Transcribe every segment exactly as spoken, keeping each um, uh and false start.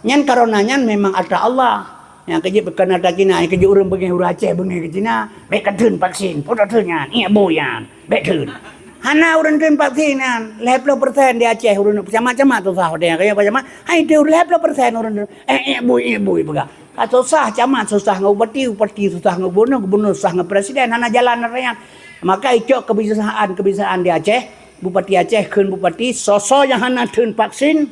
Nyan karena nyan memang atra Allah. Nyang keujeuet bukan atra Cina, nyang keujeuet ureuëng beungéh ureuëng Aceh beungéh keu Cina, bék ka theun vaksin, peue theun nyan, ié bui nyan, bék theun. Hana ureuëng theun vaksin nyan, lhée ploh persen di Aceh ureuëng camat-camat susah watée nyan, kaya camat, hai theun lhée ploh persen ureuëng theun, eh, ié bui, ié bui peugah. Ka susah camat susah ngon bupati, bupati susah ngon gubernur, gubernur susah ngon presiden, hana jalan atra nyan. Maka icok kebiasaan-kebiasaan di Aceh, bupati Aceh kheun bupati, soe-soe nyang hana theun vaksin,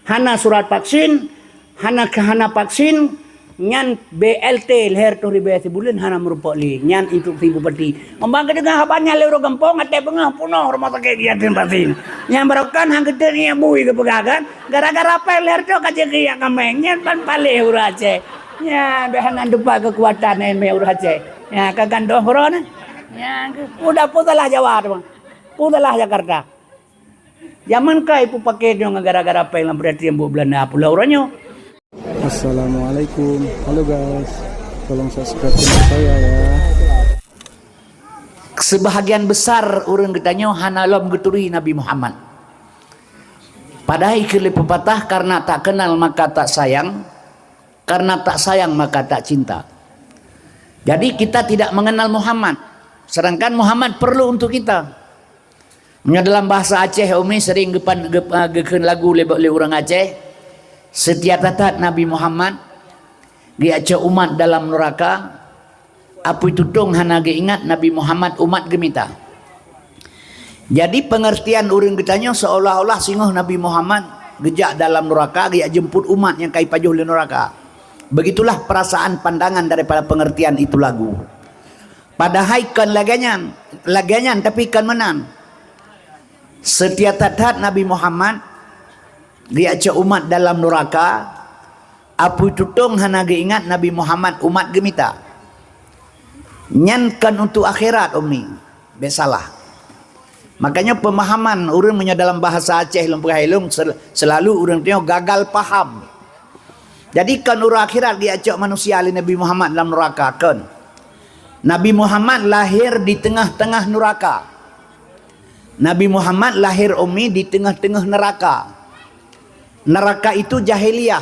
hana surat vaksin, hana hana vaksin, nyan B L T lhée reutôh ribée sibuleuen hana meurumpok lé. Nyan instruksi bupati. Meubang geudeungoe haba nyan lé ureuëng gampông, até beungoh punoh rumoh sakét geujak theun vaksin. Nyan barokan han geuteun ié bui geupeugah kan. Gara-gara péng lhée reutôh ka jeuet geujak kaméng. Nyan ban paléh ureuëng Aceh. Nyan bék hana teupat keukuatan émé ureuëng Aceh. Nyan ka gandoh uroe nyan. Nyan udah peue salah Jawa tu. Peue salah Jakarta. Jameun ka ipeupaké nyoe gara-gara péng lam peuratian buet Belanda pulo uroe nyoe. Assalamualaikum. Halo guys. Tolong subscribe channel saya ya. Sebahagian besar ureuëng geutanyoe hana lom geuturi Nabi Muhammad. Padahai keu lé pepatah, karena tak kenal maka tak sayang, karena tak sayang maka tak cinta. Jadi kita tidak mengenal Muhammad, sedangkan Muhammad perlu untuk kita. Meunyoe dalam bahasa Aceh, Umi sering geupan, geup-, ah, geukheun lagu lé, lé ureuëng Aceh, "Seutia that-that Nabi Muhammad, geujak cok umat dalam nuraka, apui tutong hana geuingat Nabi Muhammad umat geumita." Jadi pengertian ureuëng geutanyoe seolah-olah singoh Nabi Muhammad geujak dalam nuraka, geujak jemput umat nyang ka ipajoh lé nuraka. Begitulah perasaan pandangan daripada pengertian itu lagu. Padahai kon lagée nyan, lagée nyan tapi kon meunan. Seutia that-that Nabi Muhammad geujak cok umat dalam nuraka, apui tutong hana geuingat Nabi Muhammad umat geumita. Nyan kon untuk akhirat, Umi. Bék salah. Makanya pemahaman ureuëng meunyoe dalam bahasa Aceh lôn peugah ilong sel-, selalu ureuëng tanyoe gagal paham. Jadi kon uroe akhirat geujak cok manusia lé Nabi Muhammad lam nuraka, kon. Nabi Muhammad lahir di tengah-tengah nuraka. Nabi Muhammad lahir, Umi, di tengah-tengah neraka. Neraka itu jahiliyah.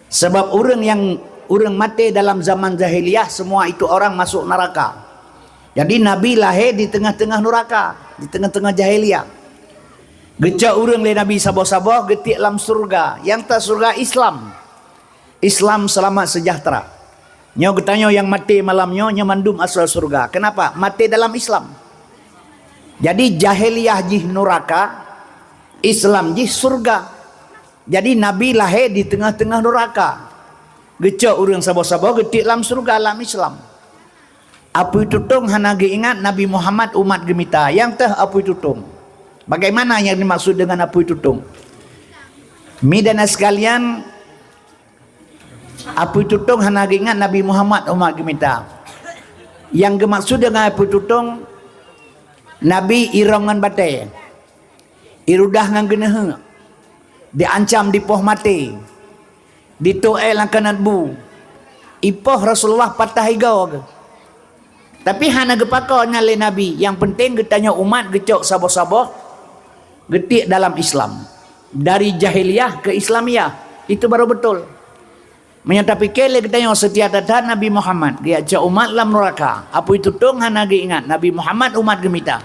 Sebab ureuëng nyang, ureuëng maté dalam zaman jahiliyah, semua itu orang masuk neraka. Jadi Nabi lahé di teungoh-teungoh nuraka, di teungoh-teungoh jahiliyah. Geucok ureuëng lé Nabi saboh-saboh geutiek lam syeuruga, nyang ta syeuruga Islam. Islam selamat sejahtera. Nyoe geutanyoe nyang maté malam nyoe, nyoe mandum asoe syeuruga. Kenapa? Maté dalam Islam. Jadi jahiliyah jih nuraka, Islam jih syeuruga. Jadi Nabi lahé di teungoh-teungoh nuraka. Geucok ureuëng saboh-saboh geutiek lam syeuruga lam Islam. Apui tutong hana geuingat Nabi Muhammad umat geumita. Nyang teuh apui tutong. Bagaimana yang dimaksud dengan apui tutong? Mi dan sekalian, apui tutong hana geuingat Nabi Muhammad umat geumita. Nyang geumaksud dengan apui tutong, Nabi irong ngon batée. Irudah ngon geuneuheuk, diancam dipoh maté, ditoe lam kanat bu, ipoh Rasulullah patah igoe geuh. Tapi hana geupako nyan lé Nabi, nyang penting geutanyoe umat geucok saboh-saboh geutiek dalam Islam, dari jahiliyah ke Islamiyah, itu baru betul. Meunyoe tapike lé geutanyoe seutia that-that Nabi Muhammad, geujak cok umat lam nuraka, apui tutong hana geuingat Nabi Muhammad umat geumita.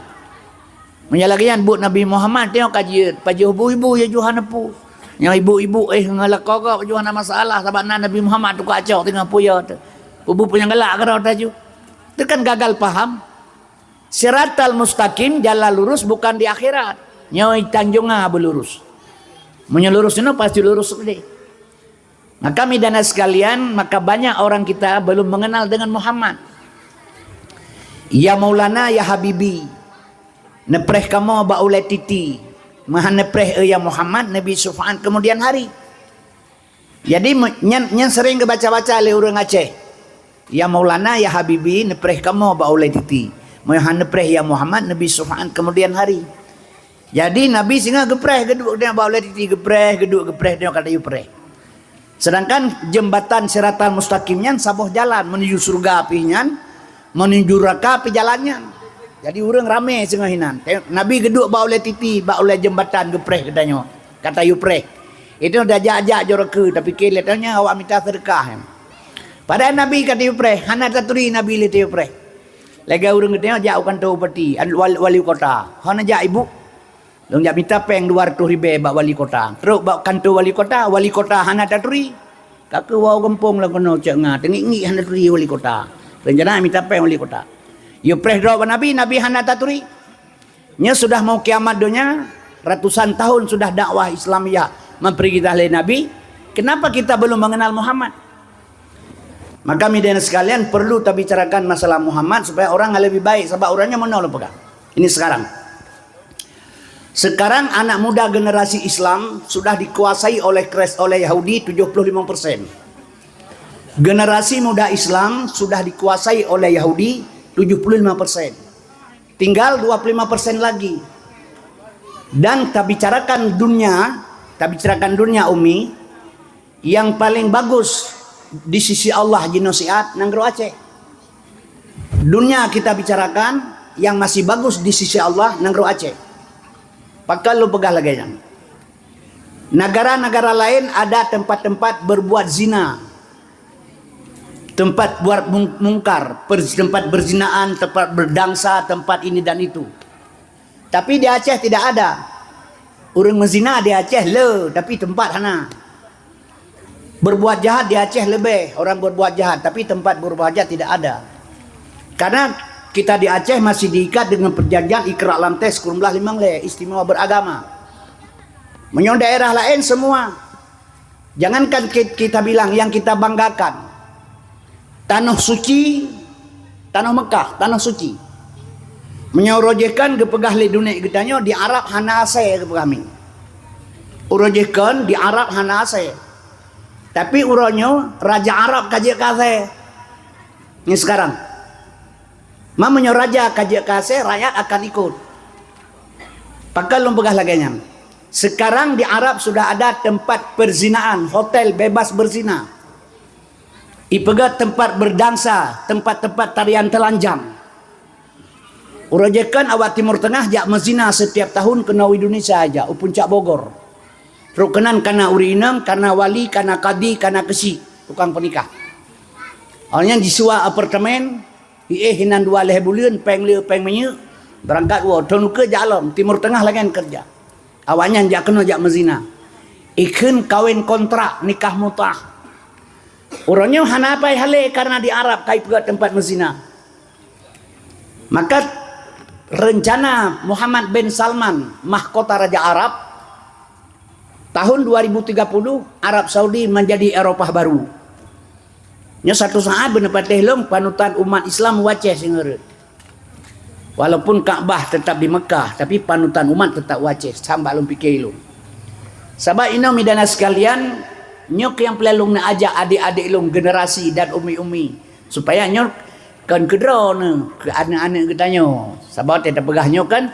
Meunyoe lagée nyan buet Nabi Muhammad, tanyoe ka jeuet pajoh bu-ibu ya Yuhan Apu. Nyang ibu-ibu éh ngon lakoe gob Yuhan masalah, sabab na Nabi Muhammad tukang cok teungoh puya tu. Pubu punyang galak keudroe taju. Itu kan gagal paham. Siratal mustaqim, jalan lurus bukan di akhirat. Nyoe tanjonga beulurus. Meunyoe lurus nyoe pasti lurus deh. Maka midana sekalian, maka banyak orang kita belum mengenal dengan Muhammad. Ya Maulana, ya Habibi, neupreh kamoe bak ulée titi, meuhan neupreh, eh, ya Muhammad, neubi syufaat kemudian hari. Jadi, me-, nyan, nyan sering geubaca-baca lé ureuëng Aceh. Ya Maulana, ya Habibi, neupreh kamoe bak ulée titi, meuhan neupreh, ya Muhammad, neubi syufaat kemudian hari. Jadi Nabi singoh geupreh geuduek nyoe bak ulée titi, geupreh geuduek, geupreh nyoe ka tayue preh. Sedangkan jembatan Siratal Mustaqim nyan saboh jalan menuju syeuruga pih nyan, menuju nuraka pih jalan nyan. Jadi ureuëng ramé singoh inan. Nabi geuduek bak ulée titi, bak ulée jembatan geupreh geutanyoe, ka tayue preh. Itu dah jak-jak joroke, tapi keu lé tanyoe awak mita seudeukah. Padahai Nabi ka tiyupreh, hana taturi Nabi lé tiyupreh. Lagée ureuëng geutanyoe jak u kantor bupati, wali, wali kota. Hana jak ibu. Lôn jak mita péng dua ratus ribée bak wali kota. Trok bak kantor wali kota, wali kota hana taturi. Ka keuh wau gampông lam keunoe cok nga, teungik-ngik hana turi wali kota. Rencana mita péng wali kota. Yo preh droe bak Nabi, Nabi hana taturi. Nyoe sudah mau kiamat donya, ratusan tahun sudah dakwah Islamiyah meupeuri kita lé Nabi. Kenapa kita belum mengenal Muhammad? Maka midana sekalian perlu tabicarakan masalah Muhammad supaya orang lebih baik, sebab urangnya meunoe lôn peugah. Ini sekarang. Sekarang anak muda generasi Islam sudah dikuasai oleh Kres-, oleh Yahudi tujuh puluh lima persen. Generasi muda Islam sudah dikuasai oleh Yahudi tujuh puluh lima persen. Tinggal dua puluh lima persen lagi. Dan tabicarakan dunia, tabicarakan dunia, Umi, yang paling bagus di sisi Allah jinoe siat nanggroe Aceh. Dunia kita bicarakan yang masih bagus di sisi Allah nanggroe Aceh. Pakon lôn peugah lagée nyan. Negara-negara lain ada tempat-tempat berbuat zina. Tempat buat mung-, mungkar, per-, tempat berzinaan, tempat berdansa, tempat ini dan itu. Tapi di Aceh tidak ada. Ureuëng meuzina di Aceh le, tapi tempat hana. Berbuat jahat di Aceh lebih, orang berbuat jahat, tapi tempat berbuat jahat tidak ada. Karena kita di Aceh masih diikat dengan perjanjian Iqra' Lantes Kurun Belah Limong Lé, istimewa beragama. Meunyoe daerah lain semua. Jangankan ki-, kita bilang yang kita banggakan. Tanoh suci, tanoh Mekah, tanoh suci. Meunyoe uroe jih kan geupeugah lé dunek geutanyoe di Arab hana asée geupeugah mi. Uroe jih kan di Arab hana asée. Tapi uroe nyoe raja Arab ka jeuet keu asée. Ni sekarang. Ma meunyoe raja ka jeuet keu asée, rakyat akan ikut. Pakon lôn peugah lagée nyan. Sekarang di Arab sudah ada tempat perzinaan, hotel bebas berzina. Ipeugah tempat berdansa, tempat-tempat tarian telanjang. Uroe jih kan awak Timur Tengah jak meuzina setiap tahun keunoe Indonesia aja, u Puncak Bogor. Trok keunan kana ureuëng inong, kana wali, kana kadi, kana keuchik, tukang peunikah. Awak nyan jisua apartemen, iéh inan dua lhée buleuen, péng le péng minyeuk, beurangkat woe, thon ukeue jak lom, Timur Tengah lagée nyan keureuja. Awaknyan jak keunoe jak meuzina. Ikheun kawén kontrak, nikah mutah. Uroe nyoe hana pai hale karena di Arab ka ipeugét teumpat meuzina. Maka rencana Muhammad bin Salman, mahkota Raja Arab, tahun dua ribu tiga puluh, Arab Saudi menjadi Eropah baru. Nyoe satu saat beuneupatéh lôn panutan umat Islam u Aceh singoh rot. Walaupun Ka'bah tetap di Mekah, tapi panutan umat tetap u Aceh, sambak lôn pike lôn. Sabab inoe midana sekalian, nyoe keuh nyang peureulée lôn neuajak adék-adék lôn generasi dan umi-umi, supaya nyoe kon keudroe neuh keu aneuëk-aneuëk geutanyoe. Sabab watée tapeugah nyoe kan,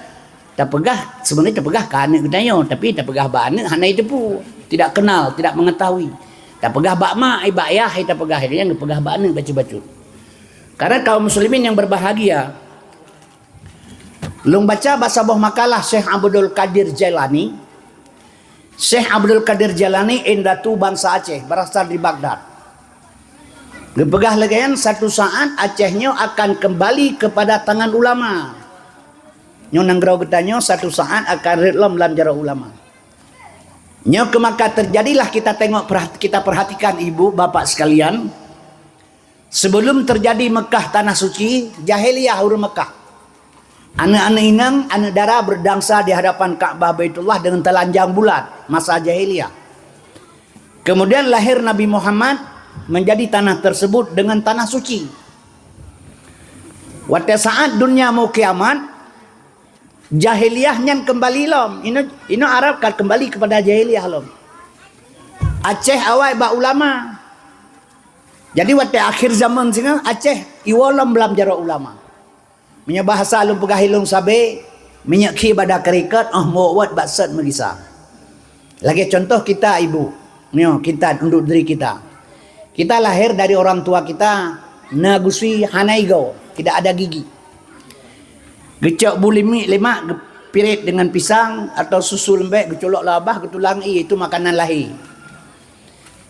tapeugah, sebenarnya tapeugah keu aneuëk geutanyoe, tapi tapeugah bak aneuëk hana jiteupeue, tidak kenal, tidak mengetahui. Tapeugah bak mak, eh, bak yah, eh, tapeugah, nyang geupeugah bak aneuëk bacut-bacut. Karena kaum muslimin yang berbahagia, lôn baca bak saboh makalah Syekh Abdul Qadir Jailani. Syekh Abdul Qadir Jailani indatu bansa Aceh, berasal dari Baghdad. Geupeugah lagée nyan, satu saat Aceh nyoe akan kembali kepada tangan ulama. Nyoe nanggroe geutanyoe satu saat akan rhot lom lam jaroe ulama. Nyoe keuh maka terjadilah kita tengok, perhat-, kita perhatikan ibu bapak sekalian, sebelum terjadi Mekah tanah suci, jahiliyah ureuëng Mekah. Aneuëk-aneuëk inong, aneuëk dara berdansa di hadapan Ka'bah Baitullah dengan telanjang bulat masa jahiliyah. Kemudian lahir Nabi Muhammad, menjadi tanah tersebut dengan tanah suci. Watée saat dunia mau kiamat, jahiliyah nyan kembali lom. Inoe, inoe Arab ka kembali kepada jahiliyah lom. Aceh awai bak ulama. Jadi watée akhir zaman singoh Aceh iwoe lom lam jaroe ulama. Meunyoe bahasa lôn peugah ilong sabe, minyeuk khie bak da keurikot, óh meuwot-wot bak sot meugisa. Lagée contoh kita ibu, nyoe kita untuk diri kita. Kita lahir dari orang tua kita na gusui hana igoe, tidak ada gigi. Geucok bu limiek lé mak, geu-, Pirit dengan pisang atau susu lembek geuculok lam babah, geutulang ie, itu makanan lahé.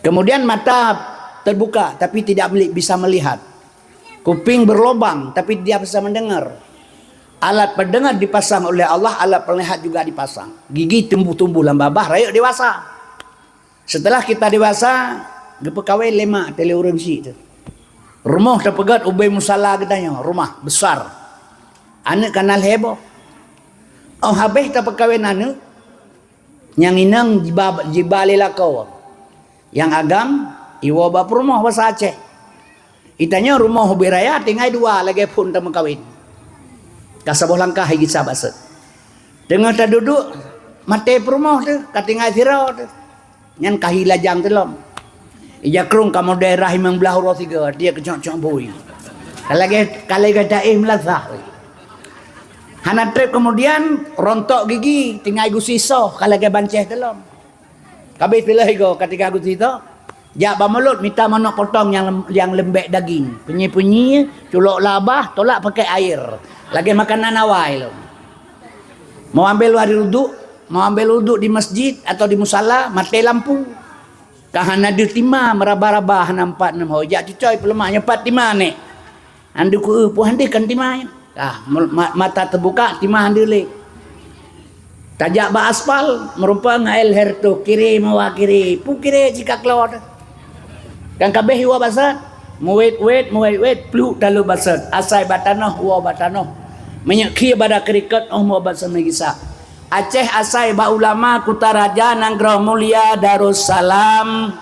Kemudian mata terbuka tapi tidak meli-, bisa melihat. Kuping berlobang tapi dia bisa mendengar. Alat pendengar dipasang oleh Allah, alat penglihat juga dipasang. Gigi tumbuh-tumbuh lam babah, rayeuk dewasa. Setelah kita dewasa, geupeukawen lé mak teuh lé ureueng syik teuh. Rumoh teupeugét ubé musala geutanyoe, rumah besar. Aneuk ka na lhèe boh. Óh habéh tapeukawen aneuk, nyang inong jiba, jiba lé lakoe. Nyang agam iwoe bak peurumoh basa Aceh. Geutanyoe rumoh ubé raya tinggai dua lagèe phon tameukawen. Ka saboh langkah gisa bak sot. Teungoh taduduek, maté peurumoh teuh, ka tinggai sidroe teuh. Nyan ka hi lajang teuh lom. Ija krông ka model rah limong blaih uroe sigoe, dia keucok-cok bui. Ka lagèe, ka lagèe taéh meulasah. Hana trép keumudian, rontok gigi, tinggai gusi soh, ka lagèe bancéh teuh lom. Ka abéh teuh lheueh goe, ka tinggai gusi soh. Jak bak mulod mita manok potong nyang lem-, nyang leumbek daging. Punyi-punyi, culok lam babah, tolak pakai air. Lagèe makanan awai lom. Mau ambil wudhu, mau ambil wudhu di masjid atau di musala, maté lampu. Ka hana deuh tima, meuraba-raba hana empat enam ho. Jak cucôi peuleumah nyoe pat tima nèk. Andu ku, eh, puih deuh kan tima nyoe. Ah, mul-, ma-, mata teubuka, tima andu lé. Tajak bak aspal, meurumpok ngon El Herto, kiri mawa kiri, pu kiri jika keluar. Kan kabéh iwoe bak sot, muwét-wét, muwét-wét, pluek talu bak sot, asai bak tanoh, woe bak tanoh. Meunyoe khie bada keurikot, oh, muwoe bak sot meugisa. Aceh asai bak ulama, kuta raja, nanggroe mulia, Darussalam.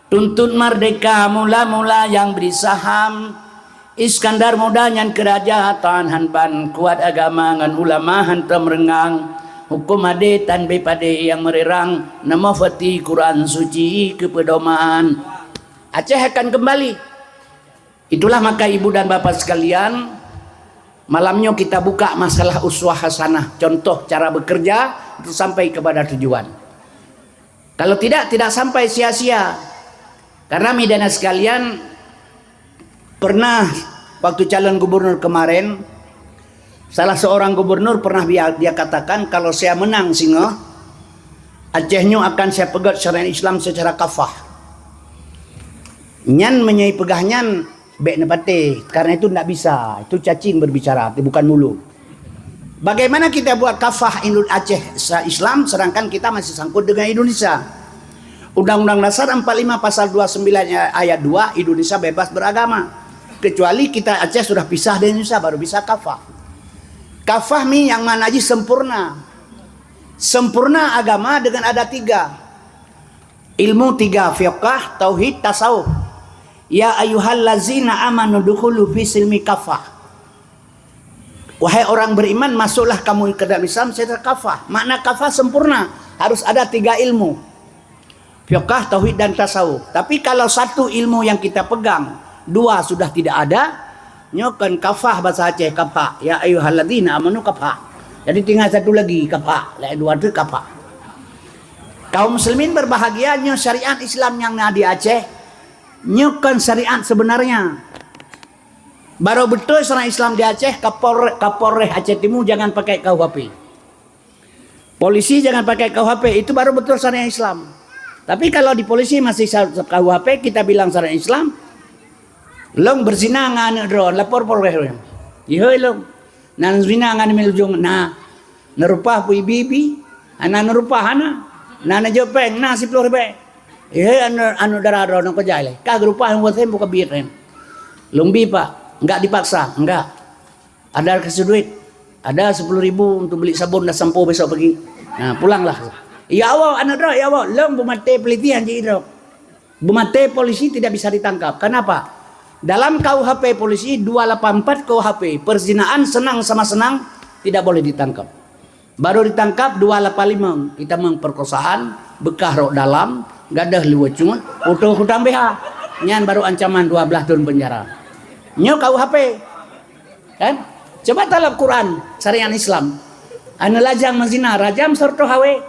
Tuntot merdeka mula-mula nyang bri saham. Iskandar Muda nyan keu raja, tan han ban kuat agama ngon ulama hantom reungang. Huköm adé tan bé padé nyang meurirang, neumoe fati Quran Suci keu peudoman. Aceh akan kembali. Itulah maka ibu dan bapa sekalian, malam nyoe kita buka masalah uswah hasanah, contoh cara bekerja untuk sampai kepada tujuan. Kalau tidak, tidak sampai sia-sia. Karena, Midan sekalian, pernah waktu calon gubernur kemarin, salah seorang gubernur pernah dia, dia katakan, "Kalau saya menang singoh, Aceh nyoe akan saya peugét syariat Islam secara kafah." Nyan meunyoe peugah nyan, bék neupatéh, karena itu ndak bisa. Itu cacing berbicara, itu bukan mulut. Bagaimana kita buat kafah Indo-, Aceh se-, Islam, sedangkan kita masih sangkut dengan Indonesia? Undang-Undang Dasar empat lima pasal dua sembilan ayat dua, Indonesia bebas beragama. Kecuali kita Aceh sudah pisah dari Indonesia, baru bisa kafah. Kafah mi yang mana ji sempurna. Sempurna agama dengan ada tiga. Ilmu tiga, fiqah, tauhid, tasawuf. Ya ayyuhallazina amanu dukhulu fi silmi kafah. Wahai orang beriman, masuklah kamu ke dalam Islam secara kafah. Makna kafah sempurna, harus ada tiga ilmu. Fiqah, tauhid, dan tasawuf. Tapi kalau satu ilmu yang kita pegang, dua sudah tidak ada, nyoe kan kafah bahasa Aceh, kafah. Ya ayyuhallazina amanu kafah. Jadi tinggal satu lagi, kafah. Lain dua tu kafah. Kaum muslimin berbahagia, nyoe syariat Islam yang na di Aceh, nyoe kan syariat sebenarnya. Baru betul syariat Islam di Aceh, Kapolre-, Kapolres Aceh Timu jangan pakai K U H P. Polisi jangan pakai K U H P, itu baru betul syariat Islam. Tapi kalau di polisi masih sa-, K U H P, kita bilang syariat Islam, lôn beuzina ngon aneuk droe, lapor Polres. Ihôi lôn. Na zina ngon aneuk ujong, na. Neurupah pu ibi-ibi, hana neurupah hana. Na neujok péng, na siploh ribèe. Ihôi aneuk, aneuk dara droe nyoe keujai lé. Ka geurupah nyang buet buka biet nyan. Lôn bi, Pak, enggak dipaksa, enggak. Ada kasih duit? Ada sepuluh ribu untuk beli sabun dan sampo besok pagi. Nah, pulanglah. Ya Allah, aneuk droe, ya Allah, lôn beumaté polisi hanjeuet idrob. Beumaté polisi tidak bisa ditangkap. Kenapa? Dalam K U H P polisi dua lapan empat K U H P, perzinaan senang sama senang tidak boleh ditangkap. Baru ditangkap dua lapan lima, kita memperkosaan, bekas rok dalam, gadoh luwa cut, putôh kutang B H. Nyan baru ancaman dua belas tahun penjara. Nyoe K U H P. Kan? Coba talab Quran, syariat Islam. Aneuk lajang meuzina, rajam sarto hawé.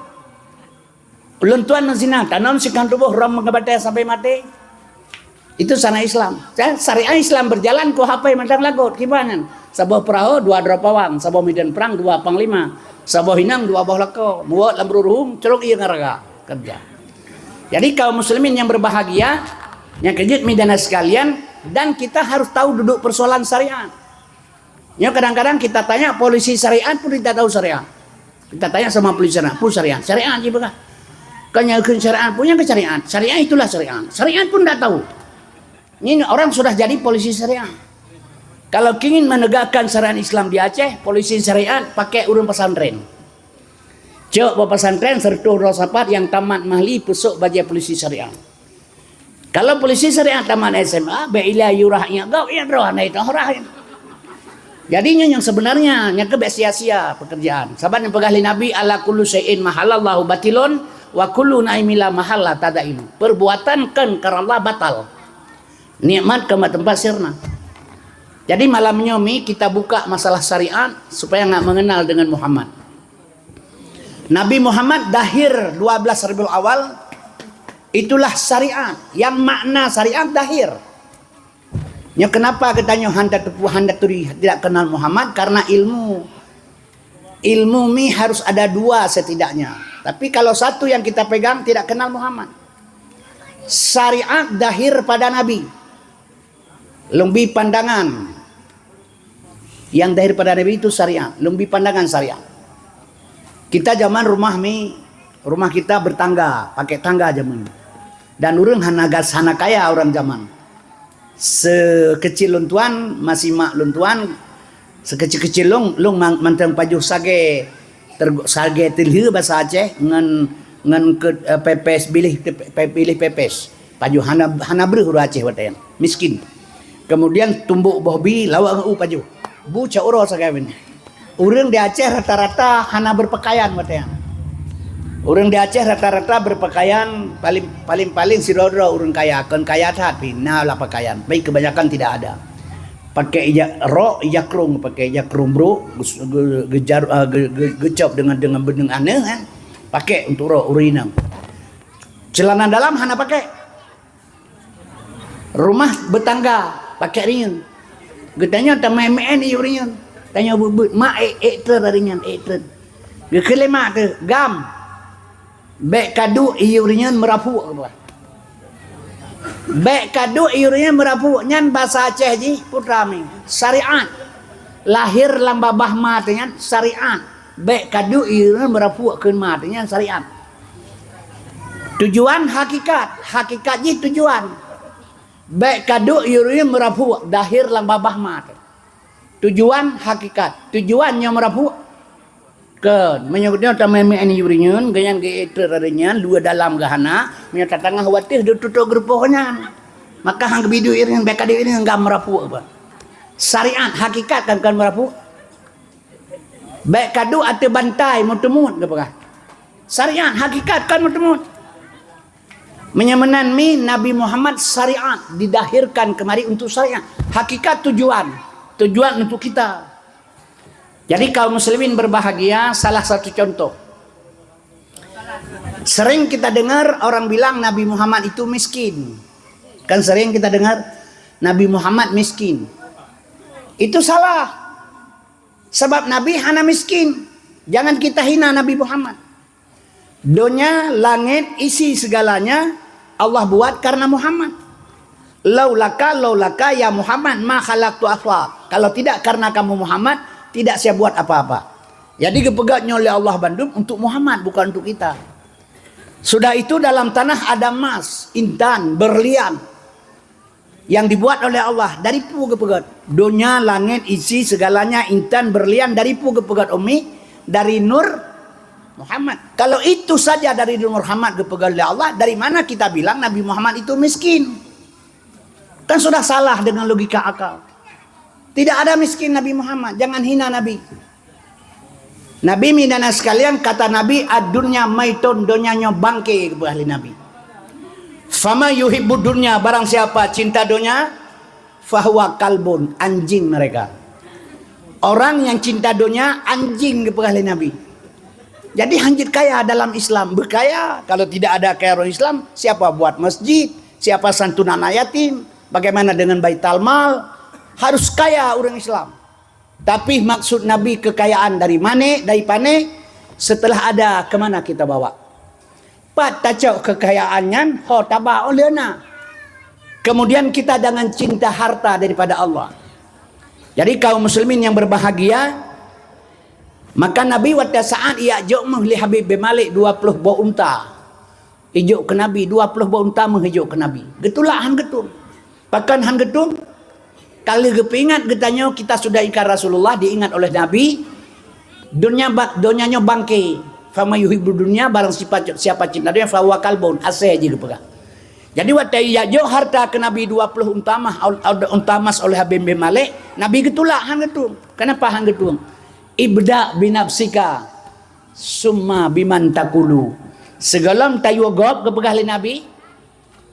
Ulôn tuan meuzina, tanom sikang tuboh rom meugeubata sampai maté. Itu syariat Islam. Ya, syariat Islam berjalan, K U H P mantong lagot, kiban nyan. Saboh peurahô dua droe pawang, saboh medan prang dua panglima, saboh inong dua boh lakoe, muwöt lam ruruhung, crok ié ngon raga keureuja. Jadi kaum muslimin yang berbahagia, nyang keujeuet mi dan sekalian, dan kita harus tahu duduk persoalan syariat. Nyoe kadang-kadang kita tanya polisi syariat pun tidak tahu syariat. Kita tanya sama polisi syariat, pun syariat. Syariat je peugah. Kan nyang kheun syariat, pun nyang keu syariat. Syariat itulah syariat. Syariat pun tidak tahu. Ini orang sudah jadi polisi syariat. Kalau ingin menegakkan syariat Islam di Aceh, polisi syariat pakai ureuëng pesantren. Cok bak pesantren seratus droe sapat yang tamat mahli pusok bajée polisi syariat. Kalau polisi syariat tamat S M A, bèk ilée yue rhah ingat gob, ingat droe hana itoh rhah. Jadi nyoe nyang sebenarnya, nyang keu bèk sia-sia pekerjaan. Sabab nyang peugah lé Nabi, "Ala kullu syai'in mahallallahu batilun, wa kullu na'imin la mahalla tadaimu." Perbuatan kan karena Allah batal. Nikmat keu bak teumpat sirna. Jadi malam nyoe mi kita buka masalah syariat supaya ngak mengenal dengan Muhammad. Nabi Muhammad dahir dua belas Rabiul Awal, itulah syariat. Yang makna syariat dahir. Nyoe kenapa geutanyoe hana teupeue, hana turi, tidak kenal Muhammad? Karena ilmu. Ilmu mi harus ada dua setidaknya. Tapi kalau satu yang kita pegang, tidak kenal Muhammad. Syariat dahir pada Nabi. Lôn bi pandangan. Yang daripada Nabi itu syariat. Lôn bi pandangan syariat. Kita zaman rumah mi, rumah kita bertangga, pakai tangga zaman. Dan ureuëng hana gas, hana kaya ureuëng zaman. Sekecil lôn tuan, masih mak lôn tuan, sekecil-kecil lôn, lôn mang-, mantong pajoh sagée, ter-, sagée teulheu basa Aceh ngon, ngon ke, eh, pepes bilih, pe-, bilih pepes. Pajoh hana, hana breuh ureuëng Aceh watée nyan. Miskin. Kemudian tumbok boh bi lawak ngon u pajoh. Bu cak uroe sagai bin. Ureuëng di Aceh rata-rata hana berpakaian watée nyan. Ureuëng di Aceh rata-rata berpakaian paling, paling-paling sidroe-droe ureuëng kaya, kon kaya that pih na lah pakaian. Tapi kebanyakan tidak ada. Pakai ija rok, ija krong, pakai ija krong brok, gus-, ge-, gejar, ah, ge-, ge-, gecop dengan, dengan benung aneuëk kan. Pakai untuk rok ureuëng inong. Celana dalam hana pakai. Rumah betangga pakai rinyeun. Geutanyoe tamé meu'en iyup rinyeun. Tanyoe buet-buet, mak ék, ék treun rinyeun, ék treun. Geukheun lé mak teuh, "Gam, bèk kaduek iyup rinyeun meurapuk," geupeugah. "Bèk kaduek iyup rinyeun meurapuk," nyan basa Aceh jih, putra mi. Syariat. Lahir lam babah ma teuh nyan syariat. Bèk kaduek iyup rinyeun meurapuk kheun ma teuh nyan syariat. Tujuan hakikat, hakikat jih tujuan. Bèk kaduek iyup rinyeun meurapuk, dahir lam babah ma teuh. Tujuan hakikat, tujuan nyoe meurapuk. Kon, meunyoe geutanyoe tamé-mé iyup rinyeun, geuhnyan geuék treun rinyeun, luwa dalam geuhana, meunyoe tatangah watèe deututoe geurupoh nyan. Maka han geubi duek rinyeun, bèk kaduek rinyeun gam meurapuk apa. Syariat hakikat kan, kan meurapuk. Bèk kaduek ateueh bantai meuteumut geupeugah. Syariat hakikat kan meuteumut. Meunyoe meunan mi Nabi Muhammad syariat didahirkan kemari untuk syariat. Hakikat tujuan, tujuan untuk kita. Jadi kaum muslimin berbahagia, salah satu contoh. Sering kita dengar orang bilang Nabi Muhammad itu miskin. Kan sering kita dengar Nabi Muhammad miskin. Itu salah. Sabab Nabi hana miskin. Jangan kita hina Nabi Muhammad. Donya, langit, isi segalanya Allah buat karena Muhammad. Laulaka, laulaka ya Muhammad ma khalaqtu aflak. Kalau tidak karena kamu Muhammad, tidak saya buat apa-apa. Jadi geupeugah nyoe lé Allah bandum untuk Muhammad, bukan untuk kita. Sudah itu dalam tanah ada emas, intan, berlian. Yang dibuat oleh Allah dari peue geupeugét? Donya, langét, isi segalanya, intan, berlian, dari peue geupeugét, Umi? Dari nur Muhammad. Kalau itu saja dari nur Muhammad geupeugét oleh Allah, dari mana kita bilang Nabi Muhammad itu miskin? Kan sudah salah dengan logika akal. Tidak ada miskin Nabi Muhammad, jangan hina Nabi. Nabi, mi dan sekalian, kata Nabi, "Ad-dunya maitun, donya nyoe bangke," kata ahli Nabi. "Fama yuhibbu dunya, barang siapa cinta donya, fahuwa kalbun, anjing mereka." Orang yang cinta donya, anjing, kata ahli Nabi. Jadi hanjeuet kaya dalam Islam, berkaya. Kalau tidak ada kaya orang Islam, siapa buat masjid, siapa santunan anak yatim, bagaimana dengan baital mal? Harus kaya orang Islam. Tapi maksud Nabi kekayaan dari manéh, dari panéh, setelah ada, ke mana kita bawa? Pat tacok kekayaan nyan, ho taba oleh na. Kemudian kita dengan cinta harta daripada Allah. Jadi kaum muslimin yang berbahagia, maka Nabi watée saát ijak jok méuh lé Habib bin Malik dua puluh boh unta. Ijok keu Nabi, dua puluh boh unta méuh ijok keu Nabi. Geutulak han geutueng. Pakon han geutueng? Ka lheueh geupeuingat geutanyoe kita sudah ingkar Rasulullah, diingat oleh Nabi. Dunia ba-, dunia nyoe bangke. Fama yuhibbu dunia, barang siapa, siapa cinta dunia, fahuwa kalbun, asée jih geupeugah. Jadi watée ijak jok harta keu Nabi dua puluh unta mah, unta emas oleh Habib bin Malik, Nabi geutulak han geutueng. Kenapa han geutueng? Ibda binafsika, summa biman takulu. Sigohlom tayue gob geupeugah lé Nabi,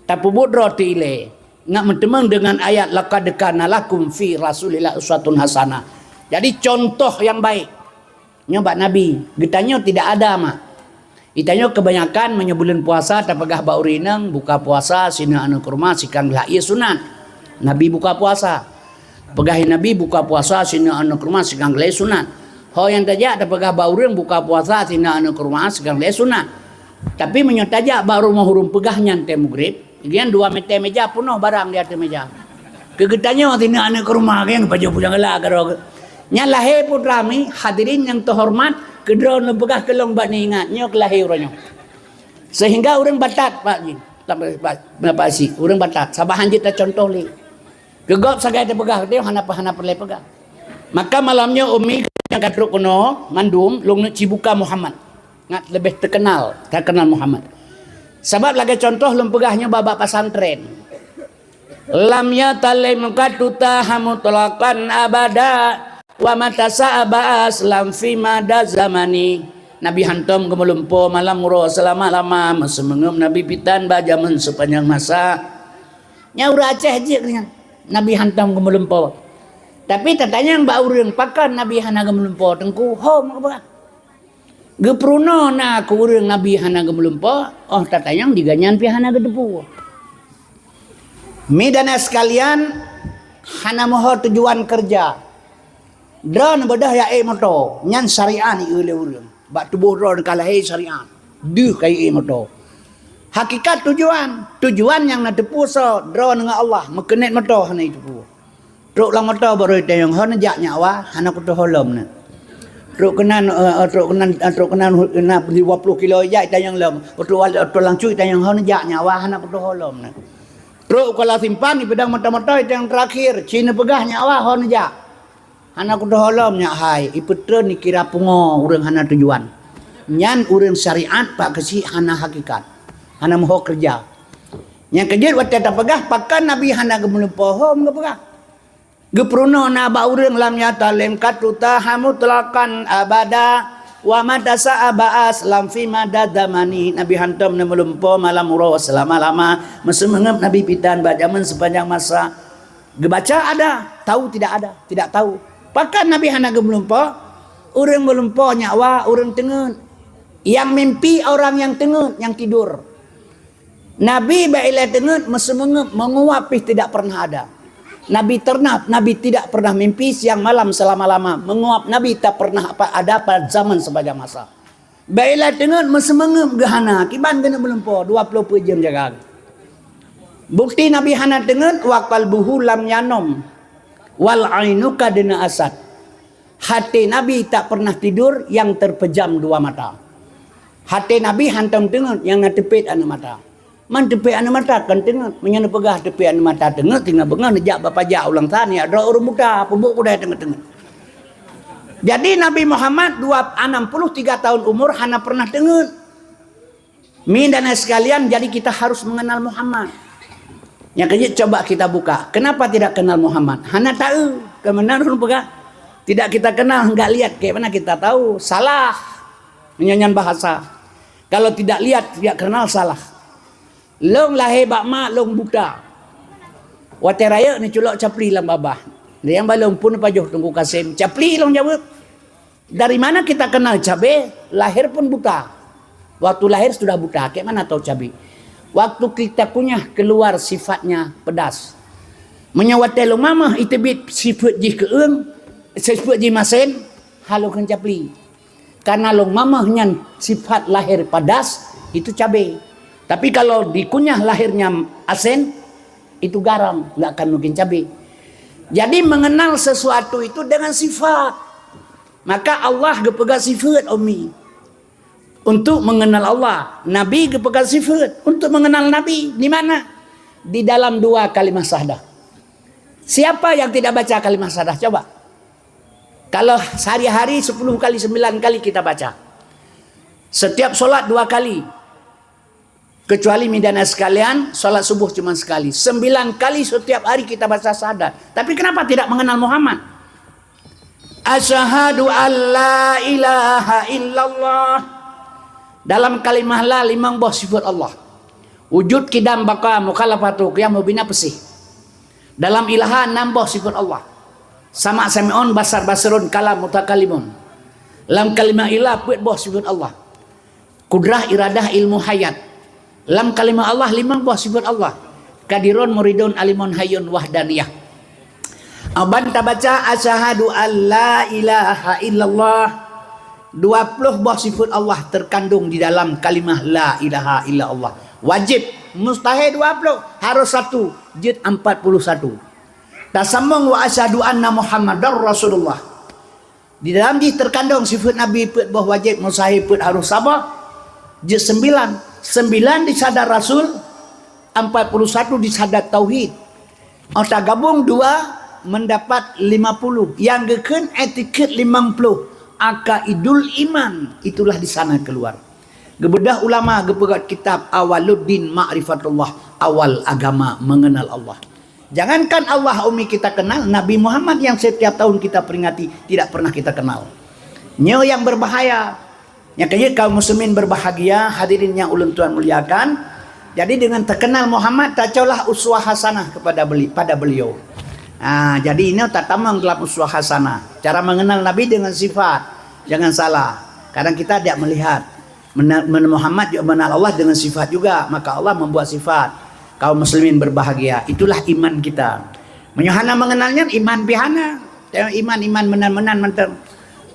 tapeubuet droe teuilée, ngat meuteumeung deungon ayat, "Laqad kana lakum fi Rasulillah uswatun hasanah." Jadi contoh yang baik. Nyoe bak Nabi, geutanyoe tidak ada mak. Geutanyoe kebanyakan meunyoe buleuen puasa tapeugah bak ureuëng inong, buka puasa, sineuk aneuëk kurma, sikang gleh ie sunat. Nabi buka puasa. Peugah Nabi buka puasa, sineuk aneuëk kurma, sikang gleh sunat. Ho nyang tajak tapeugah bak ureuëng buka puasa, sineuk aneuëk kurma, sikang gleh sunat. Tapi meunyoe tajak bak rumoh ureuëng peugah nyan tée mugrib, nyan dua mètè meja peunoh barang di ateueh meja. Keu geutanyoe sineuk aneuëk kurma, nyan pajoh pulang gala keudroe. Nyan lahé putra mi, hadirin nyang teuhoreumat, keudroe neupeugah keu lôn bak niingat, nyoe keu lahé uroe nyoe. Sehingga ureuëng batat, Pak Jin, Pak, Pak, Pak Asyik, ureuëng batat, saban han jeuet tacontoh lé. Keu gob sagai tapeugah, keu hana, hana peureulée peugah. Maka malam nyoe Umi nyang ka trok keunoe mandum, lôn neuk cibuka Muhammad. Ngat leubeh teukeunal, teukeunal Muhammad. Sabab lagée contoh lôn peugah nyoe bak, bak pesantren. Lam yatalim qattu taha mutlaqan abada, wa mata sa'aba aslam fi mada zamani. Nabi hantom geumeulumpo malam uroe seulama-lama, meuseumengeup Nabi pitan bak jameun sepanjang masa. Nyan ureuëng Aceh jeuet nyan, Nabi hantom geumeulumpo. Tapi tatanyong bak ureuëng, pakon Nabi hana geumeulumpo, Teungku? Ho meukeubah. Geupeurunoe na keu ureuëng Nabi hana geumeulumpo, oh tatanyong di gobnyan pih hana geuteupeue. Mi dan sekalian, hana meuho tujuan keureuja. Droeneuh beudôh jak ék moto, nyan syariat ié lé ureuëng. Bak tuboh droeneuh ka lahé syariat, deuh ka ék moto. Hakikat tujuan, tujuan nyang na teupeue soe, droeneuh ngon Allah, meukeunet moto hana jiteupeue. Trok lam moto baroe itanyong, "Ho neujak nyak wa?" "Hana kutoh ho lom neuh." Trok keunan, eh, eh, trok keunan, eh, trok keunan hu-, na dua ploh kilo ijak itanyong lom. Trok wal-, trok lam cut itanyong, "Ho neujak nyak wa?" "Hana kutoh ho lom neuh." Trok u Kuala Simpang ipeudong moto-moto itanyong teurakhir, "Ci neupeugah nyak wa ho neujak?" "Hana kutoh ho lom nyak hai." Ipeutreun ikira pungo ureuëng hana tujuan. Nyan ureuëng syariat pak keusiek hana hakikat. Hana meuho keureuja. Nyang keujeuet watée tapeugah, pakon Nabi hana geumeulumpo ho meupeugah. Geupeurunoe na bak ureuëng lam yatalim qattu taha mutlaqan abada, wa mata sa'aba aslam fi mada zamani. Nabi hantom neumeulumpo malam uroe seulama-lama, meuseumengeup Nabi pitan bak jameun sepanjang masa. Geubaca ada, tahu tidak ada, tidak tahu. Pakon Nabi hana geumeulumpo? Ureuëng meulumpo nyak wa ureuëng teungeut. Yang mimpi orang yang teungeut, yang tidur. Nabi bak ilée teungeut meuseumengeup, meunguap pih tidak pernah ada. Nabi ternah, Nabi tidak pernah mimpi siang malam selama-lama. Meunguap Nabi tak pernah apa ada pada zaman sepanjang masa. Bak ilée teungeut meuseumengeup geuhana, kiban geuneuk meulumpo dua ploh peuet jeuem jaga. Bukti Nabi hana teungeut, wa qalbuhu lam yanom, wal ainu qad na'asat. Hati Nabi tak pernah tidur yang terpejam dua mata. Hati Nabi hantom teungeut yang na teupet aneuëk mata. Man teupet aneuëk mata kan teungeut. Meunyoe neupeugah teupet aneuëk mata teungeut, tinggai beungoh neujak bak pajak ulang tan, ya droe ureuëng buta, peubuet kudai teungeut-teungeut. Jadi Nabi Muhammad dua, enam puluh tiga tahun umur hana pernah teungeut. Mi dan sekalian, jadi kita harus mengenal Muhammad. Nyang keujeuet coba kita buka. Kenapa tidak kenal Muhammad? Hana tahu. Kemudian ureuëng peugah, tidak kita kenal, enggak lihat, kayak mana kita tahu? Salah. Meunyoe nyan bahasa. Kalau tidak lihat, tidak kenal, salah. Lôn lahé bak mak lôn buta. Watée rayeuk neuculok capli lam babah. Nyang balong pun pajoh Teungku Kasem. Capli lôn jaweueb. Dari mana kita kenal cabe? Lahir pun buta. Waktu lahir sudah buta. Kayak mana tahu cabe? Waktu kita kunyah keluar sifatnya pedas. Meunyoe watée lôn mamah iteubiet sifeuet jih keueung, Sifeuet jih masen, halo keuncapli. Karena lôn mamah nyan sifat lahir padas, itu cabe. Tapi kalau dikunyah lahirnya asen, itu garam, nggak akan mungkin cabe. Jadi mengenal sesuatu itu dengan sifat. Maka Allah geupeugah sifeuet, Umi. Untuk mengenal Allah, Nabi geupeugah sifeuet. Untuk mengenal Nabi, di mana? Di dalam dua kalimah syahadah. Siapa yang tidak baca kalimah syahadah? Coba. Kalau sehari-hari sepuluh kali, sembilan kali kita baca. Setiap solat dua kali. Kecuali midana sekalian, solat subuh cuma sekali. Sembilan kali setiap hari kita baca syahadat. Tapi kenapa tidak mengenal Muhammad? Asyhadu an la ilaha illallah. Dalam kalimah la limong boh sifat Allah. Wujud, qidam, baqa, mukhalafatu, qiyam, mubina, peusih. Dalam ilaha enam boh sifat Allah. Sama, sami'un, basar, basirun, kalam, mutakalimun. Lam kalimah ilah peuet boh sifat Allah. Kudrah, iradah, ilmu, hayat. Lam kalimah Allah limong boh sifat Allah. Qadirun, muridun, alimun, hayyun, wahdaniyah. Aban tabaca asyhadu an la ilaha illallah. Dua puluh boh sifat Allah terkandung di dalam kalimah la ilaha illallah. Wajib, mustahil dua puluh, harus satu, jeuet empat puluh satu. Tasambong wa asyhadu anna Muhammadar Rasulullah. Di dalam jih terkandung sifat Nabi peuet boh wajib, mustahil peuet harus saboh, jeuet sembilan. Sembilan di syahadat Rasul, empat puluh satu di syahadat tauhid. Oh, tagabung dua mendapat lima puluh. Yang geukheun etiket limong puluh. Aqaidul iman, itulah di sana keluar. Geubeudôh ulama geupeugah kitab Awaluddin Ma'rifatullah, awal agama mengenal Allah. Jangankan Allah, Umi, kita kenal, Nabi Muhammad yang setiap tahun kita peringati tidak pernah kita kenal. Nyoe yang berbahaya. Nyang keujeuet kaum muslimin berbahagia, hadirin yang ulôn tuan muliakan. Jadi dengan terkenal Muhammad, tacolah uswah hasanah kepada beli-, pada beliau. Ha, jadi ini tatamong dalam uswah hasanah. Cara mengenal Nabi dengan sifat. Jangan salah. Kadang kita tidak melihat. Mena-, men-, Muhammad juga mengenal Allah dengan sifat juga. Maka Allah membuat sifat. Kaum muslimin berbahagia. Itulah iman kita. Meunyoe hana mengenal nyan, iman pih hana. Tengok iman, iman meunan-meunan mantong.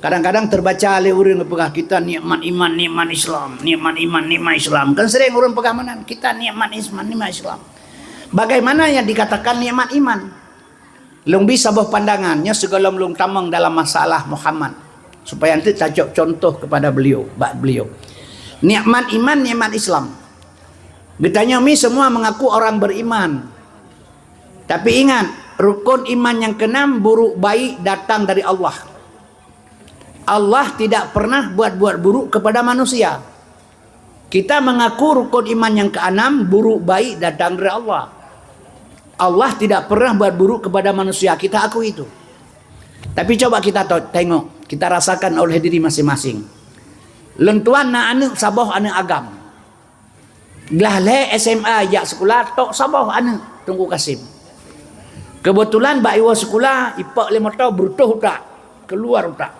Kadang-kadang terbaca lé ureuëng peugah, "Kita nikmat iman, nikmat Islam, nikmat iman, nikmat Islam." Kan sering ureuëng peugah meunan, "Kita nikmat Islam, nikmat Islam." Bagaimana yang dikatakan nikmat iman? Lôn bi saboh pandangan, nyoe sigohlom lôn tamong dalam masalah Muhammad, supaya nanti tacok contoh kepada beliau, bak beliau. Nikmat iman, nikmat Islam. Geutanyoe mi semua mengaku orang beriman. Tapi ingat, rukun iman nyang keenam, buruk baik datang dari Allah. Allah tidak pernah buat-buat buruk kepada manusia. Kita mengaku rukun iman nyang keenam, buruk baik datang dari Allah. Allah tidak pernah buat buruk kepada manusia, kita akui itu. Tapi coba kita to-, tengok, kita rasakan oleh diri masing-masing. Lôn tuan na aneuëk saboh aneuëk agam. Glah lhée S M A jak sikula, tok saboh aneuëk Teungku Kasim. Keubeutulan bak iwoe sikula, ipok lé moto, beureutoh utak, keuluar utak.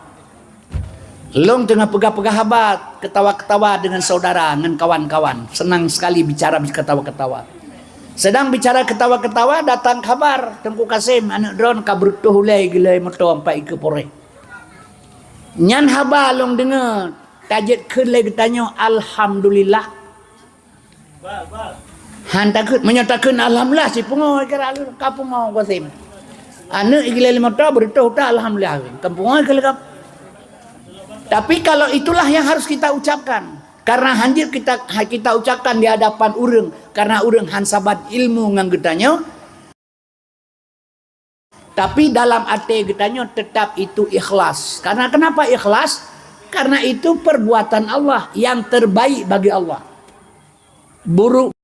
Lôn teungoh peugah-peugah haba, keutawa-keutawa deungon saudara, ngon kawan-kawan. Seunang sekali bicara ketawa-ketawa. Sedang bicara ketawa-ketawa, datang kabar, Teungku Kasim, aneuëk droen ka beureutoh ulée geulée moto ampai ikeue poreh. Nyan haba lôn deungoe, tajeuet kheun lé geutanyoe, alhamdulillah. Han takheun, meunyoe takheun alhamdulillah, sipungo kira lôn, ka pungo Kasim. Aneuëk igilee lé moto, beureutoh utak, alhamdulillah, kan pungo keu lagam. Tapi kalau itulah yang harus kita ucapkan, karena hanjeuet kita, kita ucapkan di hadapan ureuëng, karena ureuëng han saban ilmu ngon geutanyoe, tapi dalam até geutanyoe tetap itu ikhlas. Karena kenapa ikhlas? Karena itu perbuatan Allah yang terbaik bagi Allah. Buruk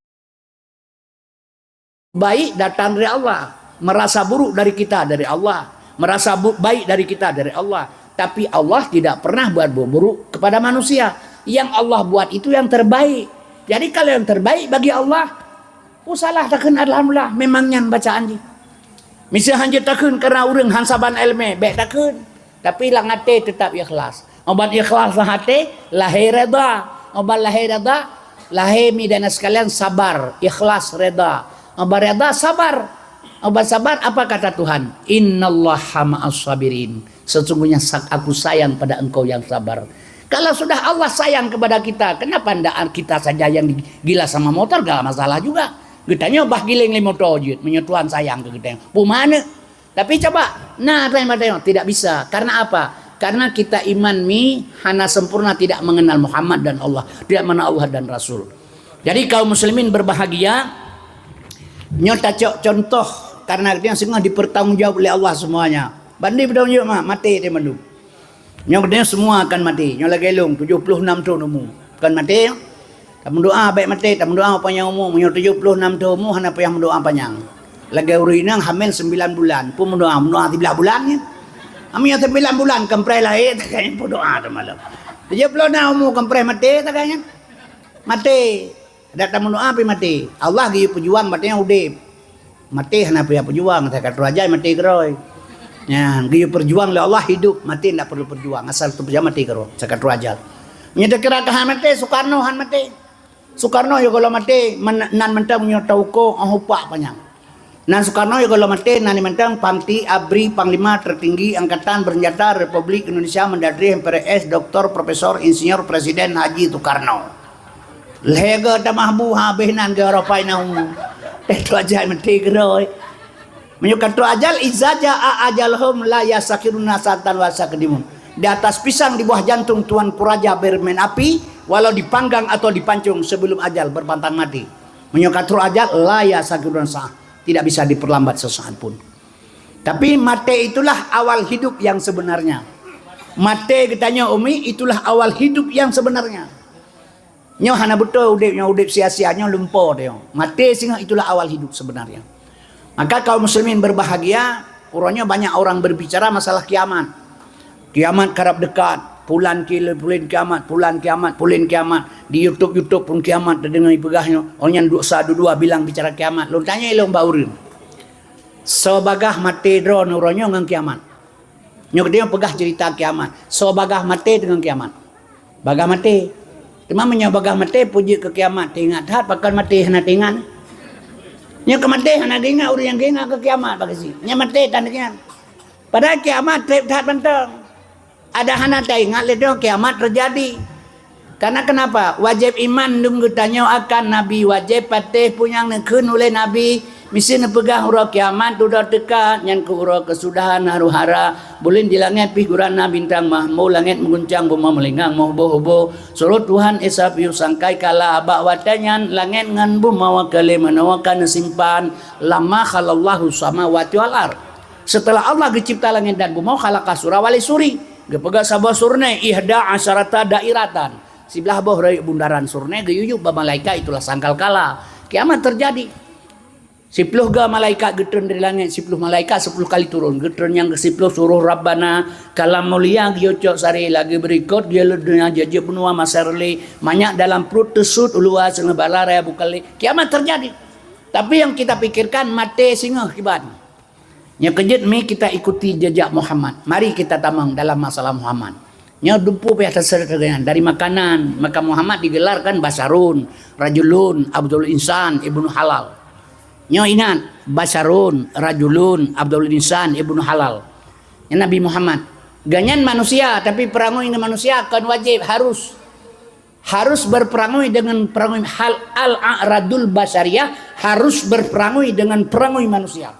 baik datang dari Allah. Merasa buruk dari kita dari Allah. Merasa bu-, baik dari kita dari Allah. Tapi Allah tidak pernah buat bu-, buruk kepada manusia. Yang Allah buat itu yang terbaik. Jadi kalau yang terbaik bagi Allah, usahlah takheun alhamdulillah, memang nyan bacaan jih. Miseu hanjeuet takheun karena ureuëng han saban iéleumé, bék takheun. Tapi lam até tetap ikhlas. Oban ikhlas lam até, lahé redha. Oban lahé redha, lahé mi dan sekalian sabar, ikhlas, redha. Oban redha, sabar. Oban sabar, apa kata Tuhan? "Innallaha ma'as sabirin." Sesungguhnya sa-, Aku sayang pada engkau yang sabar. Kalau sudah Allah sayang kepada kita, kenapa ndak kita saja yang gila sama motor, gak masalah juga. Geutanyoe bah giléng lé motor jeuet, meunyoe Tuhan sayang keu geutanyoe. Peue manö? Tapi coba, na tanya pada tidak bisa. Karena apa? Karena kita iman mi hana sempurna, tidak mengenal Muhammad dan Allah, tidak mengenal Allah dan Rasul. Jadi kaum muslimin berbahagia, nyoe tacok contoh karena dia singoh dipertanggungjawab oleh Allah semuanya. Banding bertanggungjawab mah, maté dia mandum. Nyoe dia semua akan mati. Nyoe lagèe lôn tujuh puluh enam thôn umu. Bukan maté. Tameudoa bèk maté, tameudoa panyang umu. Meunyoe tujuh puluh enam thôn umu hana payah meudoa panyang. Lagèe ureueng inong hamil sembilan bulan, pun meudoa, meudoa siblah bulan nyan. Hamil sembilan bulan, kempreh lahé, takanya pun doa tu malam. Tujuh puluh enam umu kempreh maté, takanya. Maté. Dak tameudoa pi maté. Allah geuyue peujuang maté nyang udép. Maté hana payah peujuang, saka troh ajai maté keudroe. Nyan, geuyue peujuang lé Allah hidup, maté ndak perlu peujuang, asal teupeujuang maté keudroe, saka troh ajai. Nyoe takira ka han maté, Soekarno han maté. Soekarno yoh gohlom maté, men-, nan mantong nyoe tauko, oh, upak panyang. Nan Soekarno yoh gohlom maté, nan mantong Pangti Abri Panglima Tertinggi Angkatan Bersenjata Republik Indonesia Mendatrih M P R S Doktor Profesor Insinyur Presiden Haji Soekarno. Lhèe goe tamah bu habéh nan geuh ropai nahu. Eh, tu ajai maté keudroe. Meunyoe ka troh ajal, "Iza jaa ajaluhum la yastakhiruna sa'atan wa la yastaqdimun." Di atas pisang di bawah jantung Tuanku Raja bermain api, walau dipanggang atau dipancung sebelum ajal berpantang mati. Meunyoe ka troh ajal, la yastakhiruna sa'ah, tidak bisa diperlambat sesaat pun. Tapi maté itulah awal hidup yang sebenarnya. Maté geutanyoe umi itulah awal hidup yang sebenarnya. Nyoe hana beutôi udép nyoe, udép sia-sia nyoe lumpo teuh. Maté singoh itulah awal hidup sebenarnya. Maka kaum muslimin berbahagia, uroe nyoe banyak orang berbicara masalah kiamat. Kiamat karab dekat, pulan kil-, pulan kiamat, pulan kiamat, pulan kiamat. Di YouTube, YouTube pun kiamat teudeungoe peugah nyoe. Oh nyan dosa dua-dua bilang bicara kiamat. Lôn tanyai lôn bak ureueng. Soe bagah maté droeneuh uroe nyoe ngon kiamat? Nyoe geutanyoe peugah cerita kiamat. Soe bagah maté deungon kiamat? Bagah maté. Teuma meunyoe bagah maté, peue jeuet keu kiamat teuingat that, pakon maté hana teuingat? Nyoe keu maté hana geuingat, ureueng nyang geuingat keu kiamat bak geuchik. Nyoe maté tan geuingat. Padahai kiamat treb that mantong. Adak hana taingat lé droe kiamat teujadi. Karena kenapa? Wajéb iman dum geutanyoe akan Nabi, wajéb patéh peue nyang neukheun uleh Nabi. Miseue neupeugah uroe kiamat dudoe teuka, nyan keuh uroe keusudahan haru hara. Buleuen di langét pih gurana, bintang mahmo langét meuguncang, bumoe meulingang meuhubô-hubô. Surot Tuhan Esa piôh sangkai kala, bak watée nyan langét ngon bumoe ka lheueh meunoe ka neusimpan, lama khalaqallahu samawati wal ard. Setelah Allah geucipta langét dan bumoe, khalaqa sura wali suri. Geupeugah saboh surnée, ihda asyarata dairatan. Siblaih boh rayeuk bundaran surnée geuyue yub bak malaikat, itulah sangkal kala. Kiamat teujadi. Siploh ga malaikat geutreun dari langét, siploh malaikat siploh kali turun. Geutreun nyang keusiploh suroh Rabbana, kalam mulia geuyue cok sari, lagée beurikot geuyue leuet donya, jeuet-jeuet beunua masa reulée, manyak dalam pruet teusut, uluwa singoh bala raya bukalé. Kiamat teujadi. Tapi nyang kita pikirkan maté singoh kiban. Nyoe keujeuet mi kita ikuti jejak Muhammad. Mari kita tamong dalam masalah Muhammad. Nyoe dumpeue pih ata seureuteuganyan dari makanan, maka Muhammad digelarkan Basyarun, Rajulun, Abdul Insan, Ibnu Halal. Nyoe ingat, Basyarun, Rajulun, Abdul Insan, Ibnu Halal. Nyoe Nabi Muhammad. Ganyan manusia, tapi peurangui ngon manusia kon wajéb, harus. Harus berperangui dengan perangui hal al-a'radul basyariyah, harus berperangui dengan perangui manusia.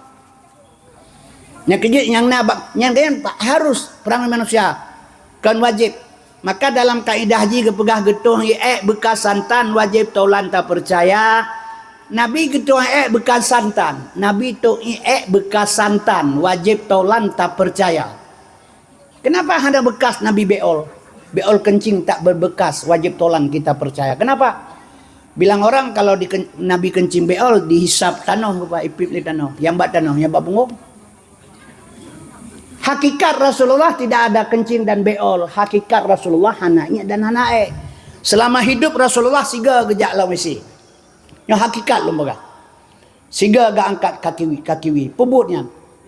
Nyang keujeuet nyang na bak, nyang keunan harus perangui manusia, kon wajéb. Maka dalam kaidah jih geupeugah geutoh ék beukas santan wajéb taulan tapeucaya. Nabi geutoh ék beukas santan, Nabi toh ék beukas santan wajéb taulan tapeucaya. Kenapa hana beukas Nabi béol? Béol keuncing tak beubeukas, wajéb taulan kita peucaya. Kenapa? Bilang orang kalau di ken-, Nabi keuncing béol, dihisab tanoh, rupa ipip lé tanoh. Nyang bak tanoh, nyang bak bungong. Hakikat Rasulullah tidak ada keuncing dan béol. Hakikat Rasulullah hana ék dan hana ék. Selama hidup Rasulullah siga geujak lam WC. Nyoe hakikat lôn peugah. Siga geuangkat kaki wie, kaki wie. Peubuet nyan.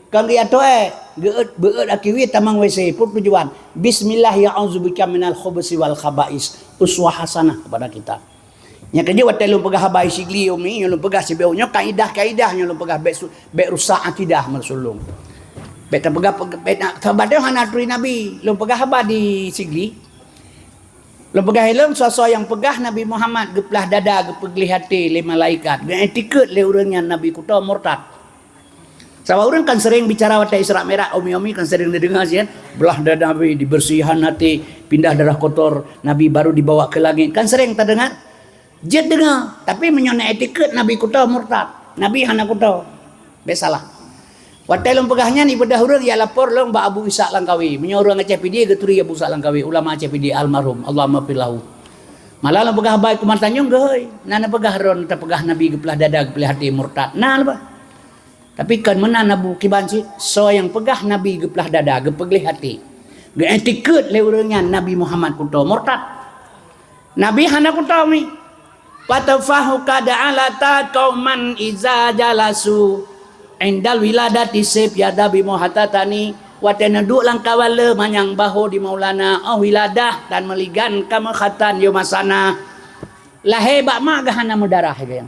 Kon geuatoe, geuet, beuet kaki wie tamong WC. Peue tujuan? Bismillah, ya a'udzubika minal khubusi wal khaba'is. Uswah hasanah kepada kita. Nyang keujeuet watée lôn peugah haba Isigli umi, nyoe lôn peugah sibeuh nyoe kaidah-kaidah nyoe lôn peugah bék su-, bék rusak akidah meusulung. Bék tapeugah, bék na, saban hana turi Nabi. Lôn peugah haba di Sigli. Lôn peugah ilôn, soe-soe nyang peugah Nabi Muhammad geuplah dada, geupeugleh até lé malaikat, geuiktikeuet lé ureuëng nyan Nabi kuto, murtad. Sabab ureuëng kan sering bicara watée Isra Mi'raj, umi-umi kan sering dideungoe sih kan, blah dada Nabi, dibeursihan até, pindah darah kotor Nabi, baru dibawa ke langit. Kan sering tadeungoe. Jeuet deungoe, tapi meunyoe na iktikeuet Nabi kuto, murtad. Nabi hana kuto. Bék salah. Watée lôn peugah nyan, ibeudôh ureuëng ya lapor lôn bak Abu Ishaq Langkawi. Meunyoe ureuëng Aceh Pidie geuturi Abu Ishaq Langkawi, ulama Aceh Pidie almarhum, Allahumma fir lahu. Malah lôn peugah bai kuman tanyong geuhôi. Na neupeugah ron tapeugah Nabi geuplah dada, geuplah até, murtad. Na leubeh. Tapi kon meunan Abu kiban cit, soe nyang peugah Nabi geuplah dada, geupeugleh até, geuiktikeuet lé ureuëng nyan Nabi Muhammad kuto, murtad. Nabi hana kuto mi. Fatafahu qad alata qauman iza jalasu indal wiladati sif yadabi muhatatani. Watée neuduek lam kawan le manyang baho di Maulana, oh wiladah dan meuligan ka meukhatan yo masana. Lahé bak mak geuh hana meudarah geuh.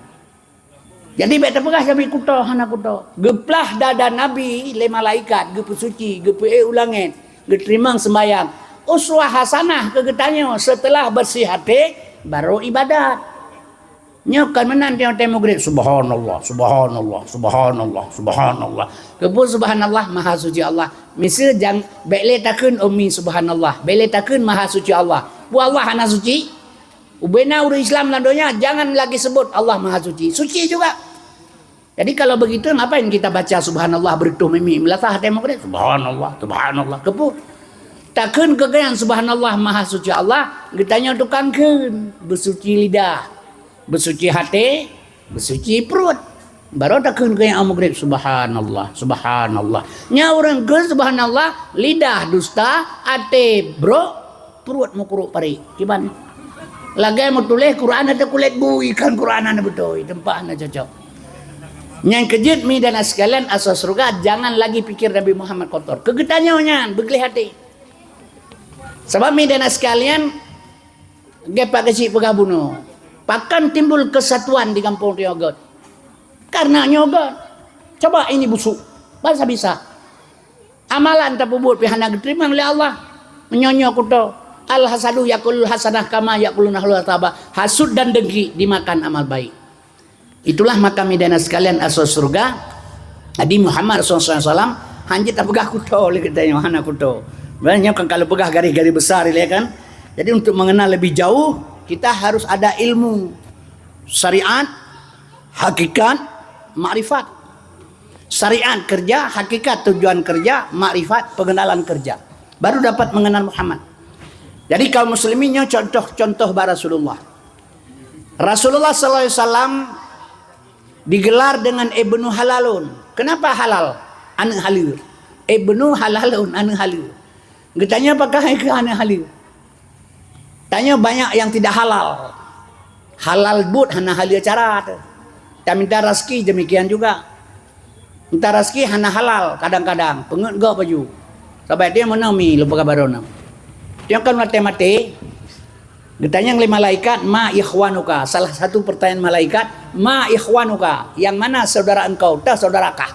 Jadi bék tapeugah Nabi kuto, hana kuto. Geuplah dada Nabi lé malaikat, geupeusuci, geupeuék u langét, geuteurimong seumbahyang. Uswah hasanah keu geutanyoe, seuteulah beursieh até, barô ibadat. Nyoe kon meunan tiong-tiong meugrib, subhanallah, subhanallah, subhanallah, subhanallah. Keupeue subhanallah, maha suci Allah. Miseue jang, bék lé takheun umi subhanallah, bék lé takheun maha suci Allah. Peue Allah hana suci? Ubena ureuëng Islam lam donya, jangan lagi sebut Allah Maha Suci. Suci juga. Jadi kalau begitu, ngapain kita baca subhanallah beureutoh mimi meulasah até meugrib? Subhanallah, subhanallah. Keupeue? Takheun keu geuyan subhanallah Maha Suci Allah, geutanyoe tukang kheun, beusuci lidah, beusuci até, beusuci pruet. Barô takheun keu nyang meugrib, subhanallah, subhanallah. Nya ureuëng kheun subhanallah, lidah dusta, até brok, pruet meukurok parit. Kiban. Lagée meutuléh Quran ateueh kulét bui, kan Quran hana beutôi, teumpat hana cocok. Nyang keujeuet mi dan sekalian asoe syeuruga, jangan lagi pikir Nabi Muhammad kotor. Keu geutanyoe nyan, beugleh até. Sabab mi dan sekalian, Geupak geuchik peugah bunoe, pakon timbul keusatuan di gampông tanyoe göt? Kareuna nyoe göt. Coba ini busuk, bansa bisa. Amalan tapeubuet pih hana geuteurimong lé Allah. Meunyoe nyoe kuto, al-hasadu yakulul hasanah kama yakulun ahlul tabah. Hasut dan dengki dimakan amal baik. Itulah maka mi dan sekalian asoe syeuruga. Jadi Muhammad sallallahu alaihi wasallam hana jeuet tapeugah kuto lé geutanyoe, hana kuto. Banyak kan kalau peugah garis-garis besar ilée kan. Jadi untuk mengenal lebih jauh, kita harus ada ilmu syariat, hakikat, makrifat. Syariat kerja, hakikat tujuan kerja, makrifat pengenalan kerja. Baru dapat mengenal Muhammad. Jadi kaum muslimin nyoe contoh-contoh bak Rasulullah. Rasulullah sallallahu alaihi wasallam digelar dengan Ibnu Halalun. Kenapa halal? Aneuk haleue. Ibnu Halalun, aneuk haleue. Geutanyoe pakon hai keu aneuk haleue? Tanyoe banyak yang tidak halal. Halal buet hana haleue cara teuh. Taminta raseuki demikian juga. Entah raseuki hana halal, kadang-kadang peungeut gob baju. Sabai dia meunoe mi lupa kabar na. Dia kan maté-maté. Geutanyong lé malaikat, "Ma ikhwanuka?" Salah satu pertanyaan malaikat, "Ma ikhwanuka?" Yang mana saudara engkau? Tah saudara kah?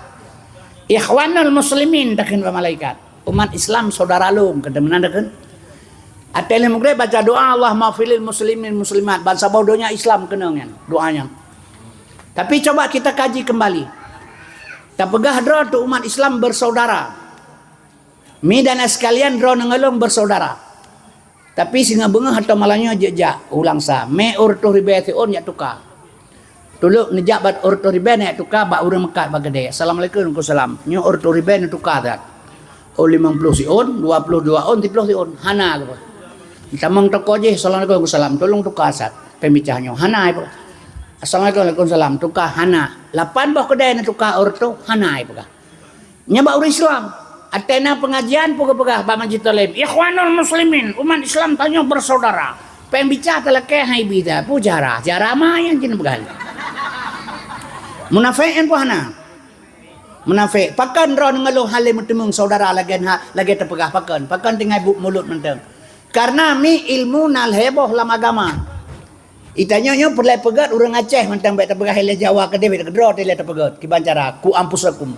Ikhwanul muslimin takheun bak malaikat. Umat Islam saudara lôn, kata meunan takheun. Até lheuh meugreb baca doa, "Allahumma filil muslimin muslimat." Bansaboh donya Islam keunong nyan, doa nyan. Tapi coba kita kaji kembali. Tapeugah droe tu umat Islam bersaudara. Mi dan sekalian droe ngon lôn bersaudara. Tapi singoh beungoh atau malam nyoe jejak ulang sa. Mé ureuëng ribée siôn jak tuka. Tulok neujak bak ureuëng ribée neujak tuka bak ureuëng meukat bak keudée. Assalamualaikum, waalaikumsalam. Nyoe ureuëng ribée neutuka that. Oh limong ploh siôn, dua ploh dua ôn, siplôh siôn. Hana geupeue. Tamong toko jih, assalamualaikum, waalaikumsalam. Tolong tuka sat. Pembicah nyoe hana ipeugah. Assalamualaikum, waalaikumsalam. Tuka hana. Lapan boh keudée neutuka ureuëng tu hana ipeugah. Nyan bak ureuëng Islam. Até na pengajian peugah-peugah bak majlis taklim, "Ikhwanul muslimin, umat Islam tanyoe bersaudara." Péng bica talakée hai bida, pu jara, jara ma nyang jin peugah. Munafék nyan pu hana. Munafék. Pakon droe ngon lôn hana lé meuteumeung saudara lagée ha, lagée tapeugah pakon. Pakon tinggai buet mulut mantong. Karena mi ilmu na lhée boh lam agama. Itanyoe nyoe peureulée peugét ureuëng Aceh mantong bék tapeugah ilée Jawa keudeh bék keudroe ilée tapeugét. Kiban cara, ku ampusakum.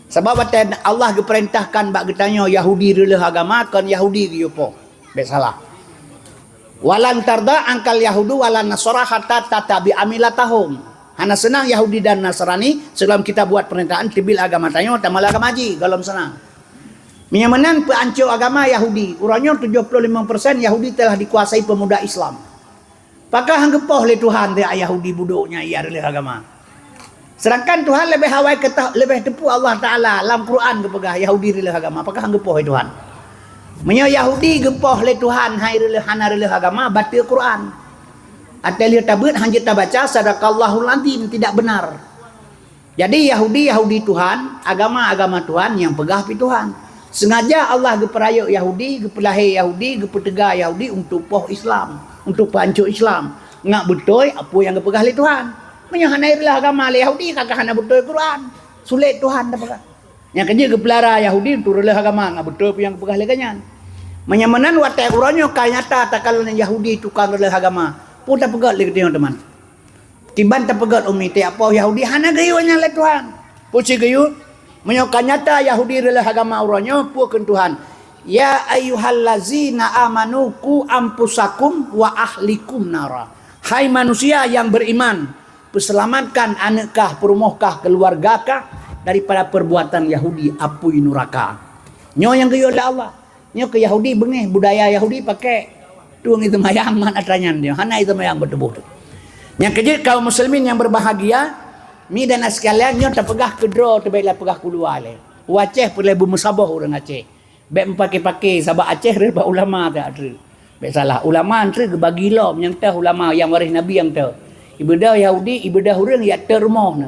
Sabab watée Allah geupeurintahkan bak geutanyoe Yahudi reuleueh agama, kon Yahudi geuyue poh. Bék salah. "Walan tarda angkal yahudu walan nasara hatta tattabi'a millatahum." Hana seunang Yahudi dan Nasrani sebelum kita buat pernyataan teubiet agama tanyoe, tamat agama jih, gohlom seunang. Meunyoe meunan peuancô agama Yahudi, uroe nyoe tujoh ploh limong persen Yahudi telah dikuasai pemuda Islam. Pakon han geupoh lé Tuhan teuh Yahudi budok nyang ia reuleueh agama? Seudangkan Tuhan leubeh awai keutah-, leubeh teupeu Allah Taala lam Quran geupeugah Yahudi reuleueh agama. Pakon han geupoh lé Tuhan? Meunyoe Yahudi geupoh lé Tuhan hai reuleueh, hana reuleueh agama, bateue Quran. Até lheueh tabeuet han jeuet tabaca, "Sadaqallahul Azim," tidak benar. Jadi Yahudi, Yahudi Tuhan, agama, agama Tuhan nyang peugah pih Tuhan. Sengaja Allah geupeurayeuk Yahudi, geupeulahé Yahudi, geupeuteuga Yahudi untuk poh Islam, untuk peuancô Islam. Ngat beutôi peue nyang geupeugah lé Tuhan. Meunyoe hana reuleueh agama lé Yahudi, ka hana beutôi Quran. Sulet Tuhan tapeugah. Nyang keujeuet geupeulara Yahudi untuk reuleueh agama, ngat beutôi peue nyang geupeugah lé gobnyan. Meunyoe meunan watée uroe nyoe ka nyata takalon Yahudi tukang reuleueh agama, peue tapeugét lé geutanyoe teuma? Kiban tapeugét umi tiep poh Yahudi hana geuyue nyan lé Tuhan. Peue cit geuyue? Meunyoe ka nyata Yahudi reuleueh agama uroe nyoe, peue kheun Tuhan? "Ya ayyuhallazina amanu qu anfusakum wa ahlikum nara." Hai manusia yang beriman, peuseulamatkan aneuk kah, peurumoh kah, keuluwarga kah daripada perbuatan Yahudi, apui nuraka. Nyoe nyang geuyue lé Allah. Nyoe keu Yahudi beungéh, budaya Yahudi pakai tueng iseumayang mat atra nyan nyoe, hana iseumayang beutuboh tu. Nyang keujeuet kaum muslimin yang berbahagia, mi dan sekalian, nyoe tapeugah keudroe teuh bék lé peugah keuluwa lé. U Aceh peureulée beumeusaboh ureuëng Aceh. Bék meupaké-paké sabab Aceh rhot bak ulama teuh treuk. Bék salah, ulama treuk geubagi lom nyang teuh ulama nyang waréh Nabi nyang teuh. Ibadah Yahudi, ibadah ureuëng jak teuh rumoh na.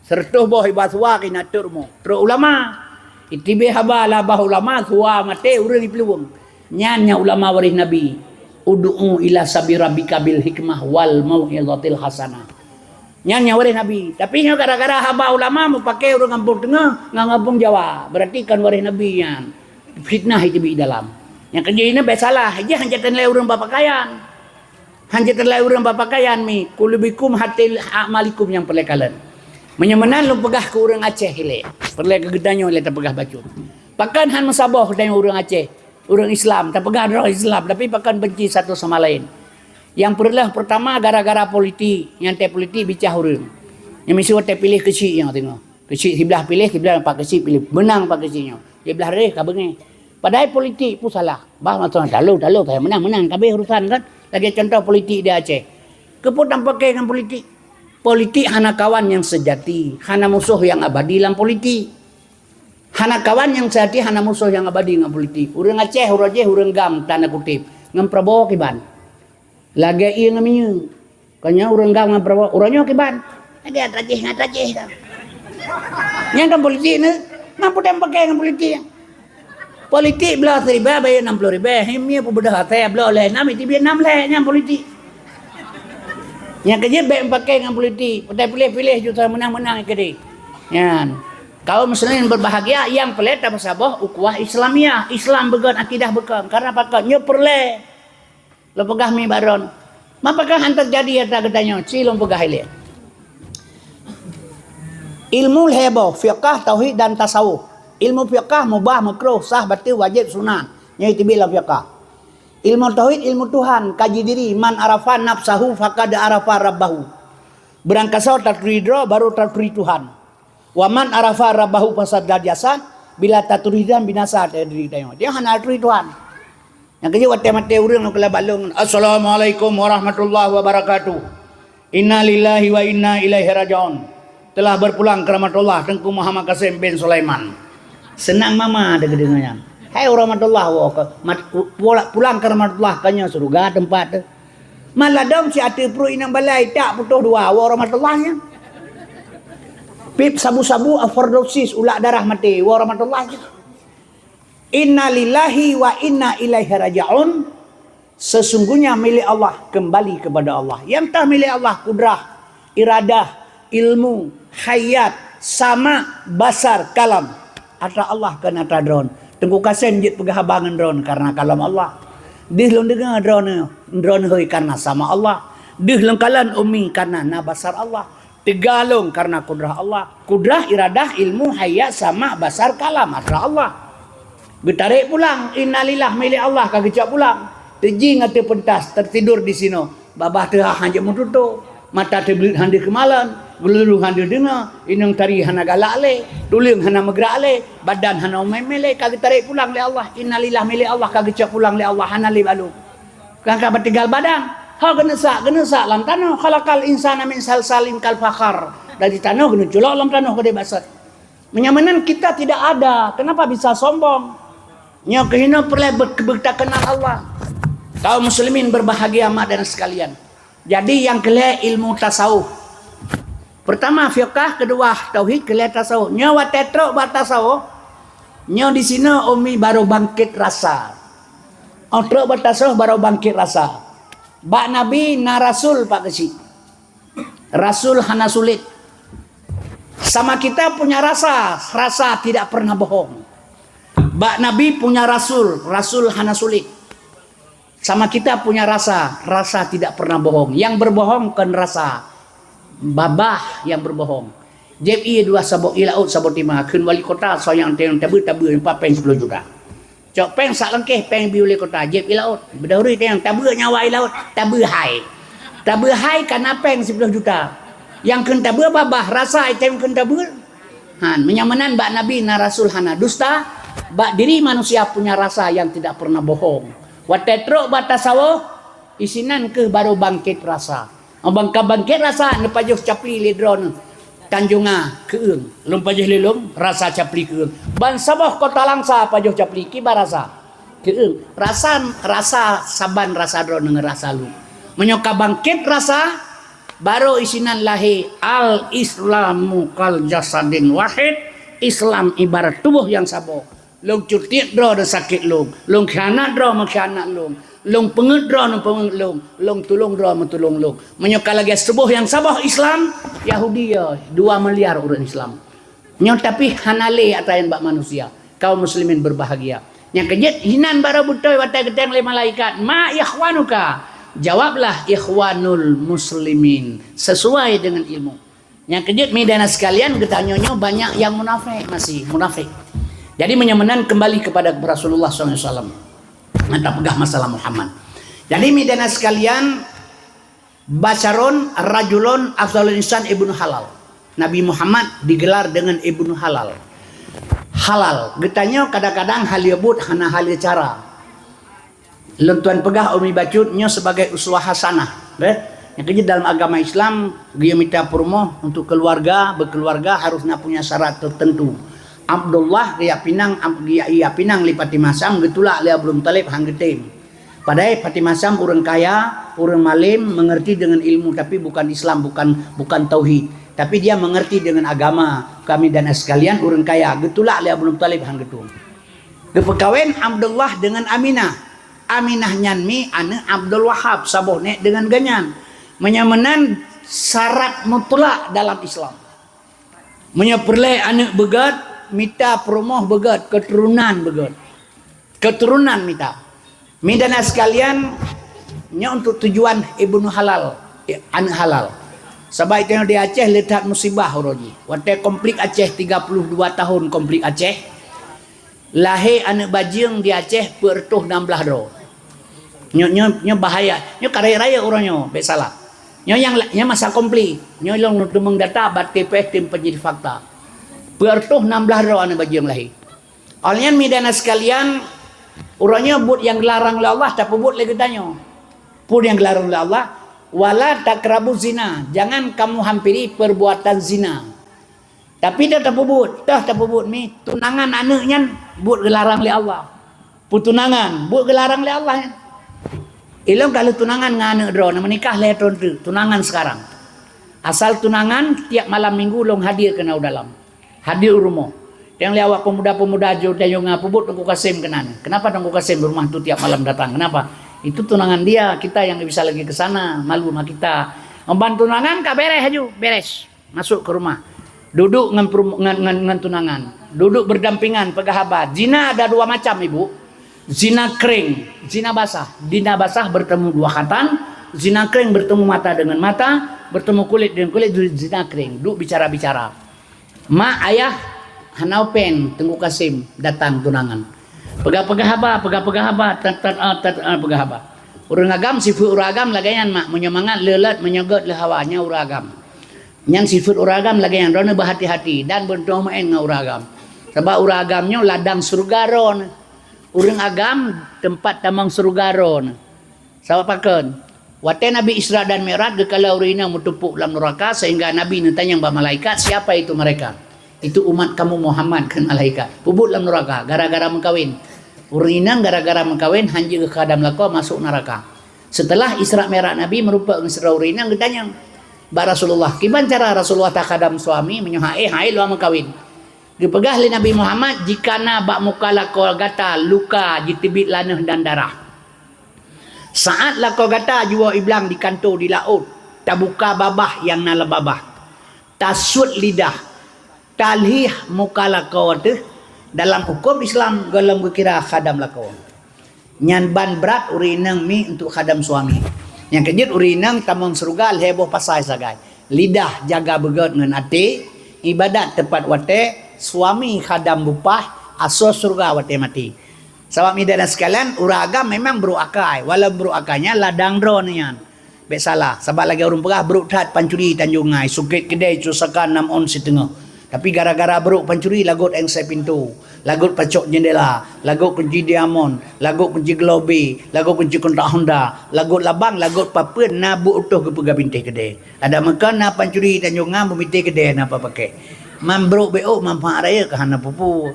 Seureutoh boh iba suwa keu na teuh rumoh. Trok ulama. Itibée haba lam babah ulama, suwa maté ureuëng iplueng. Nyan nyang ulama waréh Nabi. "Ud'u ila sabi rabbika bil hikmah wal mau'izatil hasanah." Nyan nyang waréh Nabi. Tapi nyoe gara-gara haba ulama meupaké ureuëng gampông teungoh ngon gampông Jawa. Berarti kon waréh Nabi nyan. Fitnah itibée dalam. Nyang keujeuet nyoe bék salah, jih hana teuntée ureuëng bapakaian. Hana teuntée ureuëng bapakaian mi, qulubikum hatta a'malikum nyang peureulée kalon. Meunyoe meunan lôn peugah keu ureuëng Aceh ilée, peureulée keu geutanyoe ilée tapeugah bacut. Pakon han meusaboh geutanyoe ureuëng Aceh, ureuëng Islam, tapeugah droe Islam, tapi pakon benci satu sama lain. Nyang peureulée pertama gara-gara politik, nyang teuh politik bicah ureuëng. Nyang miseue watée piléh keuchik nyang teungoh. Keuchik siblah piléh, siblah Pak Keuchik piléh. Meunang Pak Keuchik nyoe. Siblah réh ka beungéh. Padahai politik pun salah. Bah masa talo-talo saya menang-menang kabeh urusan kan. Lagée contoh politik di Aceh. Keupeue tampakée ngon politik? Politik hana kawan yang sejati, hana musuh yang abadi lam politik. Hana kawan yang sejati, hana musuh yang abadi ngon politik. Ureuëng Aceh, ureuëng Aceh, ureuëng GAM tanda kutip. Ngon Prabowo kiban. Lagée ié ngon minyeuk. Kon nyoe ureuëng GAM ngon Prabowo, uroe nyoe kiban. Lagée atra jih ngon atra jih ka. Nyang kan politik ni, mampu dan pakai ngon politik. Politik bloe siribée bayeue nam ploh ribée, him mie peubeudôh asée bloe lhée nam, itibie nam lhée, nyan politik. Nyang keujeuet bék pakai ngon politik, patai piléh-piléh juta meunang-meunang keudeh. Nyan. Kaum muslimin berbahagia, nyang peureulée tameusaboh ukhuwah Islamiyah, Islam beugét, akidah beugét. Karena pakon nyoe peureulée. Lôn peugah mi bak droen, mapakah han teujadi atra geutanyoe? Ci lôn peugah ilée. Ilmu lhée boh, fiqah, tauhid dan tasawuf. Ilmu fiqah mubah, meukruh, sah, batil, wajéb, sunat. Nyoe iteubiet lam fiqah. Ilmu tauhid, ilmu Tuhan, kaji diri, man arafa nafsahu faqad arafa rabbahu. Beurangkasoe taturi droe, baru taturi Tuhan. Wa man arafa rabbahu fasadda jasad, bila taturi dan binasa diri tanyoe. Dia hana turi Tuhan. Nyang keujeuet watée maté ureuëng keu bak lôn, "Assalamualaikum warahmatullahi wabarakatuh. Inna lillahi wa inna ilaihi raji'un. Telah berpulang ke rahmatullah Teungku Muhammad Kasim bin Sulaiman." Seunang mama deuh geudeungoe nyan. Hai rahmatullah woe ka, mat-, pu-, pula-, pulang ke rahmatullah ka nyoe syeuruga teumpat teuh. Maladong si ateueh pruet inong balai tak putôh dua, woe rahmatullah nyan. Pip sabu-sabu overdosis, ulak darah maté, woe rahmatullah nyan. Inna lillahi wa inna ilaihi raji'un. Sesungguhnya milik Allah, kembali kepada Allah. Nyang teuh milik Allah, kudrah, iradah, ilmu, hayat, sama, basar, kalam. Atra Allah kon atra droen. Teungku Kasim jeuet peugah haba ngon droen karena kalam Allah. Deuh lôn deungoe droen, droen hôi karena sama Allah. Deuh lôn kalon umi karena na basar Allah. Teuga lôn karena kudrah Allah. Kudrah, iradah, ilmu, hayat, sama, basar, kalam, atra Allah. Geutarek pulang, innalillah milék Allah ka geucok pulang. Teujieng ateueh peuntas, teutidur di sinoe. Babah teuhah hanjeuet meututoe, mata teubleuet han deuh keumalon, geululu han deuh deungoe, inong tari hana galak lé, tuleueng hana meugrak lé, badan hana umé-mé lé, ka geutarek pulang lé Allah. Innalillah milék Allah ka geucok pulang lé Allah, hana lé balu. Ka, ka beutinggal badan. Ha geuneusak, geuneusak lam tanoh. Khalaqal insana min salsalin kal fakhar. Dari tanoh geuneuculok lam tanoh keudeh basot. Meunyoe meunan kita tidak ada, kenapa bisa sombong? Nyoe keuhina peureulée be-, beutakeunal Allah. Kaum muslimin berbahagia, mak dan sekalian. Jadi nyang keulhée ilmu tasawuf. Pertama fiqah, kedua tauhid, keulhée tasawuf. Nyoe watée trok bak tasawuf, nyoe di sinoe umi baru bangkit rasa. Oh trok bak tasawuf baru bangkit rasa. Bak Nabi na rasul pak keuchik. Rasul hana sulit. Sama kita punya rasa, rasa tidak pernah bohong. Bak Nabi punya rasul, rasul hana sulit. Sama kita punya rasa, rasa tidak pernah bohong. Yang berbohong bukan rasa, babah yang berbohong. Jép ie dua saboh, ie laôt saboh teuma, kheun wali kota soe nyang teueng tabeue, tabeue empat péng sepuluh juta. Cok péng sak langkéh, péng bie ulée kota, jép ie laôt. Beudahuri teueng tabeue nyawa ie laôt, tabeue hai. Tabeue hai kana péng siploh juta. Nyang kheun tabeue babah, rasa item kheun tabeue. Han, meunyoe meunan bak Nabi na rasul hana dusta, bak diri manusia punya rasa yang tidak pernah bohong. Watée trok bak tasawuf, isinan keuh baru bangkit rasa. Bang ka bangkit rasa neupajoh capli lé droeneuh. Tanjunga keueung. Lôn pajoh lé lôn rasa capli keueung. Ban saboh kota Langsa pajoh capli kiban rasa. Keueung. Rasa, rasa saban rasa droeneuh ngon rasa lôn. Meunyoe ka bangkit rasa, baru isinan lahé al-Islamu kal jasadin wahid. Islam ibarat tuboh nyang saboh. Lôn cutiet droe sakét lôn, lôn khianat droe meukhianat lôn, lôn peungeuet droe neupeungeuet lôn, lôn tulông droe meutulông lôn. Meunyoe ka lagée tuboh nyang saboh Islam, Yahudi ya dua miliar ureuëng Islam. Nyoe tapi hana lé atra nyan bak manusia. Kaum muslimin berbahagia. Nyang keujeuet hinan baru beutôi watée geuteueng lé malaikat, "Ma ikhwanuka?" Jawablah, "Ikhwanul muslimin," sesuai dengan ilmu. Nyang keujeuet mi dan sekalian, geutanyoe nyoe banyak nyang munafék, masih munafék. Jadi meunyoe meunan kembali kepada Rasulullah sallallahu alaihi wasallam. Nyang tapeugah masalah Muhammad. Jadi mi dan sekalian, basyaron rajulun afdalul insan ibnu halal. Nabi Muhammad digelar dengan ibnu halal. Halal. Geutanyoe kadang-kadang hal buet hana hal cara. Lôn tuan peugah umi bacut nyoe sebagai uswah hasanah. Beh, nyang keujeuet dalam agama Islam, geuyue mita peurumoh untuk keluarga, berkeluarga harus na punya syarat tertentu. Abdullah geujak pinang, ab-, geujak, geujak pinang lé Fatimah Sam geutulak lé Abdul Muthalib han geutem. Padahai Fatimah Sam ureuëng kaya, ureuëng malem, mengerti dengan ilmu tapi bukan Islam, bukan, bukan tauhid. Tapi dia mengerti dengan agama. Kami dan sekalian ureuëng kaya geutulak lé Abdul Muthalib han geutem. Geupeukawen Abdullah dengan Aminah. Aminah nyan mi aneuëk Abdul Wahab, saboh nék dengan geuhnyan. Meunyoe meunan syarat mutlak dalam Islam. Meunyoe peureulée aneuëk beugét, mita peurumoh beugét, keuturonan beugét. Keuturonan mita. Mi dan sekalian, nyoe untuk tujuan ibnu halal, aneuëk halal. Sabab itu di Aceh le that musibah uroe jih. Watée konflik Aceh tiga puluh dua tahun konflik Aceh, lahé aneuëk bajeueng di Aceh peuet reutôh nam blaih droe. Nyoe, nyoe, nyoe bahaya. Nyoe ka rayeuk-rayeuk uroe nyoe, bék salah. Nyoe nyang, nyang masa konflik. Nyoe lôn teumeung data bak T P S, tim penyidik fakta. Peuet reutôh nam blaih droe aneuëk bajeueng lahé. Awaknyan mi dan sekalian, uroe nyoe buet nyang geularang lé Allah tapeubuet lé geutanyoe. Peue nyang geularang lé Allah, "Wala taqrabuz zina," jangan kamu hampiri perbuatan zina. Tapi dah tapeubuet, dah tapeubuet mi, tunangan aneuëk nyan buet geularang lé Allah. Peutunangan, buet geularang lé Allah nyan. Ilong ka lheueh tunangan ngon aneuëk droe, na meunikah lhée thon teuk, tunangan sekarang. Asal tunangan, tiap malam minggu lôn hadir keunoe dalam. Hadir u rumoh. Teueng lé awak pemuda-pemuda jo dayong peubuet Teungku Kasim keunan. Kenapa Teungku Kasim rumah tu tiap malam datang? Kenapa? Itu tunangan dia, kita yang bisa lagi ke sana, malu sama kita. Ban tunangan ka beres aju, beres. Masuk ke rumah. Duduk ngan, ngan, ngan, ngan tunangan. Duduk berdampingan, peugah haba. Zina ada dua macam, Ibu. Zina kering, zina basah. Zina basah bertemu dua khatan, zina kering bertemu mata dengan mata, Bertemu kulit dengan kulit, zina kering, duk bicara-bicara. Mak ayah hana upen Teungku Kasim datang tunangan. Peugah-peugah haba, peugah-peugah haba, tat, tat, ah, tat, ah, peugah haba. Ureuëng agam, sifeuet ureuëng agam lagée nyan, mak, meunyoe mangat le lôt, meunyoe gét le hawa, nyan ureuëng agam. Nyan sifeuet ureuëng agam lagée nyan, droeneuh beuhati-hati dan beuntoh meuén ngon ureuëng agam. Sabab ureuëng agam nyoe ladang syeuruga droeneuh. Ureuëng agam teumpat tamong syeuruga droeneuh. Sabab pakon? Watée Nabi Isra dan Mi'raj, geukalon ureuëng inong meuteupok lam nuraka, sehingga Nabi neutanyong bak malaikat, "Siapa itu mereka?" "Itu umat kamu Muhammad," kheun malaikat. "Peubuet lam nuraka gara-gara meukawen." Ureuëng inong gara-gara meukawen hana jeuet geukhadam lakoe, masôk nuraka. Seuteulah Isra Mi'raj Nabi meurumpok ngon sidroe ureuëng inong, geutanyong bak Rasulullah, "Kiban cara Rasulullah takhadam suami meunyoe han éh, han éh lôn meukawen?" Geupeugah lé Nabi Muhammad, "Jika na bak muka lakoe gata luka jiteubiet laneueh dan darah, saát lakoe gata jiwoe iblang di kantô di laôt, tabuka babah nyang na lam babah, tasuet lidah, talhih muka lakoe teuh, dalam huköm Islam gohlom geukira khadam lakoe. Nyan ban brat ureuëng inong miet untuk khadam suami." Nyang keujeuet ureuëng inong tamong syeuruga lhée boh pasai sagai. Lidah jaga beugét ngon até, iébadat teupat watée, suami khadam bupah, asoe syeuruga watée maté. Sabab, mideuna sekalian, ureuëng agam memang brok akai, walau brok akai nyan ladang droeneuh nyan. Bék salah, sabab lagée ureuëng peugah, brok that pancuri Tanjong Ngai, sukét keudée, cusaka nam ôn siteungoh. Tapi gara-gara brok pancuri, lagot éngsé pintoe, lagot pacok jeundela, lagot kunci diamond, lagot kunci globe, lagot kunci kontak Honda, lagot labang, lagot papeuen na buet utoh geupeugah bintéh keudée. Adak meukan na pancuri Tanjong Ngai, beumintéh keudée na papaké. Man brok bék ôk, manfaat rayeuk ka hana peue-peue.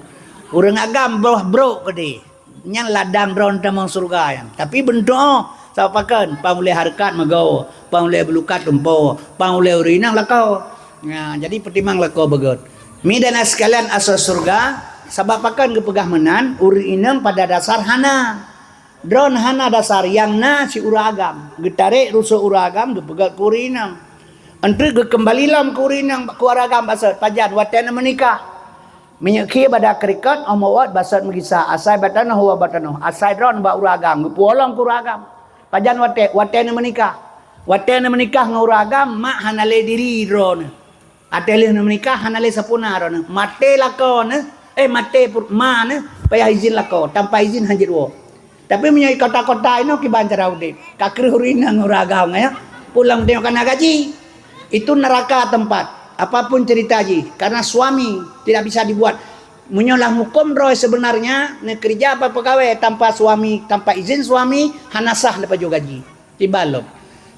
Ureuëng agam boh brok keudeh. Nyan ladang droe tamong syeuruga nyan. Tapi beuntoh, sabab pakon, pang ulée hareukat meugoe, pang ulée beulukat lumpoe, pang ulée ureuëng inong lakoe. Nah, jadi peutimang lakoe beugét. Mideuna sekalian asoe syeuruga, sabab pakon geupeugah meunan, ureuëng inong pada dasar hana. Droe hana dasar, nyang na si ureuëng agam. Geutarek rusoh ureuëng agam, geupeugét keu ureuëng inong. Enteuk geukeumbali lom keu ureuëng inong, keu ureuëng agam bacut, pajan watée na meunikah. Meunyoe khie bada keurikot, óh meuwot bacut meugisa, asai bak tanoh, woe bak tanoh, asai droe bak ureuëng agam, geupuwoe lom keu ureuëng agam. Pajan watée, watée na meunikah. Watée na meunikah ngon ureuëng agam, mak hana lé diri droeneuh. Watée lheueh na meunikah, hana lé sapeue na droeneuh. Maté lakoe neuh, eh, maté pur-, ma neuh, payah izin lakoe, tanpa izin han jeuet woe. Tapi meunyoe di kota-kota inoe kiban cara udeb, ka kreueh ureuëng inong ngon ureuëng agam nyan, pulang teuh ka na gaji. Itu neraka tempat. Apapun cerita jih, karena suami tidak bisa dibuat. Meunyoe lam huköm droe seubeunarnya, neukeureuja apa peugawée tanpa suami, tanpa izin suami, hana sah neupajoh gaji. Tiba lom.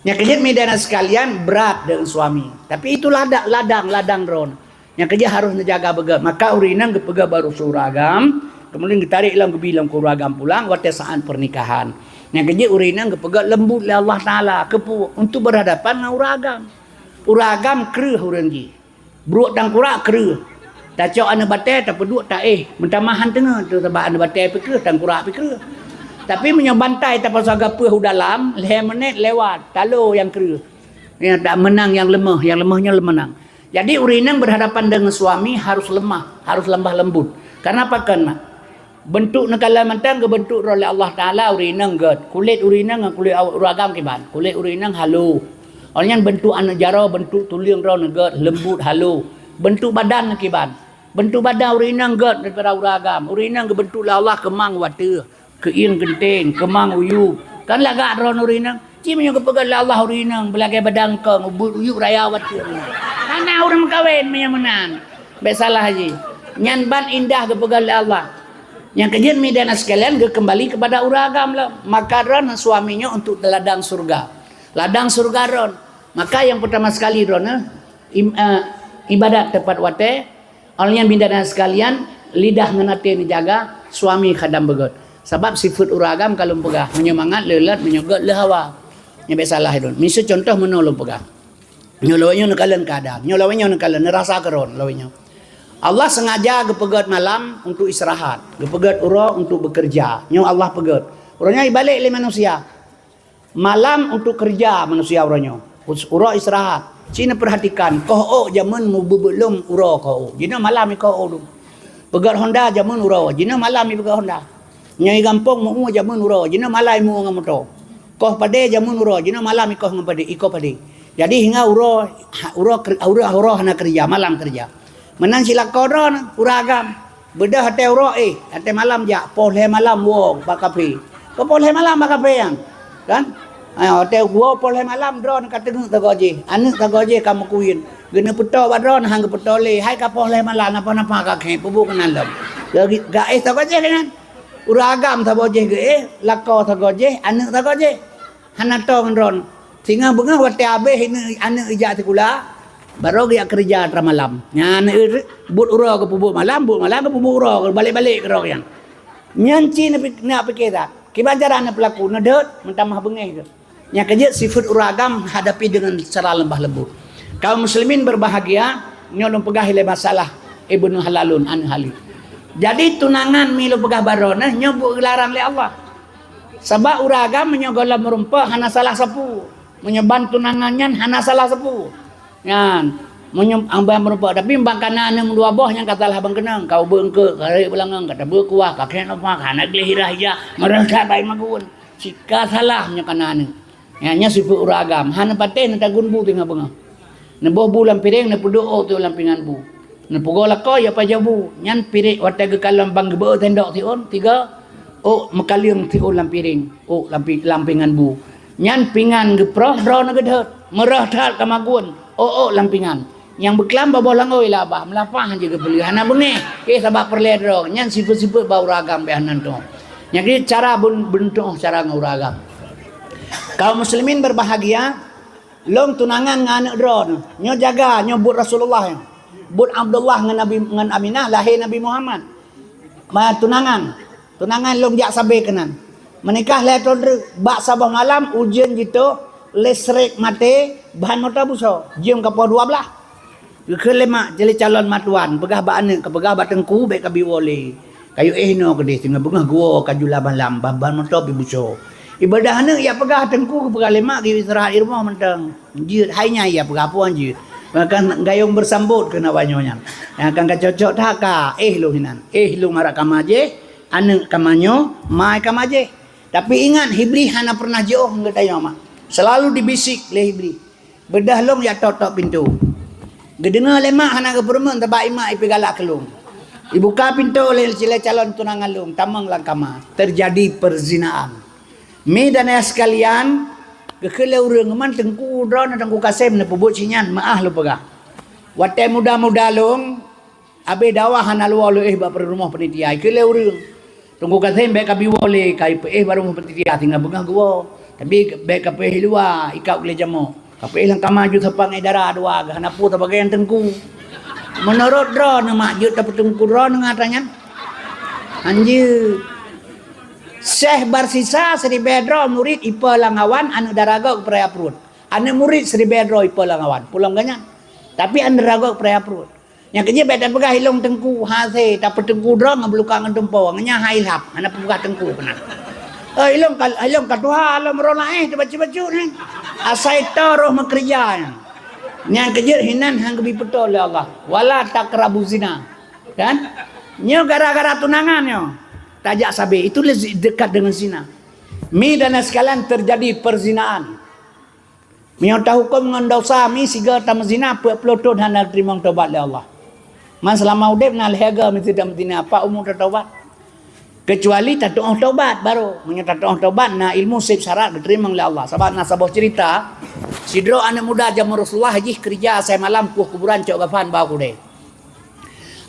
Nyang keujeuet mideuna sekalian, brat deungon suami. Tapi itulah da-, ladang, ladang droe. Nyang keujeuet harôh neujaga beugét. Maka ureuëng inong geupeugét bak rusoh ureuëng agam, keumudian geutarek lom geubi lom keu ureuëng agam pulang watée saát pernikahan. Nyang keujeuet ureuëng inong geupeugét leumbut lé Allah Taala, keupeue? Untuk berhadapan ngon ureuëng agam. Ureuëng agam kreueh ureuëng jih. Brok tangkurak kreueh. Tacok aneuëk batée tapeuduek taéh, meutamah han teungoh, sabab aneuëk batée pih kreueh, tangkurak pih kreueh. Tapi meunyoe bantai tapasah gapeueh u dalam, lhée menit lewat, talo nyang kreueh. Ya, tak menang nyang leumoh, nyang leumoh nyoe leumenang. Jadi, ureuëng inong berhadapan dengan suami harus lemah, harus lemah lembut. Karena apa? Karena bentuk neukalon mantong geubentuk droe lé Allah Taala, ureuëng inong gét. Kulét ureuëng inong ngon kulét ureuëng agam kiban. Kulét ureuëng inong halo. Awaknyan bentuk aneuëk jaroe, bentuk tuleueng droe gét, lembut, halo. Bentuk badan kiban. Bentuk badan ureuëng inong gét daripada ureuëng agam. Ureuëng inong geubentuk lé Allah keumang watée. Keuieng geunteng, keumang uyueb. Kan lagak droe ureuëng inong. Ci meunyoe geupeugét lé Allah ureuëng inong beulagée badan kong, ubeuet uyueb raya watée. Hana ureuëng meukawen meunyoe meunan. Bék salah jih. Nyan ban indah geupeugét lé Allah. Nyang keujeuet mideuna sekalian geukeumbali keupada ureuëng agam lom. Maka droe suami nyoe untuk teuladang syeuruga. Ladang syeuruga droe. Maka nyang peutama sekali droe, im-, eh, iébadat teupat watée, Awaknyan mideuna sekalian, lidah ngon até neujaga, suami khadam beugét. Sabab sifeuet ureuëng agam ka lôn peugah, meunyoe mangat le lôt, meunyoe gét le hawa. Nyan bék salah droe. Miseue cuntoh meunoe lôn peugah. Nyoe lawét nyoe neukalon keuadaan. Nyoe lawét nyoe neukalon, neurasa keudroe lawét nyoe. Allah sengaja geupeugét malam untuk istirahat, geupeugét uroe untuk bekerja. Nyoe Allah peugét. Uroe nyoe ibalek lé manusia. Malam untuk kerja manusia uroe nyoe. Us-, uroe istirahat. Ci neupeurhatikan, koh ôk jameun meubeubeuet lom uroe koh ôk. Jinoe malam ikoh ôk dum. Peugét honda jameun uroe. Jinoe malam ipeugét honda. Nyoe i gampông meu-ue jameun uroe. Jinoe malam imu-ue ngon moto. Koh padé jameun uroe. Jinoe malam ikoh ngon padé, ikoh padé. Jadi hingga uroe, uroe, uroe, uroe hana keureuja, malam keureuja. Meunan silakoe droeneuh, ureueng agam. Beudôh até uroe, eh, até malam jak, poh lhée malam woe bak kafe. Keu poh lhée malam bak kafe nyan. Kan? Ha, até woe poh lhée malam droeneuh ka teungeut sagoe jih. Aneuëk sagoe jih ka meukuyun. Geuneuk peutoe bak droeneuh han geupeutole. Hai ka poh lhée malam, napa-napa ka khém, peubuet keunan lom. Ga-, gaéh sagoe jih keunan. Ureueng agam saboh jih geuéh, lakoe sagoe jih, aneuëk sagoe jih. Hana toe ngon droeneuh. Singoh beungoh watée habéh aneuëk, aneuëk ijak sikula, barô geujak keureuja atra malam. Nyan, eh, buet uroe geupeubuet malam, buet malam geupeubuet uroe, balek-balek keudroe nyan. Nyan cit neupi-, neupike that. Kiban cara neupeulaku, neudeuet, meutamah beungéh geuh. Nyang keujeuet sifeuet ureueng agam hadapi deungon secara leumbah lembut. Kaum muslimin berbahagia, nyoe lôn peugah ilée masalah Ibnu Halalun aneuëk Halid. Jadi tunangan mi lôn peugah baroe nyoe, nyoe buet geularang lé Allah. Sabab ureueng agam meunyoe gohlom meurumpok hana salah sapeue. Meunyoe ban tunangan nyan hana salah sapeue. Nyan, meunyoe ban meurumpok, tapi ban kana aneuëk meudua boh nyan ka salah ban keunong, ka ubeut eungkôt, ka rhot beulangong, ka tabeuet kuah, ka khém lumpah, ka hana gleh irah ija, meureuh that bai magun. Sika salah meunyoe kana aneuëk. Nyan, nyan sifeuet ureueng agam, hana patéh neutagun bu teungoh beungoh. Neuboh bu lam piréng, neupeuduek ôk tiep lam pingan bu. Neupeugoe lakoe, ya pajoh bu. Nyan piréng watée geukalon ban geubeuet sendok siôn, tiga, ôk meukaleueng siôn lam piréng, ôk lam pi-, lam pingan bu. Nyan pingan geuproh, droeneuh geudeuet. Meureuh that ka magun, ôk-ôk lam pingan. Nyang beuklam babah langôi lah bah, meulapah jih geupeuleueh, hana beungéh. Eh, sabab peureulée droe, nyan sifeuet-sifeuet bak ureueng agam bék hana tueng. Nyang keu cara bun-, beuntoh cara ngon ureueng agam. Kaum muslimin berbahagia, lôn tunangan ngon aneuëk droeneuh. Nyoe jaga, nyoe buet Rasulullah nyoe. Buet Abdullah ngon Nabi, ngon Aminah lahé Nabi Muhammad. Ma tunangan. Tunangan lôn jak sabe keunan. Meunikah lhée thon treuk, bak saboh malam ujeuen jitôh, listrik maté, ban moto busoe. Jeuem ka poh dua blaih. Geukheun lé mak, jeuet lé calon matuan, peugah bak aneuëk, ka peugah bak teungku, bék kabi woe lé. Kayue éh inoe keudeh, singoh beungoh geuwoe ka jula malam, ban, ban moto pih busoe. Ibadah aneuëk ya peugah teungku, geupeugah lé mak, geuistirahat i rumoh mantong. Jeuet, hai nyan ya peugah peue jeuet. Kan gayong beusambot keu na banyoe nyan. Nyang kan ka cocok that ka, éh lôn hinan. Éh lôn marak kama jih, aneuëk kama nyoe, mai kama jih. Tapi ingat, Iblih hana pernah jiôh ngon geutanyoe mak. Selalu dibisik lé Iblih. Beudôh lôn jak tok-tok pintoe. Geudeungoe lé mak hana geupeureumeun, teuma imak ipeugalak keu lôn. Ibuka pintoe lé, lé calon tunangan lôn, tamong lam kama. Terjadi perzinaan. Mi dan ayah sekalian, geukheun lé ureuëng, man teungku droeneuh, Teungku Kasem neupeubuet si nyan, meuáh lôn peugah. Watée muda-muda lôn, abéh dakwah hana luwa lôn éh bak rumoh panitia, geukheun lé ureuëng. Teungku Kasem bék kabi woe lé, ka ipeuéh bak rumoh panitia, singoh beungoh geuwoe. Tapi bék kapeuéh luwa, ikab gleh jamok. Kapeuéh lam kama jeuet sapang éh dara dua, hana peue sabagai nyang teungku. Meunurot droeneuh mak jeuet tapeuteungku droeneuh ngon atra nyan? Hanjeuet. Syekh Barsisa siribée droe murit ipe lam awan, aneuëk dara gob geupeuraya pruet. Aneuëk murit siribée droe ipe lam awan, peue lom geuh nyan. Tapi aneuëk dara gob geupeuraya pruet. Nyang keujeuet bék tapeugah ilôn teungku, hase tapeuteungku droe ngon beuluka ngon tumpo, ngon nyan hai lhab, hana peugah teungku keunan. Eh, ilôn ka, ilôn ka tuha lom roh laén teubacut-bacut nyan. Asai ta roh meukeureuja nyan. Nyang keujeuet hinan han geubi peutoe lé Allah. Wala taqrabu zina. Kan? Nyoe gara-gara tunangan nyoe. Tajak sabe, itu le-, dekat dengan zina. Mi dan sekalian terjadi perzinaan. Meunyoe tahuköm ngon desya mi sigoe tameuzina peuet ploh thon hana teurimong tobat lé Allah. Man seulama udeb na lhée goe meusti tameuzina, pat umu tatobat? Keucuali tatuoh tobat barô. Meunyoe tatuoh tobat na ilmu seb syarat geuteurimong lé Allah. Sabab na saboh ceurita, sidroe aneuëk muda jameun Rasulullah jih keureuja asai malam kueh kuburan cok gafan ba u keudée.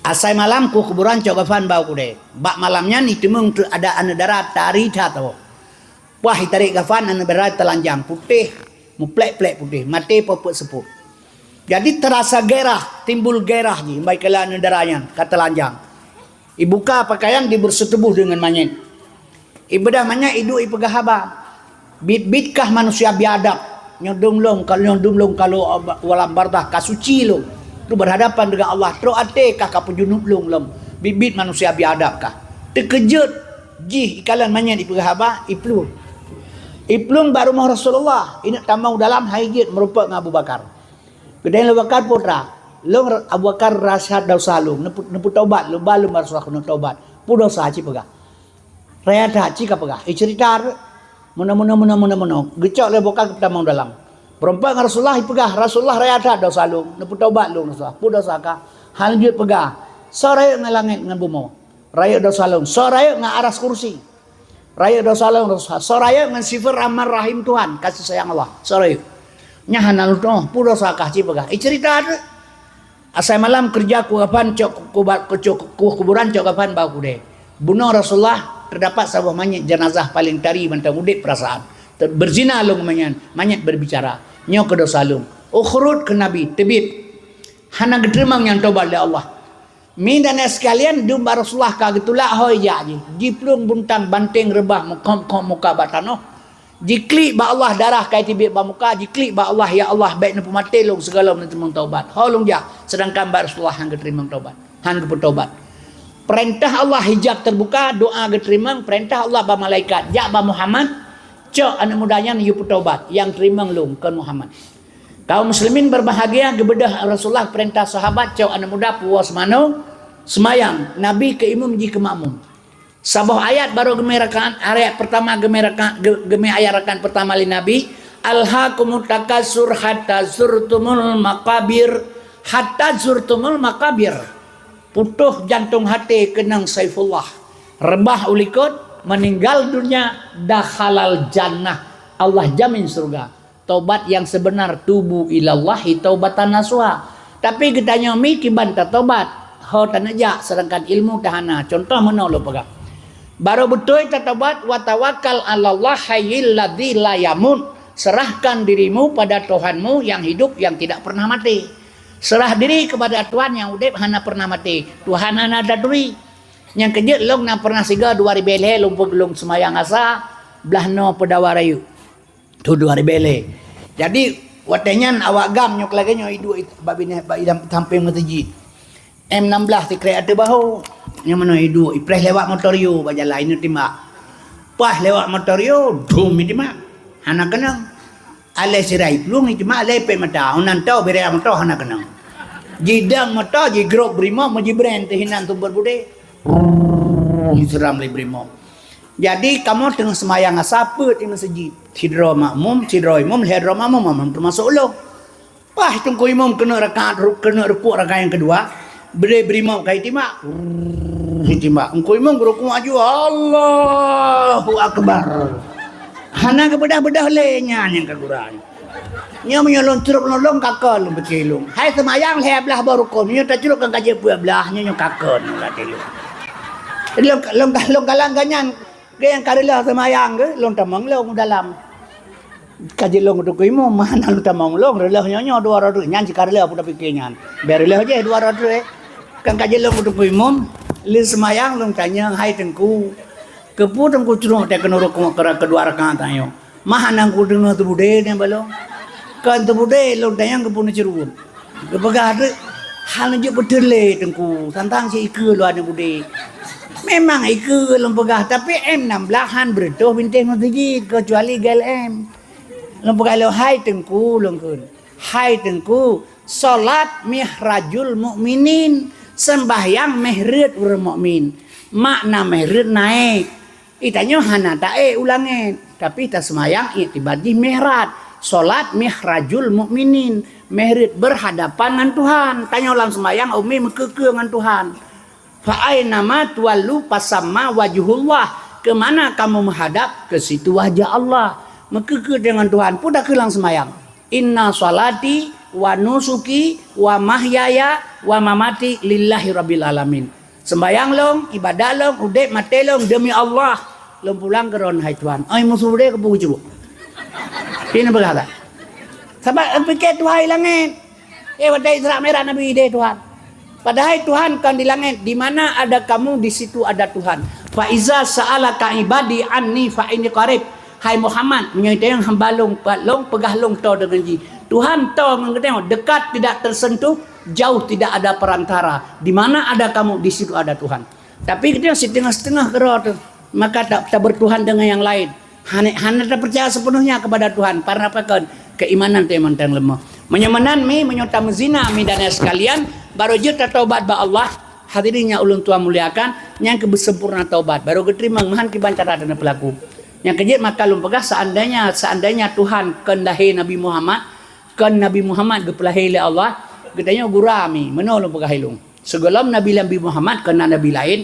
Asai malam kueh kuburan cok gafan ba u keudée. Bak malam nyan jiteumeung teuk adak aneuëk dara tari that saboh. Wah, itarek gafan aneuëk dara teulanjang, putéh, muplek-plek putéh, maté peuet-peuet seupôt. Jadi teurasa gairah, timbul gairah jih, baikala aneuëk dara nyan ka teulanjang. Ibuka pakaian, dibeureuseue tuboh deungon manyét. Ibeudah manyét, iduek ipeugah haba. Bit-bit kah manusia biadab, nyoe dum lôn ka, nyoe dum lôn ka lôn u alam barzakh, ka suci lôn. Lôn berhadapan dengan Allah, trok até kah ka peujunub lôn lom. Bit-bit manusia biadab kah. Teukeujot jih ikalon manyét ipeugah haba, iplueng. Iplueng bak rumoh Rasulullah, ineuk tamong dalam hai jeuet meurumpok ngon Abu Bakar. Geudeh Abu Bakar, "Putra, lôn Abu Bakar rasa desya lôn, neupeu-, neupeutobat lôn, ba lôn bak Rasulullah keuneuk tobat. Peue desya cit peugah." Raya that cit ka peugah. Iceurita meunoe, meunoe, meunoe, meunoe, meunoe. Geucok lé Abu Bakar geupeutamong dalam. Beureumpok ngon Rasulullah, jipeugah, "Rasulullah, raya that dosa lôn, neupeutobat lôn Rasulullah." "Peue dosa kah?" Hana jeuet peugah, "Soe rayeuk ngon langét ngon bumoe?" Rayeuk dosa lôn. "Soe rayeuk ngon aras kursi?" Rayeuk dosa lôn, dosa. "Soe rayeuk ngon sifeut Rahman Rahim Tuhan, kasih sayang Allah?" "Soe rayeuk." "Nyan hana lôn tu'oh, peue dosa kah?" Ci peugah. Iceurita teuk. Asai malam keureuja kueh kafan, cok kuba-, cok kueh kuburan, cok kafan bak kudée. Bunoe Rasulullah, teudapat saboh manyét jeunazah paleng tari mantong udeb peurasaan. Te-, beuzina lôn ngon manyét, manyét beurbicara. "Nyoe keu dosa lôn." Ukhrud keu Nabi, teubiet. Hana geuteurimong nyang tobat lé Allah. Mi dan sekalian, dum bak Rasulullah ka geutulak, hôi jak jih. Jiplueng buntang banteng reubah meukhom-khom muka bak tanoh. Jiklik bak Allah darah ka jiteubiet bak muka, jiklik bak Allah, "Ya Allah, bék neupeumaté lôn sigohlom neuteurimong taubat." Ho lôn jak, seudangkan bak Rasulullah han geuteurimong taubat, han geupeutobat. Peurintah Allah hijab teubuka, doa geuteurimong, peurintah Allah bak malaikat, "Jak bak Muhammad, cok aneuëk muda nyan yue peutobat, nyang teurimong lôn kon Muhammad." Kaum muslimin berbahagia, geubeudôh Rasulullah peurintah sahabat cok aneuëk muda puwoe seumanoe, seumayang, Nabi keu imum jih keu makmum. Saboh ayat barô geumé rakaat, ayat pertama geumé rakaat, ge-, geumé ayat rakaat pertama lé Nabi, "Alhakumut takatsur hatta zurtumul maqabir." Hatta zurtumul maqabir. Putôh jantông haté keunong Saifullah. Reubah u likot, meuninggai dunia, dakhalal jannah. Allah jamin syeuruga. Tobat nyang seubeuna, tubu ilallahi taubatan nasuha. Tapi geutanyoe mi kiban tatobat, ho taneujak, seudangkan ilmu tahana. Contoh meunoe lôn peugah. Barô beutôi tatobat, "Wa tawakkal 'alallah hayyil ladzi la yamut." Serahkan dirimu pada Tuhanmu yang hidup, yang tidak pernah mati. Serah diri kepada Tuhan yang udeb hana pernah mati. Tuhan hana taturi. Nyang keujeuet lôn na pernah sigoe dua ribée lhée lôn pe-, lôn seumayang asa, blaih noe peudawa rayeuk. Tu dua ribée lhée. Jadi, watée nyan awak GAM nyoe lagée nyoe iduek bak binéh, bak idam sampéng meuseujid. M enam belas sikrek ateueh bahô. Nyang meunoe iduek, ipreh lewat motor yo bak jalan, ineuk timbak. Pas lewat motor yo, dum itimbak. Hana keunong. Alai sirai plueng itimbak, alai pet mata. Unan tau bira motor hana keunong. Jidong motor, jigrop brimob, meujibreng teuh inan sumber budé. Brrrr, jiseram lé brimob. Jadi, kamoe teungoh seumayang asa peuet di meuseujid. Sidroe makmum, sidroe imum, lhée droe makmum, makmum teumasok ulôn. Pas teungku imum keuneuk rakaat ru-, keuneuk rukuk rakaat nyang keudua, bri-, brimob ka itimbak. Brrrr, itimbak. Teungku imum geurukuk aju, "Allahu Akbar." Hana geubeudôh-beudôh lé nyan nyang ka gura nyoe. Nyoe meunyoe lôn crok lôn, lôn ka kon lôn piké lôn. Hai seumayang lhée blaih boh rukon, meunyoe tacrok kan ka jeuet peuet blaih, nyoe, nyoe ka kon lôn ka tilok. Lôn, lôn, lôn kalon gobnyan, gobnyan ka reuloh seumayang geuh, lôn tamong lôn u dalam. Ka jilong teungku imum, hana lôn tamong lôn, reuloh nyoe, nyoe dua droe nyan cit ka reuloh peue tapiké nyan. Bèk reuloh jih dua droe. Kan ka jilong teungku imum, lheueh seumayang lôn tanyong, "Hai teungku, keupeue teungku crok teuh keuneuk rukuk keu ra-, keudua rakaat tanyoe?" Mah hana kudeungoe teubudé nyan bak lôn. Kon teubudé lôn tanyong keupeue neucrok. Geupeugah teuk, "Hana jeuet peuteulé teungku, tantang cit ikeue lôn hana budé." Memang ikeue lôn peugah, tapi M enam belas han beureutoh bintéh meuseujid, keucuali G L M. Lôn peugah lôn, "Hai teungku," lôn kheun. "Hai teungku, solat mihrajul mukminin, sembahyang méh reuet ureuëng mukmin." Makna méh reuet naék. Tanyoe hana taék u langét, tapi taseumayang iktibar jih mihraj. Solat mihrajul mukminin, méh reuet berhadapan ngon Tuhan. Tanyoe lam seumayang umi meukeue-keue ngon Tuhan. "Fa ainama tuwallu fasamma wajhullah." Ke mana kamu menghadap, ke situ wajah Allah. Meukeue-keue deungon Tuhan, peue takheun lam seumayang. "Inna sholati wa nusuki wa mahyaya wa mamati lillahi rabbil alamin." Sembayang lôn, ibadat lôn, udeb maté lôn demi Allah. Lôn pulang keu Droeneuh hai Tuhan. Oi musoh udeb keupeue geucrok. Pi neupeugah that. Sabab lôn piké Tuhan i langét. Eh, watée Isra Mi'raj Nabi ideh Tuhan. Padahai Tuhan kon di langét, "Di mana ada kamu, di situ ada Tuhan." "Fa iza sa'alaka ibadi anni fa inni qarib." Hai Muhammad, meunyoe tanyong hamba lôn, pat lôn, peugah lôn toe deungon jih. Tuhan toe ngon geutanyoe, dekat tidak tersentuh, jauh tidak ada perantara. Di mana ada kamu, di situ ada Tuhan. Tapi geutanyoe siteungoh-siteungoh keudroe teuh. Maka ta-, tabertuhan deungon nyang laén. Hana, hana tapeucaya sepenuhnya kepada Tuhan, karena pakon? Keimanan teuh mantong leumoh. Meunyoe meunan mi, meunyoe tameuzina mi dan nyang sekalian, barô jeuet tatobat bak Allah, hadirin nyang ulôn tuan muliakan, nyan keuh beusempurna taubat, barô geuteurimong meuhan kiban cara dan peulaku. Nyang keujeuet maka lôn peugah, seandainya, seandainya Tuhan kon lahé Nabi Muhammad, kon Nabi Muhammad geupeulahé lé Allah, geutanyoe gura mi, meunoe lôn peugah ilong. Sigohlom Nabi, Nabi Muhammad kon na nabi laén,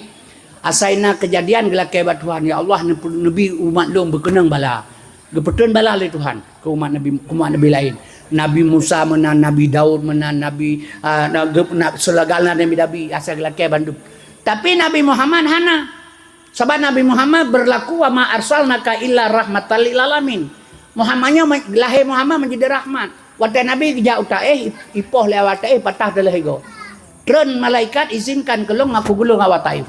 asai na keujadian geulakée bak Tuhan, "Ya Allah, neubi umat lôn beukeunong bala." Geupeutrön bala lé Tuhan keu umat nabi, keu umat nabi laén. Nabi Musa meunan, Nabi Daud meunan, Nabi, ah, na-, geup-, na-, seulagala nabi-nabi asai geulakée bandum. Tapi Nabi Muhammad hana. Sabab Nabi Muhammad beurlaku, "Wa ma arsalnaka illa rahmatan lil alamin." Muhammad nyoe me-, lahé Muhammad menjadi rahmat. Watée Nabi geujak u Taéh, i-, ipoh lé awak Taéh, patah teuh lhée goe. Trön malaikat, "Izinkan keu lôn aku geulong awak Taif."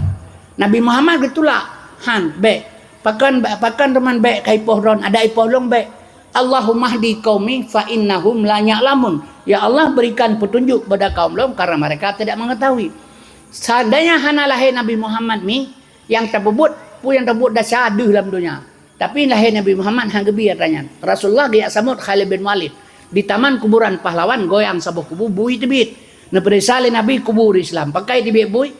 Nabi Muhammad geutulak, "Han, bék. Pakon, pakon teuma bék ka ipoh droen, adak ipoh lôn bék. Allahumma hdi qaumi fa innahum la ya'lamun." Ya Allah, berikan petunjuk kepada kaum lôn karena mereka tidak mengetahui. Seandainya hana lahé Nabi Muhammad mi, nyang tapeubuet, peue nyang tapeubuet desya deuh lam donya. Tapi lahé Nabi Muhammad han geubi atra nyan. Rasulullah geujak sambot Khalid bin Walid. Di Taman Kuburan Pahlawan goyang saboh kubu, bui teubiet. Neupeuriksa lé Nabi kubu ureuëng Islam. Pakon teubiet bui?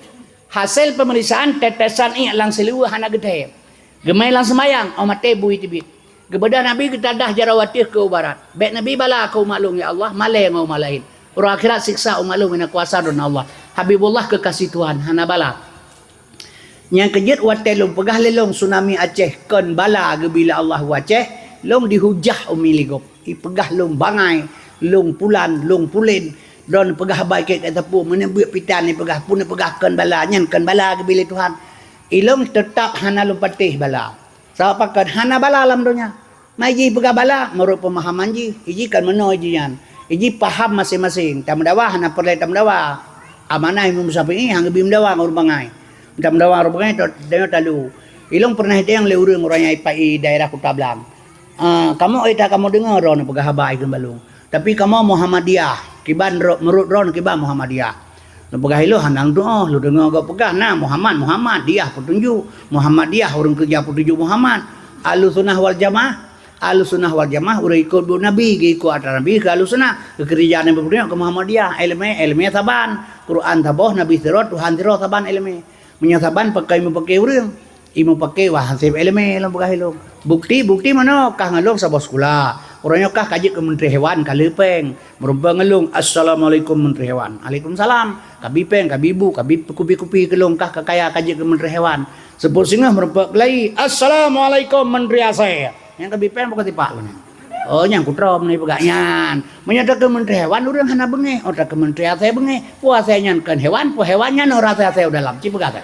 Hasé peumeriksaan tetesan iék lam siliwoe hana geuthèe. Geumai lam seumayang, 'oh maté bui teubiet. Geubeudôh Nabi geutadah jaroe ateueh keu u barat. "Bék neubi bala keu umat lôn, ya Allah, malée ngon umat laén. Uroe akhirat siksa umat lôn, na kuasa Droeneuh Allah." Habibullah kekasih Tuhan, hana bala. Nyang keujeuet watée lôn peugah lé lôn tsunami Aceh kon bala geubi lé Allah u Aceh, lôn dihujah umi lé gob. Ipeugah lôn bangai, lôn pulan, lôn pulen. Droeneuh peugah haba ikét ka teupeu, meuneubeuet pitan ipeugah, peue neupeugah kon bala, nyan kon bala geubi lé Tuhan. Ilôn teutab hana lôn patéh bala. Sabab pakon hana bala lam donya. Mai jih peugah bala meurot peumahaman jih, iji kan meunoe jih nyan. Iji paham maséng-maséng. Tameudawa hana peureulée tameudawa. Amanah Imam Syafi'i han geubi meudawa ngon ureuëng bangai. Tameudawa ureuëng bangai, tanyoe talu. Ilôn peureunah idéng lé ureuëng, ureuëng nyang ipai daerah Kuta Blang. "Ah, kamoe éta kamoe deungoe droeneuh peugah haba ikheun bak lôn. Tapi kamoe Muhammadiyah, kiban ro-, meurot droeneuh kiban Muhammadiyah." Lôn peugah ilôn hana lôn tu'oh, lôn deungoe gob peugah na Muhammad, Muhammad, diyah peutunjuk. Muhammadiyah ureuëng keureuja peutunjuk Muhammad. Ahlussunnah wal Jamaah, Ahlussunnah wal Jamaah ureuëng ikot buet Nabi, geuikot atra Nabi keu Ahlussunnah. Geukeureuja Nabi peutunjuk keu Muhammadiyah, iéleumé, iéleumé saban. Quran saboh, Nabi sidroe, Tuhan sidroe saban iéleumé. Meunyoe saban pakon meupaké ureuëng. Imum paké wah han sép iéleumé lôn peugah ilôn. Bukti, bukti meunoe kah ngon lôn saboh sikula. Uroe nyoe kah ka jeuet keu Menteri Hewan ka lheueh péng. Meureumpok ngon lôn, "Assalamualaikum Menteri Hewan." "Alaikumsalam." Ka bi péng, ka bi bu, ka bi kupi-kupi keu lôn kah ka kaya ka jeuet keu Menteri Hewan. Seupôt singoh meureumpok keulayi, "Assalamualaikum Menteri Asèe." Nyang ka bi péng bukan tipak lôn. Oh, nyang kutroe meunyoe peugah nyan. Meunyoe takheun Menteri Hewan, ureuëng hana beungéh. Oh, takheun Menteri Asèe beungéh. Peue asèe nyan kon hewan, peue hewan nyan ureuëng asèe-asèe u dalam. Ci peugah asèe.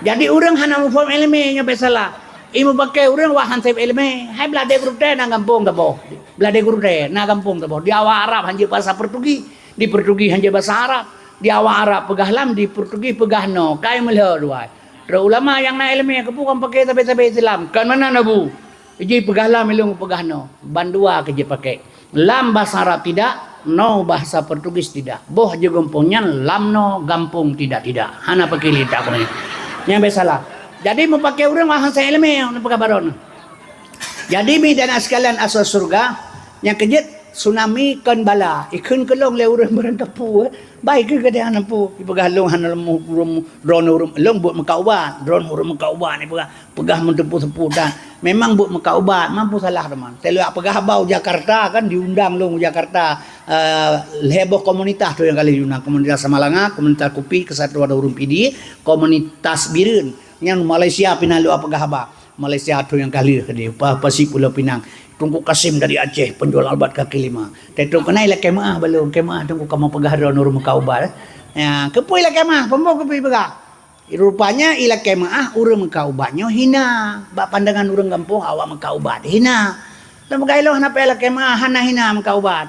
Jadi, ureuëng hana muphom iéleumé nyoe biasalah. Imum paké ureuëng wah han sép iéleumé. Hai blah dé gurutée na gampông taboh. Blah dé gurutée na gampông taboh. Di awak Arab han jeuet bahasa Portugis, di Portugis han jeuet bahasa Arab. Di awak Arab peugah lam, di Portugis peugah no. Kai meulhö dua. Trok ulama nyang na iéleumé keupeue kon paké sabé-sabé Islam. Kon meunan Abu. Iji peugah lam ilong peugah no, bandua keu jipaké. Lam bahasa Arab tidak, no bahasa Portugis tidak. Boh jeugampông nyan lam no, gampông tidak-tidak. Hana paké litak keunoe. Nyang biasalah. Jadi meupaké ureuëng bahasa iéleumé nyang peugah baron. Jadi mi dan sekalian asal surga, nyang keujeuet tsunami kon bala, ikheun keu lôn lé ureuëng barangkapeue, bai keu geude hana peue, ipeugah lôn hana leumoh ureuëng droeneuh ureuëng lôn buet meukat ubat, droeneuh ureuëng meukat ubat ipeugah. Peugah meuteupeue-teupeue dan memang buet meukat ubat, mampu salah teuma. Teuliwat peugah haba u Jakarta kan, diundang lôn u Jakarta, eh, lhée boh komunitas tu nyang kali diundang, komunitas Samalanga, komunitas Kupi, Kesatuan Ureuëng Pidie, komunitas Bireuen. Nyang Malaysia pih na lôn peugah haba. Malaysia tu nyang kali di pa, Pasi Pulo Pinang. Teungku Kasim dari Aceh, penjual ubat kaki lima. Teutong keunoe ilakée meuah bak lôn, kée meuah Teungku kamoe peugah droeneuh ureuëng meukat ubat, eh. Ya, keupeue ilakée meuah, peumbok keupeue peugah. Rupanya ilakée meuah ureuëng meukat ubat nyoe hina. Bak pandangan ureuëng gampông awak meukat ubat hina. Lôn peugah ilôn hana payah lakée meuah, hana hina meukat ubat.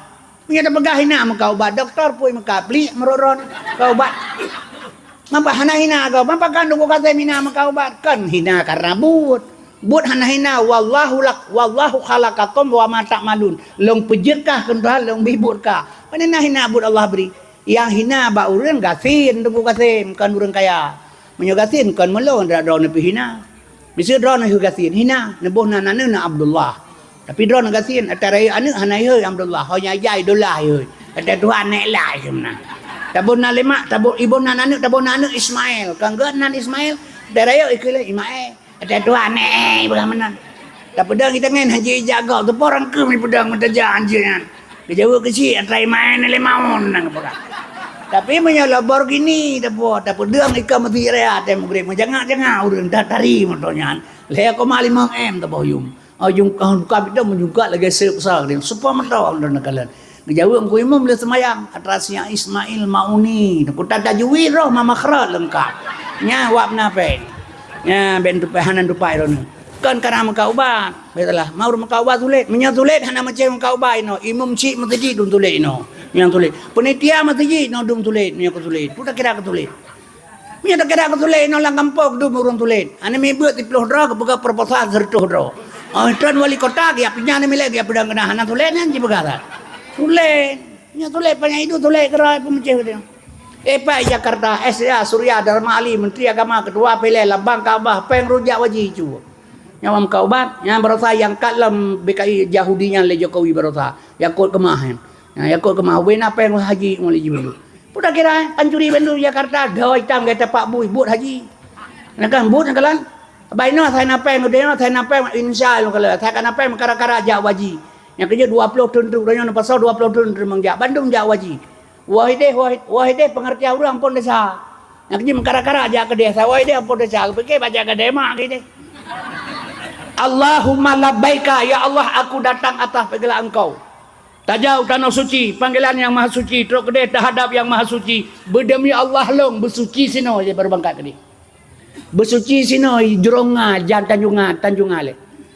Meunyoe tapeugah hina meukat ubat, dokto peue meukat pliek meurot-rot meukat ubat. Mapa hana hina gob? Mapa kan Teungku Kasim hina meukat ubat? Kan hina karena buet. Buet hana hina, wallahu lak-, wallahu khalaqakum wa ma ta'malun. Lôn peujeuet kah keu Tuhan, lôn bi buet kah. Pane na hina buet Allah bri. Nyang hina bak ureuëng gasien Teungku Kasim, kon ureuëng kaya. Meunyoe gasien kon meulôn, droeneuh pih hina. Miseue droeneuh gasien, hina, neuboh nan aneuëk na Abdullah. Tapi droeneuh gasien, ata rayeuk aneuëk hana ihôi Abdullah, ho nyang jai Dullah ihôi. Ata tuha aneuk lai meunan. Taboh nan lima, taboh iboh nan aneuëk, taboh nan aneuëk Ismail. Kan geuh nan Ismail, ata rayeuk ikheun lé Ismail. Ata tuha aneuk, eh, iboh meunan. Tapeudong itangen hana jijak gob, teupeu rangkeum ipeudong meutajak hanjeuet nyan. Geujaweueb keuchik atra imaén lé maun nang peugah. Tapi meunyoe Lamborghini teupeu, tapeudong ika meuti raya tém mugreb, meujangak-jangak ureuëng, tatari moto nyan. Lhée koma limong M teupeu yum. Oh, jungka, buka bidong meujungka lagée seup sa dia. Seupah mata ureuëng nakalan. Geujaweueb Teungku Imum lé seumayang, atra siang Ismail Mauni. Kuta tajwid roh ma makhraj leungkap. Nya wab na peng. Nya ben tupai hanan tupai roh ni. Kon kana meuka ubat. Baiklah, mau meuka ubat sulet. Meunyoe sulet hana macam meuka ubat inoe. Imum cik meuseujid dum sulet inoe. Nyang sulet. Penitia meuseujid inoe dum sulet. Meunyoe keu sulet. Peue takira keu sulet. Meunyoe takira keu sulet inoe lam gampông dum ureuëng sulet. Hana mibeuet siplôh droe geupeugah proposal seureutôh droe. Oh, tron wali kota geujak pinya ni milék geujak peudong keunan hana sulet nyan jipeugah that. Sulet. Meunyoe sulet panyang idu sulet keudroe peumeucéh geutanyoe. Eh, pai Jakarta, S A, Surya, Dharma Ali, Menteri Agama, Ketua P L L, Lambang Kaabah, péng rujak waji cu. Nyawam ka ubat, nyang barosa nyang kat lom B K I Yahudi nyan lé Jokowi barosa. Yakut keumah nyan. Nyang yakut keumah, wena péng haji mulai jibeulu. Peue takira, eh? Pancuri bandum Jakarta, dhoe itam gata pak bui, buet haji. Nah kan, buet nyan kalan. Bainoe sai na péng, udah nyoe sai na péng, insya Allah kalau sai ka na péng, kara-kara jak waji. Nyang keujeuet dua ploh thon teuk, udah nyoe pasoe dua ploh thon teurimong jak, bandum jak waji. Wahideh, wahid-, wahideh pengertian ureuëng ampôn desya. Nyang keujeuet meukara-kara jak keudeh, sa wahideh ampôn desya, geupike bak jak keudeh mak keudeh. Allahumma labbaika, ya Allah, aku datang atas panggilan Engkau. Tajak u Tanoh Suci, panggilan Yang Maha Suci, trok keudeh tahadap Yang Maha Suci. Beudemi Allah lôn, beusuci sinoe, ya, baru bangkat keudeh. Beusuci sinoe, jurong nga, jan tanjong nga, tanjong nga lé.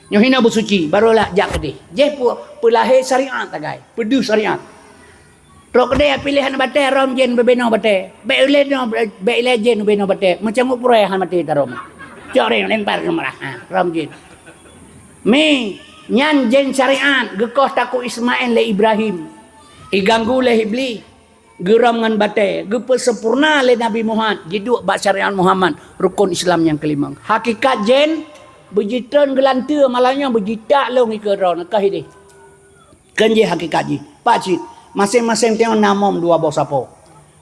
Nyoe hinoe beusuci, baru lak jak keudeh. Jeh pu-, peulahé syariat tagai, peudeuh syariat. Trok keudeh piléh hana batée, rom jén beubenoe batée. Bék ulée noe, bék ilée jén beubenoe batée. Meucangok purée hana maté tarom. Cok reng lempar keu marah. Ha, rom jén. Mi, nyan jén syariat geukoh takue Ismail lé Ibrahim. Iganggu lé Iblih. Geurom ngon batée. Geupeusempurna lé Nabi Muhammad. Jiduek bak syariat Muhammad. Rukon Islam nyang keulimong. Hakikat jén, beujitreun geulanteue malam nyoe beujitak lôn ikeue droe. Neukahi deh. Kheun jih hakikat jih. Pak cit, maséng-maséng tanyoe na mom dua boh sapo.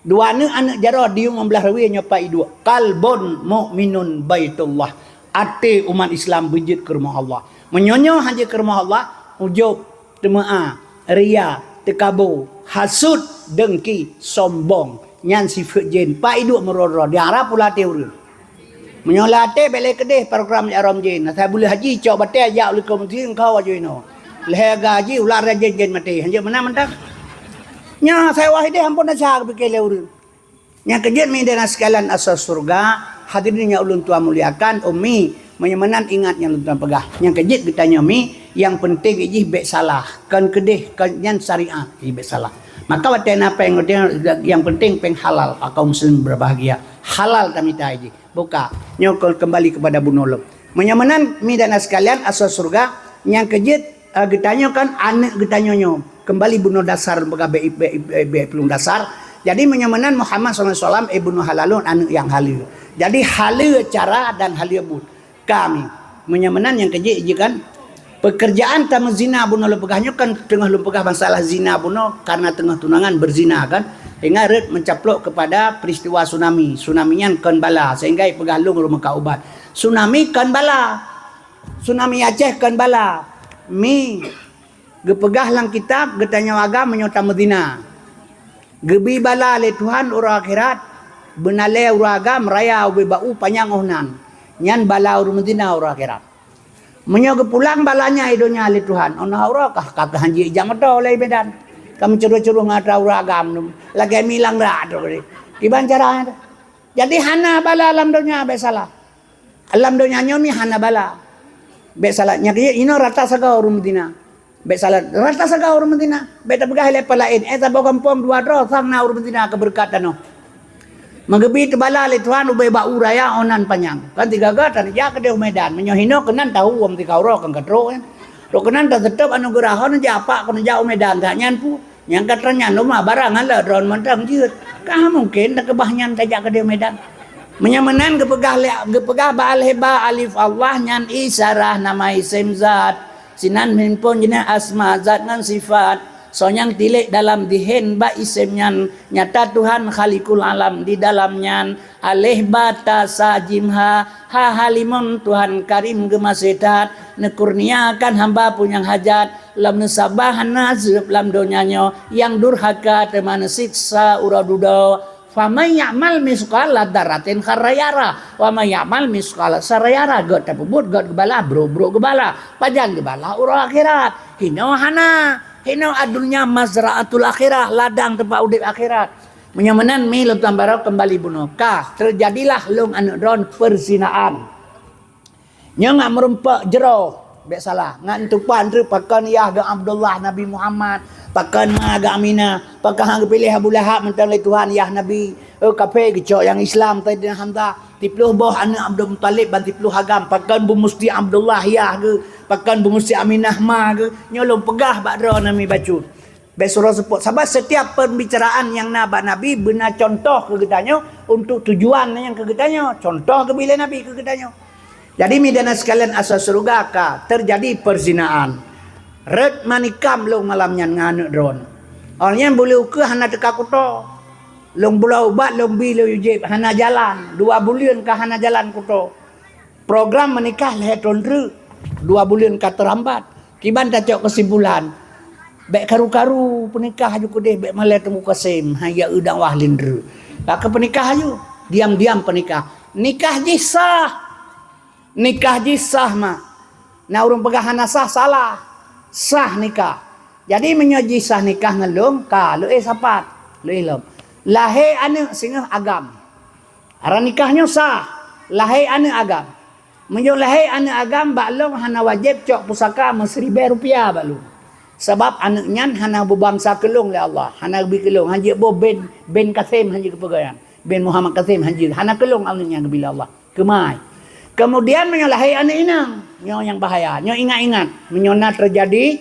Dua aneuëk, aneuëk jaroe diyueng lam blaih ruwée nyoe pat iduek. Qalbun mukminun baitullah. Até umat Islam beujeuet keu rumoh Allah. Meunyoe nyoe hana jeuet keu rumoh Allah, ujub, teumeu'a, ria, teukabo, hasut, dengki, sombong. Nyan sifeuet jén. Pat iduek meuroro, diarah pula até ureuëng. Meunyoe lam até bék lé keudeh program jak rom jén. Asai buleuen haji cok batée jak u likot meuseujid keu aju inoe. Lhée gaji ular jén-jén maté. Hanjeuet meunan mantong. Nyan asai wahideh ampôn desya geupike lé ureuëng. Nyang keujeuet mi dan sekalian asoe syeuruga, hadirin nyang ulôn tuan muliakan, Umi, meunyoe meunan ingat nyang ulôn tuan peugah. Nyang keujeuet geutanyoe mi, nyang penting jih bék salah. Kon keudeh, kon nyan syariat, jih bék salah. Maka watée na péng, nyang penting péng halal, kaum muslim berbahagia. Halal tamita jih. Buka. Nyoe ke-, kembali kepada bunoe lom. Meunyoe meunan, mi dan sekalian, asoe syeuruga, nyang keujeuet, eh, geutanyoe kan aneuëk geutanyoe nyoe. Kembali bunoe dasar peugah bék, bék, bék, bék peulung dasar. Jadi meunyoe meunan Muhammad sallallahu alaihi wasallam, eh, bunoe halalon aneuëk nyang haleue. Jadi haleue cara dan haleue buet. Kami. Meunyoe meunan nyang keujeuet jih kan, Pekerjaan tameuzina bunoe lôn peugah nyoe kan teungoh lôn peugah masalah zina bunoe karena teungoh tunangan berzina kan. Ingat rot mencaplok kepada peristiwa tsunami. Tsunami nyan kon bala sehingga ipeugah lôn rumoh ka ubat. Tsunami kon bala. Tsunami Aceh kon bala. Mi geupeugah lam kitab geutanyoe agam meunyoe tameuzina. Geubi bala lé Tuhan uroe akhirat, beunalée uroe agam raya ubé bau panyang oh nan. Nyan bala ureuëng meuzina uroe akhirat. Meunyoe geupulang bala nyan i donya lé Tuhan, oh na uroe kah ka keuhanji ijak meudo lé Medan. Ka meucuroh-curoh ngon atra ureuëng agam lagée milang rak tu. Kiban cara nyan tu. Jadi hana bala lam donya bék salah. Lam donya nyoe mi hana bala. Bék salah. Nyang keu inoe rata sagoe ureuëng meuzina. Bék salah. Rata sagoe ureuëng meuzina. Bék tapeugah lé peulaén. Eh, saboh gampông dua droe sang na ureuëng meuzina keu beureukat tanoh. Meugeubi teubala lé Tuhan ubé bak u raya oh nan panyang. Kan tiga-ga tan jak keudeh u Medan. Meunyoe hinoe keunan tahu wong tika uroe kan ka trok nyan. Trok keunan taseutop anugeurah oh nan jak apak kon jak u Medan. Dak nyan pu. Nyang ka trok nyan lom barang hala droen mantong jeuet. Ka mungken takeubah nyan tajak keudeh Medan. Meunyoe meunan geupeugah lé, geupeugah bak al-heba alif Allah nyan isyarah nama isem zat. Sinan himpon jeunah asma zat ngon sifat. Soe nyang tilék dalam dihen bak isem nyan, nyata Tuhan Khalikul Alam di dalam nyan. Aleh ba ta sa jim ha, ha halimon Tuhan Karim geumaséh that. Neukurniakan hamba peue nyang hajat, lom neusabah hana zeueb lam donya nyoe, nyang durhaka teuma neusiksa uroe dudoe. Faman ya'mal misqala dzarratin khairran yarah, wa man ya'mal misqala dzarratin syarran yarah. Gét tapeubuet, gét geubalah, brok-brok geubalah. Pajan geubalah uroe akhirat. Hinoe hana. Hinoe ad-dunya mazra'atul akhirah, ladang teumpat udeb akhirat. Meunyoe meunan, mi lôn tuan baroe keumbali bunoe. Ka, teujadilah lôn aneuëk droen peuzinaan. Nyoe ngat meurumpok jroh, bék salah. Ngat neutupat treuk pakon yah geuh Abdullah Nabi Muhammad, pakon ma geuh Aminah, pakon han geupiléh Abu Lahab mantong lé Tuhan yah Nabi. Oh, kafé geucok nyang Islam Saidina Hamzah, siploh boh aneuëk Abdul Muthalib ban siploh agam, pakon beumusti Abdullah yah geuh, pakon beumusti Aminah ma geuh. Nyoe lôn peugah bak droeneuh mi bacut. Bék suroh seupôt. Sabab setiap pembicaraan nyang na bak Nabi beuna contoh keu geutanyoe, untuk tujuan nyang keu geutanyoe. Contoh geubri lé Nabi keu geutanyoe. Jadi, mi dan sekalian, asoe syeuruga ka teujadi peuzinaan. Rot manikam lôn malam nyan ngon aneuëk droen. Awaknyan buleue ukeue hana teuka kuto. Lôn bloe ubat, lôn bi, lôn yue jieb, hana jalan. Dua buleuen ka hana jalan kuto. Program meunikah lhée thon treuk, dua buleuen ka teurambat. Kiban tacok keusimpulan, bék karu-karu peunikah aju keudeh, bék malée Teungku Kasem, hai ya eu dakwah lindru. Ka keu peunikah aju, diam-diam peunikah. Nikah jih sah. Nikah jih sah, mak. Na ureuëng peugah hana sah, salah. Sah nikah. Jadi, meunyoe jih sah nikah ngon lôn, ka, lôn éh sapat, lôn éh lom. Lahé aneuëk singoh agam. Arah nikah nyoe sah, lahé aneuëk agam. Meunyoe lahé aneuëk agam, bak lôn hana wajéb cok pusaka meusiribée rupiah bak lôn. Sabab aneuëk nyan hana beubangsa keu lôn lé Allah, hana geubri keu lôn, hanjeuet boh bin, bin Kasem hanjeuet geupeugah nyan. Bin Muhammad Kasem hanjeuet, hana keu lôn aneuëk nyan geubri lé Allah. Keumai. Keumudian meunyoe lahé aneuëk inong, nyoe nyang bahaya. Nyoe ingat-ingat, meunyoe na teujadi,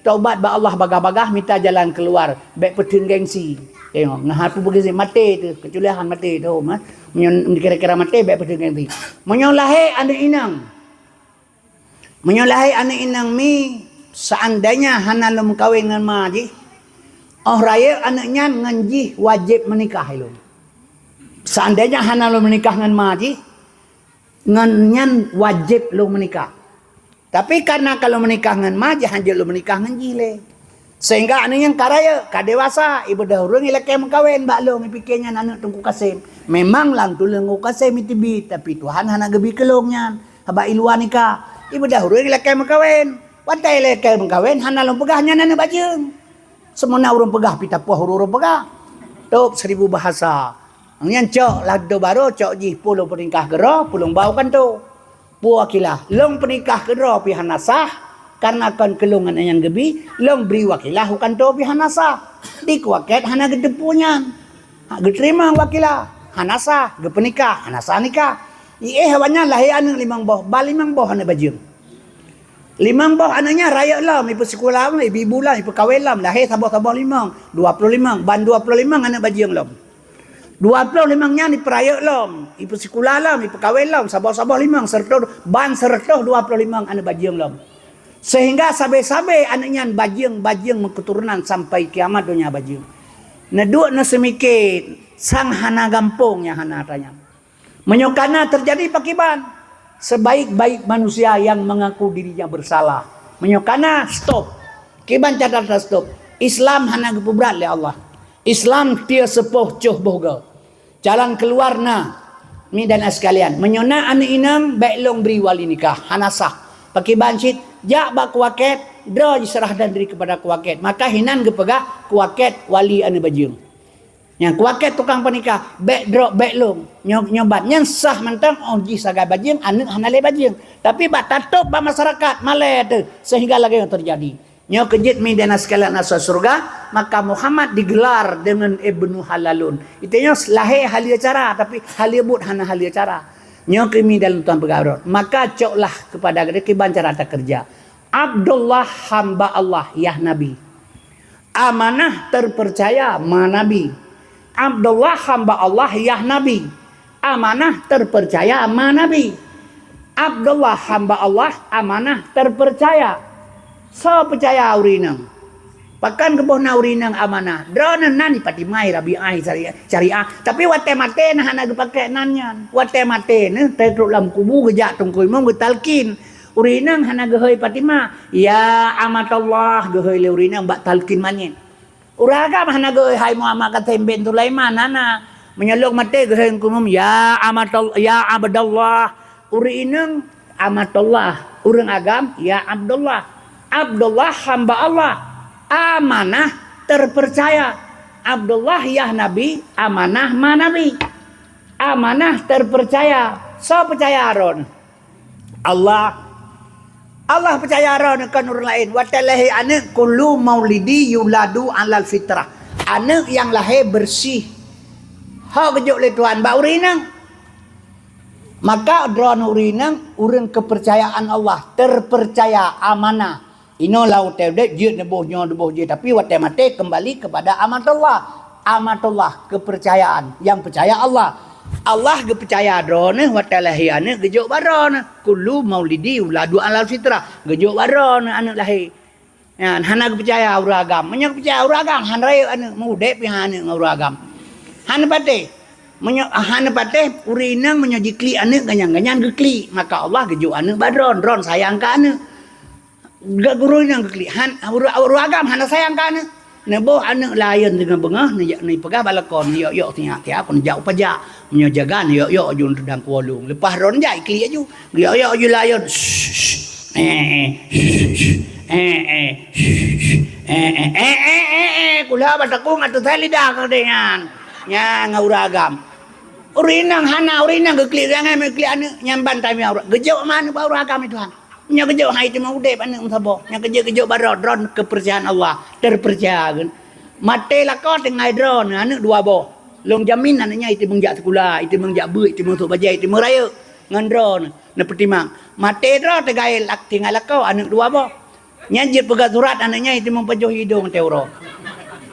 taubat bak Allah bagah-bagah, mita jalan keuluar, bék peutheun gengsi. Tengok, ngon hana peue beugengsi, maté teuh, keucuali han maté teuh, mah. Meunyoe kira-kira maté, bék peutheun gengsi. Meunyoe lahé aneuëk inong, meunyoe lahé aneuëk inong mi, seandainya hana lôn meukawen ngon ma jih, óh rayeuk aneuëk nyan ngon jih wajéb meunikah lôn. Seandainya hana lôn meunikah ngon ma jih, ngon nyan wajéb lôn meunikah. Tapi, kareuna ka lôn meunikah ngon ma jih, hanjeuet lôn meunikah ngon jih lé. Sehingga aneuëk nyan ka rayeuk, ka dewasa, ibeudôh ureuëng ilakée meukawen bak lôn, ipike nyan aneuëk Teungku Kasem. Memang lam tuleueng Teungku Kasem iteubiet, tapi Tuhan hana geubri keu lôn nyan, haba iluwa nikah. Ibeudôh ureuëng ilakée meukawen. Watée ilakée meukawen, hana lôn peugah nyan aneuëk bajeueng. Seumuna ureuëng peugah, pih tapoh ureuëng peugah. Tôb seribu bahasa. Nyan cok, ladôm barô cok jih, peue lôn peunikah keudroe, peue lôn ba u kantô. Peue wakilah, lôn peunikah keudroe pih hana sah, kareuna kon keu lôn nyan geubri, lôn bri wakilah u kantô pih hana sah. Di kuakét hana geuteupeue nyan. Ha, geuteurimong wakilah, hana sah, geupeunikah, hana sah nikah. Iéh awaknyan lahé aneuëk limong boh, ba limong boh aneuëk bajeueng. Limong boh aneuëk nyan rayeuk lom, ipeusikula lom, ibi-ibu lom, ipeukawen lom, lahé saboh-saboh limong, dua ploh limong, ban dua ploh limong aneuëk bajeueng lom. Dua ploh limong nyan ipeurayeuk lom, ipeusikula lom, ipeukawen lom, saboh-saboh limong, seureutoh, ban seureutoh dua ploh limong aneuëk bajeueng lom. Sehingga sabe-sabe aneuëk nyan bajeueng-bajeueng meuketurunan sampai kiamat donya bajeueng. Neuduek neuseumike sang hana gampông nyang hana atra nyan. Meunyoe kana teujadi pakiban, sebaik-baik manusia yang mengaku dirinya bersalah. Meunyoe kana, stop. Kiban cara ta-stop. Islam hana geupeubrat lé Allah. Islam tieu seupoh coh boh goe. Jalan keuluar na, mi dan sekalian. Meunyoe na aneuëk inong, bék lôn bri wali nikah, hana sah. Pakiban cit, jak bak kuakét, droe jiserahkan diri kepada kuakét. Maka hinan geupeugah kuakét wali aneuëk bajeueng. Nyang kuakét tukang peunikah, bék droe, bék lôn. Nyoe, nyoe ban nyan sah mantong óh jih sagai bajeueng, aneuëk hana lé bajeueng. Tapi bak tatôb bak masyarakat, malée teuh, sehingga lagée nyoe teujadi. Nyoe keujeuet mi dan sekalian asoe syeuruga, maka Muhammad digelar deungon Ibnu Halalun. Itu nyoe lahé haleue cara, tapi haleue buet hana haleue cara. Nyoe keu mi dan lôn tuan peugah rot. Maka coklah kepada gata kiban cara takeureuja. Abdullah hamba Allah, yah Nabi. Amanah terpercaya ma Nabi. Abdullah hamba Allah, yah Nabi. Amanah terpercaya ma Nabi. Abdullah hamba Allah, amanah terpercaya. Soe peucaya ureuëng inong? Pakon geuboh na ureuëng inong amanah? Droeneuh nan Fatimah, Rabi'ah, syariah, syariah. Tapi watée maté na hana geupakék nan nyan. Watée maté neuh, teutrok lam kubu geujak teungku imum geutalkin. Ureueng inong hana geuhôi Fatimah, "Ya Amatallah," geuhôi lé ureueng inong bak talqin manyét. Ureueng agam hana geuhôi, "Hai Muhammad Qasim bin Sulaiman," hana. Meunyoe lôn maté geuhôi keu umum, "Ya Amatal-, ya Abdallah." Ureueng inong Amatallah, ureueng agam, "Ya Abdullah." Abdullah hamba Allah, amanah terpercaya. Abdullah yah Nabi, amanah ma Nabi. Amanah terpercaya. Soe peucaya droeneuh? Allah. Allah peucaya droeneuh, kon ureueng laén. Watée lahé aneuëk, "Kullu maulidi yuladu alal fitrah." Aneuëk nyang lahé beureuséh. Ho geujok lé Tuhan bak ureueng inong. Maka droeneuh ureueng inong, ureueng kepercayaan Allah, terpercaya, amanah. Inoe lam watée udeb jeuet neuboh nyoe, neuboh jih, tapi watée maté kembali kepada amatullah. Amatullah, kepercayaan, nyang peucaya Allah. Allah geupeucaya droeneuh watée lahé aneuëk geujok bak droeneuh. "Kullu maulidi yuladu alal fitrah." Geujok bak droeneuh aneuëk lahé. Nyan, hana geupeucaya ureueng agam. Meunyoe geupeucaya ureueng agam, han rayeuk aneuëk, meu-udeb pih aneuëk ngon ureueng agam. Hana patéh. Meunyoe hana patéh, ureueng inong meunyoe jiklik aneuëk ganyang-ganyang geuklik, maka Allah geujok aneuëk bak droeneuh, droeneuh sayang keu aneuëk. Gak guru nyang geuklik, han, ureueng, ureueng agam hana sayang keu aneuëk. Neuboh aneuëk layeuen teungoh beungoh, neujak, neupeugah bak lakoe, neuyok-yok sinyak tiep, neujak u pajak. Meunyoe jaga, neuyok-yok aju neutudang kuwolong. Leupah droeneuh jak, iklik aju. Geuyok-yok aju layeuen. Shh, shh. Eh, eh. Shh, shh. Eh, eh. Eh, eh. Eh, eh, eh, eh. Kula bak takong ateueh lidah keu nyan. Nyan ngon ureueng agam. Ureueng inong hana, ureueng inong geuklik, jangan meuklik aneuëk, nyan ban tamia ureueng. Geujok ma aneuëk bak ureueng agam itu han. Nyoe geujok hai teuma udeb aneuëk meusaboh. Nyoe geujok, geujok bak droe, droe kepercayaan Allah, terpercaya kan. Maté lakoe tinggai droe, aneuëk dua boh. Lôn jamin aneuëk nyan iteumong jak sikula, iteumong jak beuet, iteumong sôk bajée, iteumong rayeuk. Ngon droe neupeutimang. Maté droe tinggai lak-, tinggai lakoe aneuëk dua boh. Nyan jeuet peugah surat aneuëk nyan iteumong pajoh idong teuh uroe.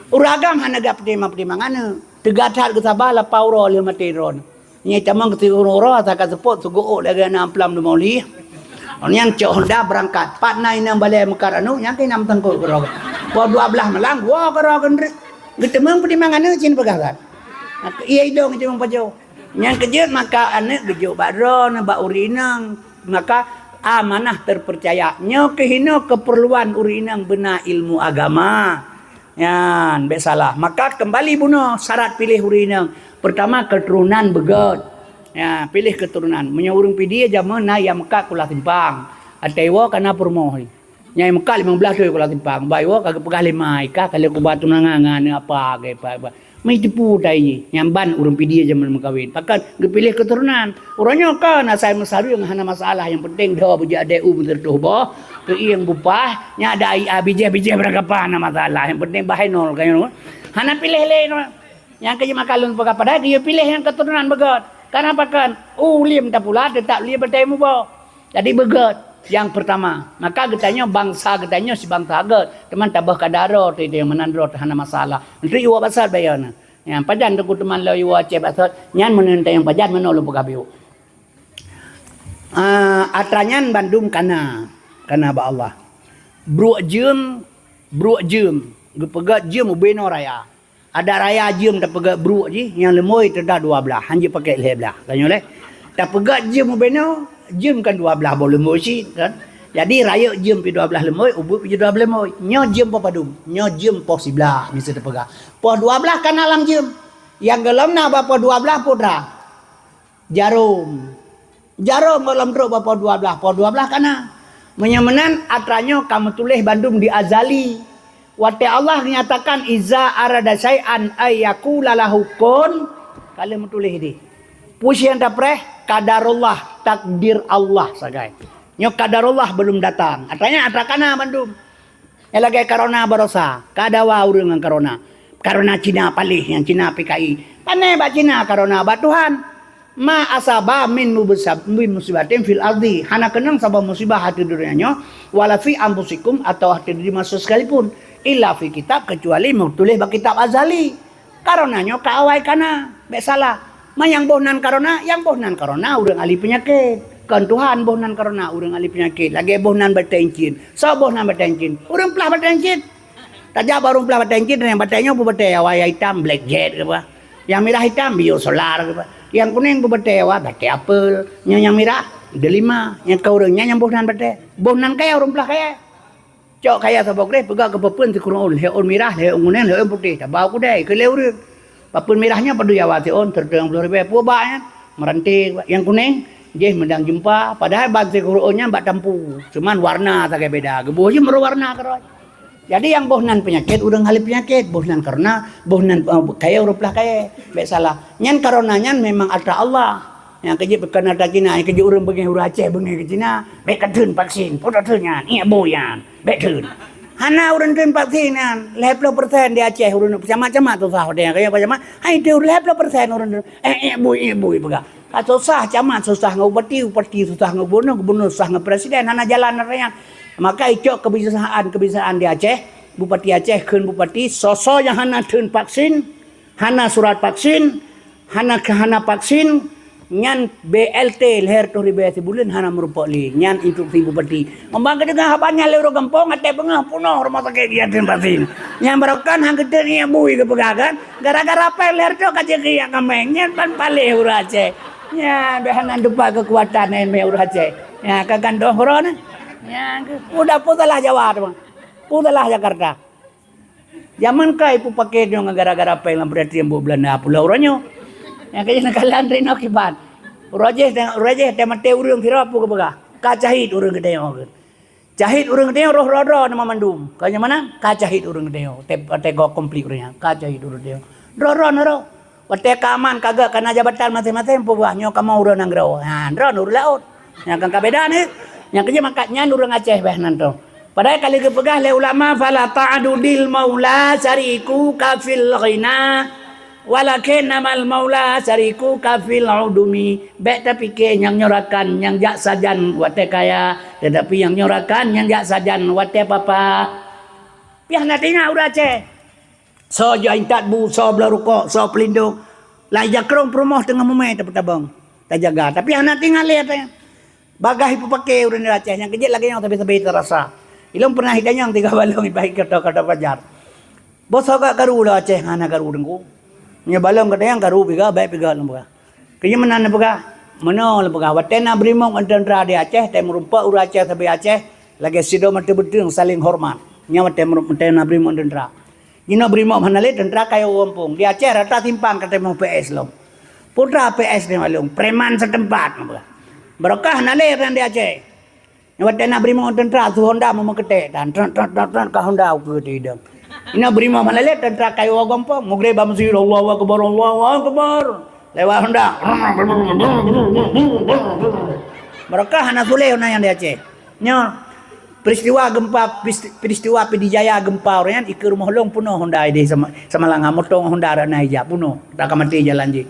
Ureueng agam hana gak peutimang-peutimang aneuëk. Teuga that geusaba lapan uroe lheueh maté droe. Nyan tamong keu siuroe-uroe asa ka seupôt seugoe lagée na amplam di Maulid. Nyan cok honda beurangkat. Pat na inong balée meukat aneuëk, nyan keuh inong teungku keudroe. Poh dua blaih malam, woe keudroe geundreuk. Geuteumong peutimang aneuëk cit peugah that. Iya idong cit meupajoh. Nyang keujeuet maka aneuëk geujok bak droeneuh bak ureueng inong. Maka amanah terpercaya. Nyoe keuh inoe keperluan ureueng inong beuna ilmu agama. Nyan, bék salah. Maka kembali bunoe syarat piléh ureueng inong. Pertama, keturunan beugét. Ya, piléh keturunan. Meunyoe ureueng Pidie jameun na nyang meukat Kuala Simpang. Até iwoe ka na peurumoh. Nyang meukat limong blaih thôn Kuala Simpang. Bah iwoe ka geupeugah lé ma, ka, ka lheueh kuba tunangan ngon aneuk apa, ge, apa, apa. Meuteupeu tai jih. Nyang ban ureueng Pidie jameun meukawen. Pakon geupiléh keturunan. Uroe nyoe kon asai meusareung hana masalah, nyang penting dhoe beujeuet adé u meuteureutoh boh, keuieng bupah, nyak ada ai a bijéh-bijéh barangkapan hana masalah, nyang penting bahenol ka nyoe. Hana piléh lé nyoe. Nyang keu jeuet maka lôn peugah padahai geuyue piléh nyang keturunan beugét. Karena pakon? Uliem tapula teutap lé batée muboh. Jadi beugét nyang peurtama. Maka geutanyoe bansa geutanyoe si bansa gét, teuma taböh ka daroe teuh meunan droe teuh hana masalah. Enteuk iwoe basat bayeue na. Nyan pajan teungku teuma lôn iwoe Aceh basat, nyan meuneuen tayong pajan meunoe lôn peugah biôh. Ah, atra nyan bandum kana, kana bak Allah. Bruek jeuem, bruek jeuem, geupeugét jeuem ubé noe raya. Adak raya jeuem tapeugét bruek jih, nyang leumoi teudah dua blaih, han jeuet pakék lhée blaih. Tanyoe lé. Tapeugét jeuem ubé noe, jeuem kan dua blaih boh leumoi cit kan. Jadi rayeuk jeuem pih dua blaih leumoi, ubeut pih dua blaih leumoi. Nyoe jeuem poh padum, nyoe jeuem poh siblaih, miseu tapeugah. Poh dua blaih kana lam jeuem. Nyang gohlom na bak poh dua blaih peue atra? Jarom. Jarom gohlom trok bak poh dua blaih, poh dua blaih kana. Meunyoe meunan atra nyoe ka meutuléh bandum di azali. Watée Allah nyatakan, "Iza arada syai'an ay yaqula lahu kun," ka lheueh meutuléh idéh. Peue nyang tapreh? Qadarullah, takdir Allah sagai. Nyoe qadarullah belum datang. Atra nyan atra kana bandum. Nyang lagée corona baroesa, ka dawa ureuëng ngon corona. Corona Cina paléh, nyang Cina P K I. Pane bak Cina corona, bak Tuhan. Ma asaba min mubsa-, min musibatin fil ardi. Hana keunong saboh musibah ateueh donya nyoe, wala fi anfusikum, atawa ateueh diri manusia sekalipun. Illa fi kitab, kecuali meutuléh bak kitab azali. Corona nyoe ka awai kana, bék salah. Ma nyang boh nan corona, nyang boh nan corona ureuëng ahli peunyakét. Kon Tuhan boh nan corona ureuëng ahli peunyakét. Lagée boh nan batée incin. Soe boh nan batée incin? Ureuëng plah batée incin. Tajak bak ureuëng plah batée incin, nyang batée nyoe peue batée, awai hitam, black jet ke apa. Nyang mirah hitam, biosolar ke apa. Nyang kuning peue batée, awai batée apel. Nyoe nyang mirah. Delima, nyang ka ureuëng nyan nyang boh nan batée. Boh nan kaya ureuëng plah kaya. Cok kaya saboh greh peugah keu papeuen sikureueng ôn, lhée ôn mirah, lhée ôn kunéng, lhée ôn putéh, tabau keudée keu lé ureuëng. Papeuen mirah nyan padub Jawa siôn, sireutoh nyang ploh ribée, peue bak nyan, meuranté nyang kunéng, jih meudang jeumpa, padahai ban sikureueng ôn nyan bak tampu, cuman warna sagai beda, geuboh jih meureu warna keudroe. Jadi nyang boh nan peunyakét, ureuëng hali peunyakét, boh nan karena, boh nan, eh, kaya ureuëng plah kaya, bék salah. Nyan karena nyan memang atra Allah. Nyang keujeuet bukan atra Cina, nyang keujeuet ureuëng beungéh ureuëng Aceh beungéh keu Cina, bék kateun vaksin, peue tateun nyan, iek bui nyan, bék teun. Hana ureuëng teun vaksin nyan, lhée ploh persen di Aceh ureuëng camat-camat susah watée nyan, kaya camat, hai teun lhée ploh persen ureuëng teun, eh, iek bui, iek bui peugah. Ka susah camat, susah ngon bupati, bupati susah ngon gubernur, gubernur susah ngon presiden, hana jalan atra nyan. Maka icok kebijaksanaan-kebijaksanaan di Aceh, bupati Aceh kheun bupati, soe-soe nyang hana teun vaksin, hana surat vaksin, hana hana vaksin, nyan B L T lhée reutôh ribée sibuleuen hana meurumpok lé. Nyan instruksi bupati. Umbang geudeungoe haba nyan lé ureuëng gampông, até beungoh peunoh rumoh sakét yatim vaksin. Nyan barokan han geuteun iek bui geupeugah kan. Gara-gara péng lhée reutôh ka jeuet keu iek kaméng. Nyan ban paléh ureuëng Aceh. Nyan bék hana teupat keukuatan nyan mé ureuëng Aceh. Nyan ka gandoh uroe nyan. Nyan udah peue salah Jawa teuma. Peue salah Jakarta. Jameun ka ipeupakè nyoe ngon gara-gara péng lam peurhatian buet Beulanda pulo uroe nyoe. Nyang keuh neukalon rinok kiban. Uroe jéh, uroe jéh teuh maté ureuëng sidroe peue geupeugah, "Ka cahit ureuëng geutanyoe." Cahit ureuëng geutanyoe roh droe-droe nama mandum. Ka nyang mana? Ka cahit ureuëng geutanyoe. Teuh, teuh go konflik ureuëng nyan. Ka cahit ureuëng geutanyoe. Droe-droe na roh. Watèe ka aman, ka gèt, ka na jabatan maséng-maséng, peugah nyoe kamoe ureuëng nanggroe. Ha, droeneuh ureuëng laôt. Nyang kan ka beda nyoe. Nyang keujeuet mangkat nyan ureuëng Aceh beh nan tu. Padahai ka lheueh geupeugah lé ulama, "Fala ta'dudil maula syarikuka fil ghina, walakinnamal maula syarikuka fil udumi." Bèk tapike nyang nyoe rakan nyang jak sajan watèe kaya, teutapi nyang nyoe rakan nyang jak sajan watèe papa. Piah na teuingat ureuëng Aceh. Soe jeuet intat bu, soe bloe rukok, soe peulindong. Lam ija krông peurumoh teungoh mumè tapeutabong, tajaga. Tapi hana teuingat lé ata nyan. Bagaih ipeupakè ureuëng Aceh nyang keujeuet lagèe nyoe sabe-sabe tarasa. Ilôn pernah itanyong tiga balong ibahi kata-kata pajar. Boh soe gak karu lôn Aceh hana karu teungku. Nyoe balong gata nyang karu piga, bèk piga lôn peugah. Keunyoe meunan lôn peugah, meunoe lôn peugah, watèe na brimob ngon teuntra di Aceh, watèe meurumpok ureuëng Aceh sabe Aceh, lagèe sidroe meuteubeuteung saléng horeumat. Nyan watèe meurumpok, watèe na brimob ngon teuntra. Jinoe brimob hana lé teuntra kayô gampông. Di Aceh rata simpang ka teumoh P S lom. Putra P S di Malung, preman setempat. Barokah hana lé ureuëng di Aceh. Watèe na brimob teuntra su honda meukeutèk dan trat trat trat trat ka honda ukeue teuidong. Inoe brimob hana lé teuntra kayô gampông, mugreb bak meuseujid, Allahu Akbar, Allahu Akbar. Lewat honda. Barokah hana su lé honda nyang di Aceh. Nyoe peristiwa gempa, peristiwa Pidie Jaya gempa ureuëng nyan ikeue rumoh lôn peunoh honda idéh sama, sama langa moto ngon honda rot na ija peunoh. Dak ka maté jalan jih.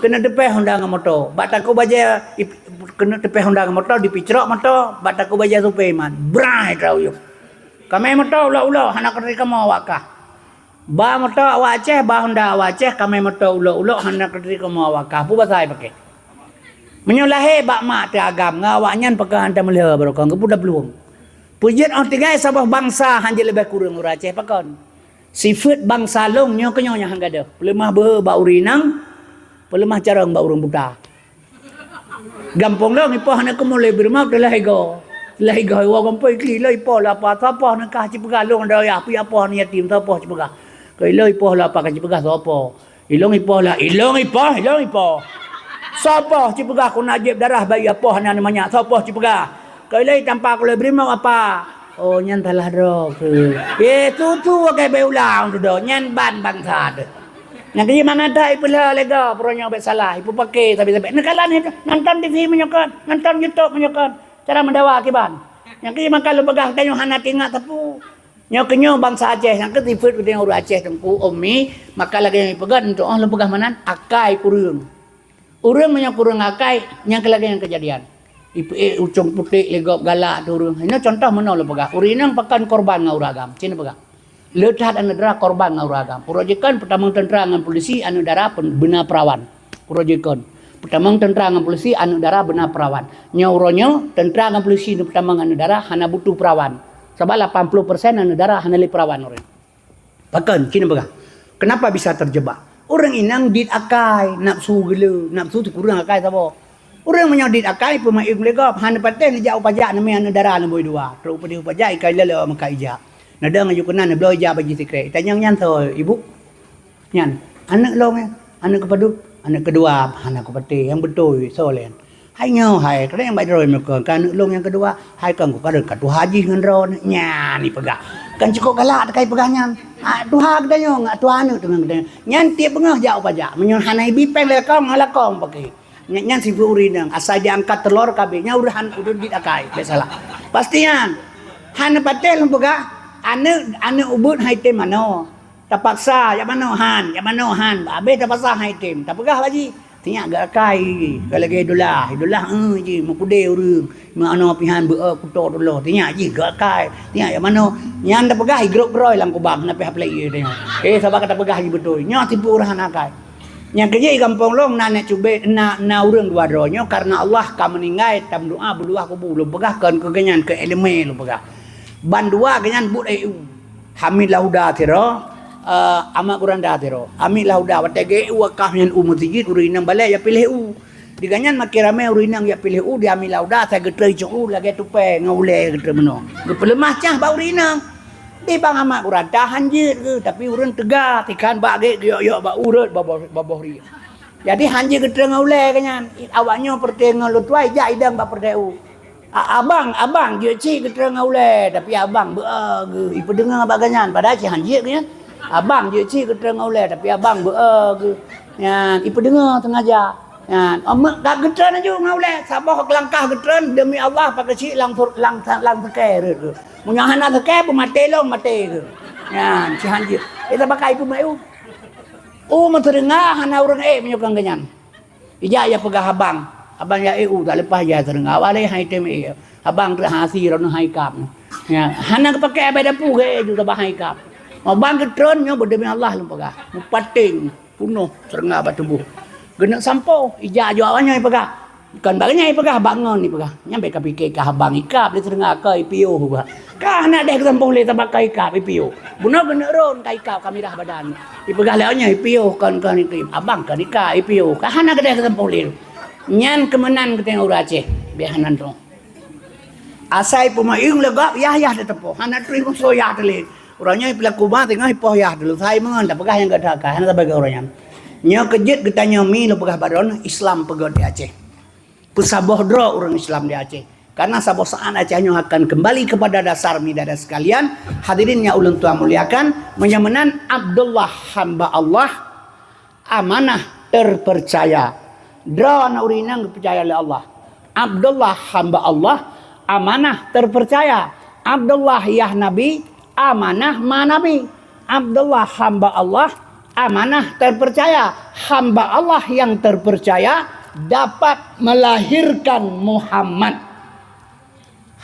Keuneuk teupèh honda ngon moto. Bak takue bajèe ip-, keuneuk teupèh honda ngon moto, dipicrok moto, bak takue bajèe supé iman. Brai trauyuek. Kamé moto ulok-ulok hana keuturi kamoe awak kah. Ba moto awak Aceh, ba honda awak Aceh, kamé moto ulok-ulok hana keuturi kamoe awak kah. Peue basa ipakè? Meunyoe lahé bak mak teuagam ngon awak nyan pakon han tameulheueh barokon keupeue taplueng. Peue jeuet 'oh tinggai saboh bansa han jeuet leubeh kureueng ureuëng Aceh pakon? Sifeuet bansa lôn nyoe keunyoe nyang han gadôh. Peuleumah beuhe bak ureuëng inong, peuleumah carông bak ureuëng buta. Gampông lôn ipoh aneuk keumulai brimob teulah igoe. Teulah igoe iwoe gampông ikli lôn ipoh lôn apa, soe poh neukah cipeugah lôn dayah, pih apoh aneuk yatim soe poh cipeugah. Keu ilôn ipoh lôn apa ka cipeugah soe poh. Ilôn ipoh lah, ilôn ipoh, ilôn ipoh. Soe poh cipeugah keu na jieb darah bayi apoh aneuk manyak, soe poh cipeugah. Keu ilôn itampa keu lôn brimob apa. Oh, nyan salah droe keu. Eh, tutu wagai bai ulang tu doh, nyan ban bansa teuh. Nyang keujeuet mangat that ipeulheueh lé gob, uroe nyoe bèk salah, ipeupakè sabe-sabe. Neukalon nonton T V meunyoe kon, nonton YouTube meunyoe kon. Cara meudawa kiban. Nyang keujeuet maka lôn peugah tanyoe hana teuingat sapeue. Nyoe keunyoe bansa Aceh, nyang keu sifeuet geutanyoe ureuëng Aceh teungku ummi, maka lagèe nyang ipeugah, untuk oh lôn peugah meunan, akai kureueng. Ureuëng meunyoe kureueng akai, nyang keu lagèe nyang keujadian. Ipe-, eh, ucong putéh lé gob galak tu ureuëng. Inoe contoh meunoe lôn peugah. Ureuëng inong pakon korban ngon ureuëng agam. Cit neupeugah. Le that aneuk dara korban ngon ureuëng agam. Uroe jih kon peutamong teuntra ngon polisi aneuk dara pen-, beuna peurawan. Uroe jih kon peutamong teuntra ngon polisi aneuk dara beuna peurawan. Nyoe uroe nyoe teuntra ngon polisi neupeutamong aneuk dara hana butuh peurawan. Sabab lapan puluh persen aneuk dara hana lé peurawan ureuëng. Pakon, cit neupeugah. Kenapa bisa terjebak? Ureuëng inong dit akai, nafsu geule, nafsu sikureueng akai saboh. Ureuëng meunyoe dit akai peumeu'en lé gob, hana patéh neujak u pajak neumé aneuk dara neubôi dua. Trok u pajak ikai lalo meukat ijak. Neudong aju keunan neubloe ijak bak jih sikrek. Itanyong nyan soe ibu? Nyan, aneuk lôn nyan, aneuk keupadub, aneuk keudua hana kupatéh, nyang beutôi soe lé nyan. Hai nyoe hai, kadang nyang bak droe meukon, ka aneuk lôn nyang keudua, hai kon kukalon ka tuha jih ngon droe nyan ipeugah. Kan cukôp galak teuka ipeugah nyan. Ha, tuha geutanyoe, tuha aneuk teungoh geutanyoe. Nyan tiep beungoh jak u pajak, meunyoe hana ibi péng lé lakong, ngon lakong paké. Nyan, nyan sifeuet ureuëng inong, asai diangkat teulor kabeh, nyan ureuëng han, ureuëng dit akai, bèk salah. Pasti nyan. Hana patéh lôn peugah, aneuk, aneuk ubeuet hai tem manoe. Tapaksa, jak manoe han, jak manoe han, abéh tapaksa hai tem. Tapeugah bak jih, sinyak geuakai, ka lagèe idolah, idolah, eh, jih, meukudé ureuëng, meuanoe pihan beu-e kuto tuloh, sinyak jih geuakai, sinyak jak manoe. Nyan tapeugah igrôp droe lam kubang, na pih aplek ié teuh. Eh, saban ka tapeugah jih beutôi. Nyoe tipu ureuëng hana akai. Nyang keujeuet i gampông lôn na aneuk cubit, na, na ureuëng dua droe nyoe, karena Allah ka meuninggai, tameudoa beuduah kubu. Lôn peugah kon keu geuhnyan, keu iéleumé lôn peugah. Bandua geuhnyan buet E U. Hamid Lahuda sidroe, eh, Ahmad Guranda sidroa. Hamid Lahuda watèe geu-E U wakaf nyan u meuseujid, ureuëng inong balèe jak piléh U. Di geuhnyan makin ramé ureuëng inong jak piléh U, di Hamid Lahuda asai geutrön cok U lagèe tupèe ngon ulèe geutrön meunoe. Geupeuleumah cah bak ureuëng inong. Di Bang Ahmad Guranda han jeuet geuh, tapi ureuëng teuga, tikhan bak gét geuyok-yok bak ureuëng baboh, baboh rieh. Jadi han jeuet geutrön ngon ulèe geuhnyan. Awak nyoe peureté ngon lôn tuai jak idong bak peureté U. A-, abang, abang jeuet cit geutrön ngon ulèe, tapi abang beu-e geuh. Ipeudeungoe bak geuhnyan, padahai cit han jeuet geuhnyan. Abang jeuet cit geutrön ngon ulèe, tapi abang beu-e geuh. Nyan, ipeudeungoe teungaja. Nyan, oh, mek ka geutrön laju ngon ulèe, saboh langkah geutrön, demi Allah, pakai cit lam sur-, lam, lam seukée rhot geuh. Meunyoe hana seukée, peumaté lôn, maté geuh. Nyan, cit han jeuet. Ita pakai peumeu'en U. U meuteunga hana ureuëng ék meunyoe kon geuhnyan. Ijak ya peugah abang. Abang ya E U tak leupah ya teunga. Awak lé hai tem ék. Abang trok hasi droeneuh hai kap. Ya, hana geupakai abai dapu geuh ju tabah hai kap. Abang geutrön nyoe beudeumi Allah lôn peugah. Meupaténg punoh teunga bak tuboh. Geuneuk sampoe, ijak ju awak nyoe peugah. Kon bak nyan ipeugah, bak ngon ipeugah. Nyan bèk kapike kah abang ikab lé teunga ka ipiôh bah. Ka hana deh geusampôh lé sabab ka ikab ipiôh. Bunoe geuneuk rôn ka ikab ka mirah badan. Ipeugah lé nyan ipiôh kon, kon ikab. Abang kon ikab ipiôh. Ka hana geudeh geusampôh lé. Nyan keumeunan geutanyoe ureuëng Aceh. Biasa nan tu. Asai peumeu'en lé gob yah-yah teuteupôh. Hana turi musoh yah teulé. Uroe nyoe ipeulaku ba teungoh ipoh yah dulu. Sai meungon tapeugah nyang gata ka hana sabai keu uroe nyan. Nyoe keujeuet geutanyoe mi lôn peugah bak droeneuh Islam peugöt di Aceh. Peusaboh droe ureuëng Islam di Aceh. Karena saboh saat Aceh nyoe akan kembali kepada dasar mi dada sekalian. Hadirin yang ulun tuan muliakan, meunyoe meunan Abdullah hamba Allah, amanah terpercaya. Droe na ureuëng inong geupeucaya lé Allah. Abdullah hamba Allah, amanah terpercaya. Abdullah yah Nabi, amanah ma Nabi. Abdullah hamba Allah, amanah terpercaya. Hamba Allah yang terpercaya dapat melahirkan Muhammad.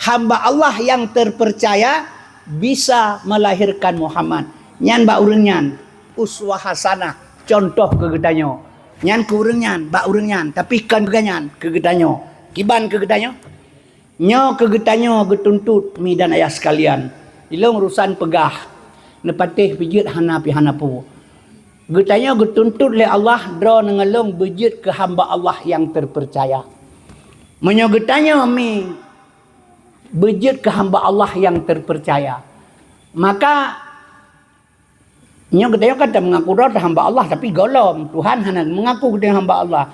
Hamba Allah yang terpercaya bisa melahirkan Muhammad. Nyan bak ureuëng nyan uswah hasanah, contoh keu geutanyoe. Nyan keu ureuëng nyan, bak ureuëng nyan, tapi kon keu geuhnyan, keu geutanyoe. Kiban keu geutanyoe? Nyoe keu geutanyoe geutuntot, mi dan ayah sekalian. Ilong urusan peugah, neupatéh pih jeuet hana pih hana peue. Geutanyoe geutuntot lé Allah droe neungeulong beujeuet keu hamba Allah nyang terpercaya. Meunyoe geutanyoe mi beujeuet keu hamba Allah nyang terpercaya, maka nyoe geutanyoe kan tameungaku droe hamba Allah, tapi gohlom Tuhan hana meungaku geutanyoe hamba Allah.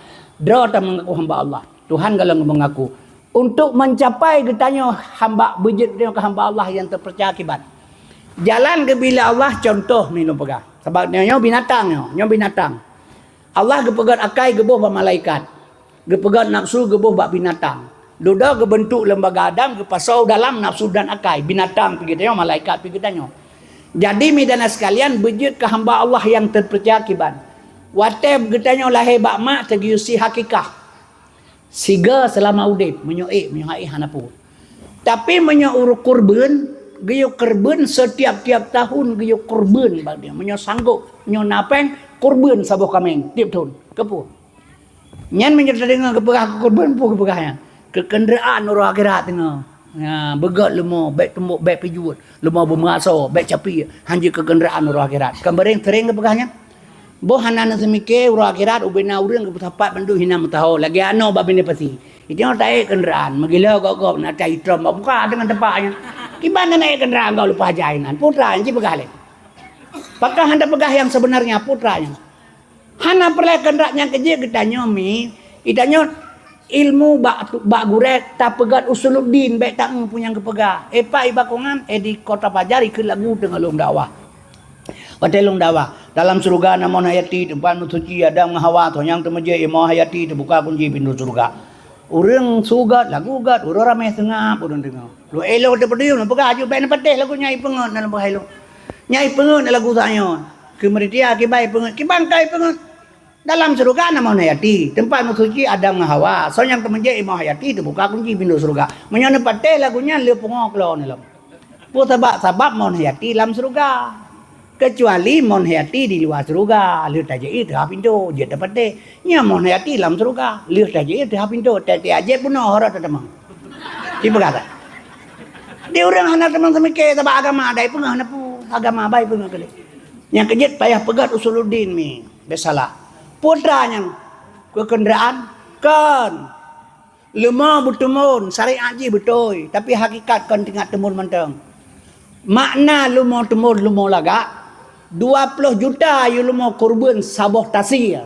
Droe tameungaku hamba Allah, Tuhan gohlom meungaku. Untuk mencapai geutanyoe hamba beujeuet geutanyoe keu hamba Allah nyang terpercaya kiban. Jalan geubri lé Allah, contoh mi lôn peugah. Sabab nyoe binatang nyoe, nyoe binatang. Allah geupeugöt akai geuboh bak malaikat. Geupeugöt nafsu geuboh bak binatang. Dudoe geubeuntuk lembaga Adam geupasoe dalam nafsu dan akai, binatang pih geutanyoe, malaikat pih geutanyoe. Jadi mi dan sekalian, beujeuet keu hamba Allah nyang terpercaya kiban. Watée geutanyoe lahé bak mak teugeuyue si hakikah. Siga seulama udeb, meunyoe ék, meunyoe hana peue. Tapi meunyoe ureuëng kurbeuen, geuyue kurbeuen setiap-tiap tahun geuyue kurbeuen bak dia. Meunyoe sanggob, meunyoe na péng, kurbeuen saboh kaméng tiep thon. Keupeue? Nyan meunyoe tadeungoe geupeugah keu kurbeuen, peue geupeugah nyan? Keu keundraan uroe akhirat teungoh. Ya, beugöt leumo, bèk tumbok, bèk pijuet, leumo beumeuasoe, bèk capi, hanjeuet keu keundraan uroe akhirat. Kan bareng sering geupeugah nyan? Boh hana neuseumike uroe akhirat, ubena ureuëng geupeusapat bandum hina meusaho lagée anoe bak binéh pasi. Itoe taék keundaraan, meugila gob-gob na tai trom bak muka deungon tepak nyan. Kiban na naék keundaraan gob leupah jai nan, putra nyan jipeugah lé. Pakon hana peugah nyang sebenarnya putra nyan. Hana peureulée keundak nyang keujeuet geutanyoe mi, geutanyoe ilmu bak, bak gurée tapeugét usuluddin bék taeu peue nyang geupeugah. Epa ibakongan, edi kota pajar ikeu lagu teungoh lôn dakwah. Watée lôn dakwah, dalam syeuruga na mon hayati, teumpat meusuci Adam ngon Hawa, soe nyang teumeujeuet imoe hayati, teubuka kunci pintoe syeuruga. Ureuëng su gét, lagu gét, ureuëng ramé seungab ureuëng deungoe. Lôn élo teupeudeueng, lôn peugah aju bék neupatéh lagu nyang ipeungét na lôn peugah ilôn. Nyang ipeungét na lagu tanyoe. Keu meuritia kiban ipeungét, kiban ka ipeungét. Dalam syeuruga na mon hayati, teumpat meusuci Adam ngon Hawa, soe nyang teumeujeuet imoe hayati, teubuka kunci pintoe syeuruga. Meunyoe neupatéh lagu nyan, lheueh pungo keulôn ilôn. Peue sabab? Sabab mon hayati lam syeuruga. Keucuali mon hayati di luwa syeuruga, lheueh tajeuet teuhah pintoe, jeuet tapatéh. Nyoe mon hayati lam syeuruga, lheueh tajeuet teuhah pintoe, tiep-tiep jeuet bunoe hora tatamong. Jipeugah that. Di ureuëng hana tamong seumike sabab agama, dai peungah na peue, agama bai peungah keu lé. Nyang keujeuet payah peugét usuluddin mi, bék salah. Putra nyang keu keundaraan, kon. Leumo beuteumon, syariat jih beutôi, tapi hakikat kon teuingat teumon mantong. Makna leumo teumon, leumo lagak, dua ploh juta yue leumo keureubeuen saboh tasie.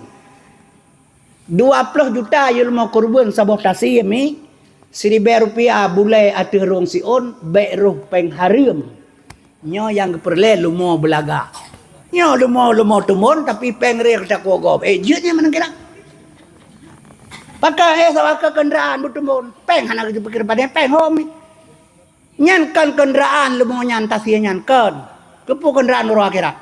Dua ploh juta yue leumo keureubeuen saboh tasie mi, siribée rupiah bulée ateueh rhueng siôn, bék rhoh péng hareuem. Nyoe nyang geupeureulée leumo beulagak. Nyoe leumo, leumo teumon, tapi péng rheueh takuoh gob. Eh, jeuet nyan meunan kira. Pakon, eh, sabab keu keundaraan beuteumon. Péng hana geupikir padé péng hom. Nyan kon keundaraan leumo nyan, tasie nyan kon. Keupeue keundaraan uroe akhirat?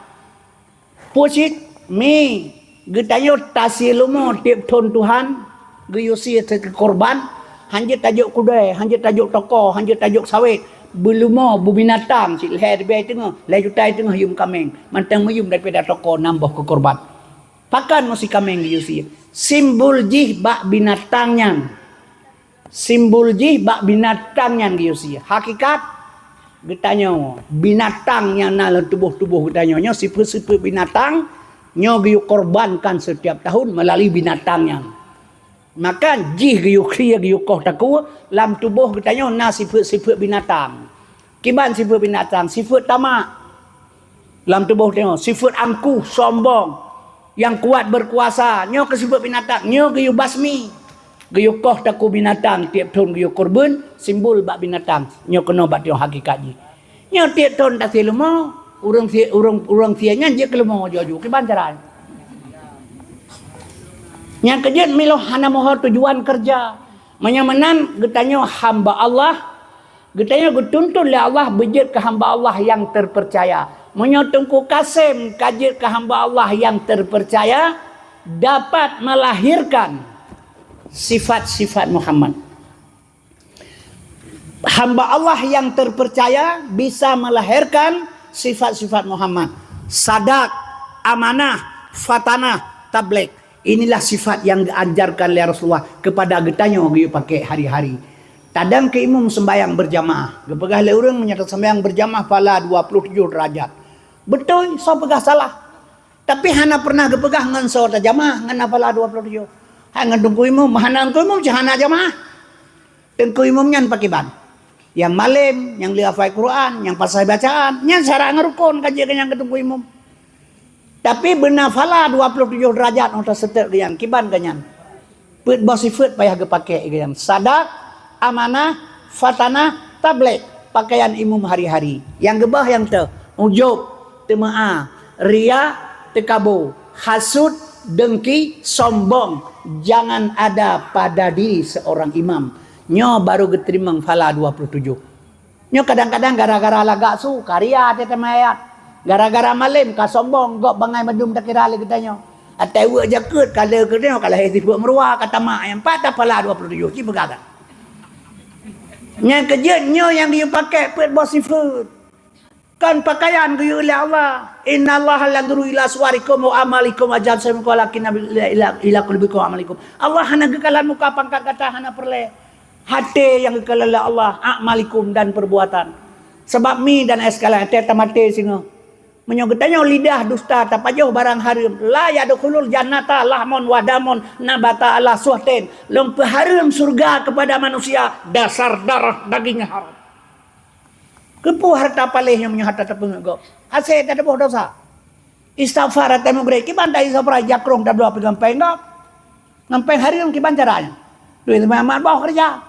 Peue cit mi, geutanyoe tasie leumo tiep thon Tuhan, geuyue sie seukeu korban, hanjeuet tajok keudée, hanjeuet tajok toko, hanjeuet tajok sawét, beuleumo, beubinatang cit lhée ribée teungoh, lhée juta teungoh yuem kaméng, mantong meuyuem daripada toko nam boh keu korban. Pakon meusi kaméng geuyue sie? Simbol jih bak binatang nyan. Simbol jih bak binatang nyan geuyue sie. Hakikat geutanyoe, binatang nyang na lam tuboh-tuboh geutanyoe nyoe sifeuet-sifeuet binatang, nyoe geuyue korbankan setiap tahun meulalu binatang nyan. Maka jih geuyue sie, geuyue koh takue, lam tuboh geutanyoe na sifeuet-sifeuet binatang. Kiban sifeuet binatang? Sifeuet tamak. Lam tuboh tanyoe, sifeuet angkuh, sombong, nyang kuat beukuasa, nyoe keu sifeuet binatang, nyoe geuyue basmi. Geuyue koh takue binatang, tiep thon geuyue keureubeuen, simbol bak binatang. Nyoe keunoe bak tanyoe hakikat jih. Nyoe tiep thon tasie leumo, ureuëng sie, ureuëng, ureuëng sie nyan jeuet keu leumo aju-aju, kiban cara. Nyang keujeuet miloh hana meuho tujuan keureuja. Meunyoe meunan geutanyoe hamba Allah, geutanyoe geutuntut lé Allah beujeuet keu hamba Allah nyang terpercaya. Meunyoe Teungku Kasem ka jeuet keu hamba Allah nyang terpercaya, dapat melahirkan sifat-sifat Muhammad. Hamba Allah nyang terpercaya bisa melahirkan sifat-sifat Muhammad. Sadak, amanah, fatanah, tabligh. Inilah sifat yang diajarkan oleh Rasulullah kepada geutanyoe geuyue pakai hari-hari. Tadang keu imum sembahyang berjamaah. Geupeugah lé ureuëng meunyoe tasembahyang berjamaah phala dua puluh tujoh derajat. Beutôi, soe peugah salah. Tapi hana pernah geupeugah ngon soe tajamaah ngon phala dua puluh tujoh. Hai ngon teungku imum, hana teungku imum cit hana jamaah. Teungku imum nyan pakiban? Nyang malem, nyang lheueh hafai Quran, nyang pasai bacaan, nyan syarat ngon rukon ka jeuet keu nyang keu teungku imum. Tapi beuna phala dua puluh tujoh derajat óh taseutôt geuh nyan, kiban geuh nyan. Peuet boh sifeuet payah geupaké geuh nyan. Sadak, amanah, fatanah, tabligh, pakaian imum hari-hari. Nyang geuboh nyang teuh, ujub, teumeu'a, riya, teukabo, hasut, dengki, sombong, jangan ada pada diri seorang imam. Nyoe barô geuteurimong phala dua puluh tujoh. Nyoe kadang-kadang gara-gara lagak su, ka riya teuh teuma ayat. Gara-gara malem ka sombong, gob bangai mandum takira lé geutanyoe. Atai weuek jakeuet ka lé geutanyoe ka lahé sifeuet meuruwa, ka tamak nyang pat taphala dua puluh tujoh, ci peugah that. Nyang keujeuet nyoe nyang geuyue paké peuet boh sifeuet. Kon pakaian geuyue lé Allah. "Innallaha la yanzuru ila suwarikum wa amalikum wa ajsamikum walakin ila, ila, ila qulubikum wa amalikum." Allah hana geukalon muka pangkat gata, hana peureulée. Até nyang geukalon lé Allah, a'malikum dan perbuatan. Sabab mi dan es kalan até tamaté singoh. Meunyoe geutanyoe lidah dusta tapajoh barang hareuem, la yadkhulul jannata lahmun wa damun nabata ala suhtin. Lôn peuhareuem syurga kepada manusia dasar darah daging haram. Keupeue hareuta paléh nyoe meunyoe hareuta tapeungeuet gob? Hasé tateuboh desya. Istighfar ata meugrek, kiban ta istighfar jakrong tabloe pih gampéng gob. Gampéng hareuem kiban cara nyan. Duit teuma mat boh keureuja.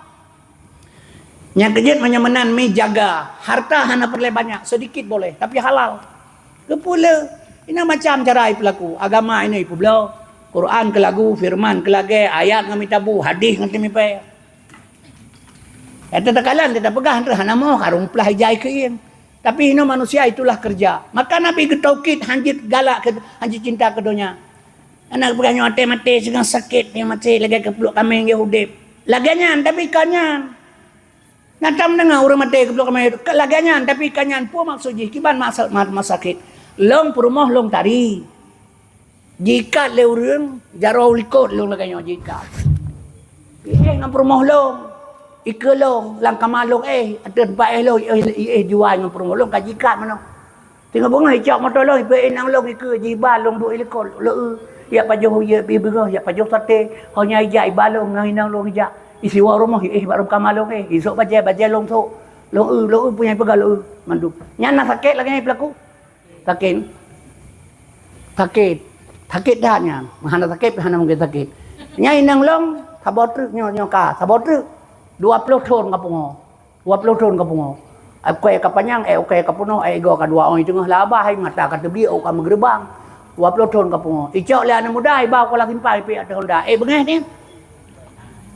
Nyang keujeuet meunyoe meunan mi jaga, hareuta hana peureulée banyak, seudikit boleh, tapi halal. Keupeue le? Ina macam cara ipeulaku, agama ina ipeubloe, Quran keulagu, firman keulagée, ayat ngon mitabu, hadih ngon teumipée. Nyang teukalon teupeugah, hana moh karong plah ijai keuieng. Tapi inoe manusia itulah kerja. Maka Nabi geutaukid hanjeuet galak keu, hanjeuet cinta keu donya. Aneuk peugah nyoe até maté singoh sakét, nyoe maté lagée keupluk kaméng geuh udeb. Lagée nyan, tapi kon nyan. Na tam deungoe ureuëng maté keupluk kaméng udeb. Lagée nyan, tapi kon nyan. Peue maksud jih? Kiban maksud ma-, maksud sakét? Lôn peurumoh lôn tari. Jiikat lé ureuëng, jaroe likot lôn lagée nyoe jiikat. Iéh ngon peurumoh lôn, ikeue lôn, lam kama lôn éh, ateueh teumpat éh lôn, iéh, iéh juai ngon peurumoh lôn ka jiikat meunoe. Teungoh beungoh icok moto lôn, ipeuéh inong lôn ikeue, jiba lôn duek ilikot, lôn eu, yak pajoh ie bi beungoh, yak pajoh saté, ho nyan ijak iba lôn ngon inong lôn ijak. Isiwa rumoh iéh bak rhueng kama lôn éh, isok bajée, bajée lôn sok. Lôn eu, lôn eu peue nyang ipeugah lôn eu, mandum. Nyan na sakét lagée nyan ipeulaku. Sakét. Sakét. Sakét that nyan. Hana sakét, hana mungken sakét. Nyan inong lôn, saboh treuk nyoe, nyoe ka, saboh treuk. Dua ploh thon ka pungoe. Dua ploh thon ka pungoe. Ai ukée ka panyang, ai ukée ka peunoh, ai igoe ka dua ôn teungoh labah, ai mata ka teubiet, ôk ka meugeureubang. Dua ploh thon ka pungoe. Icok lé aneuk muda, iba u Kuala Simpang, ipeuék ateueh honda. Eh, beungéh nyan.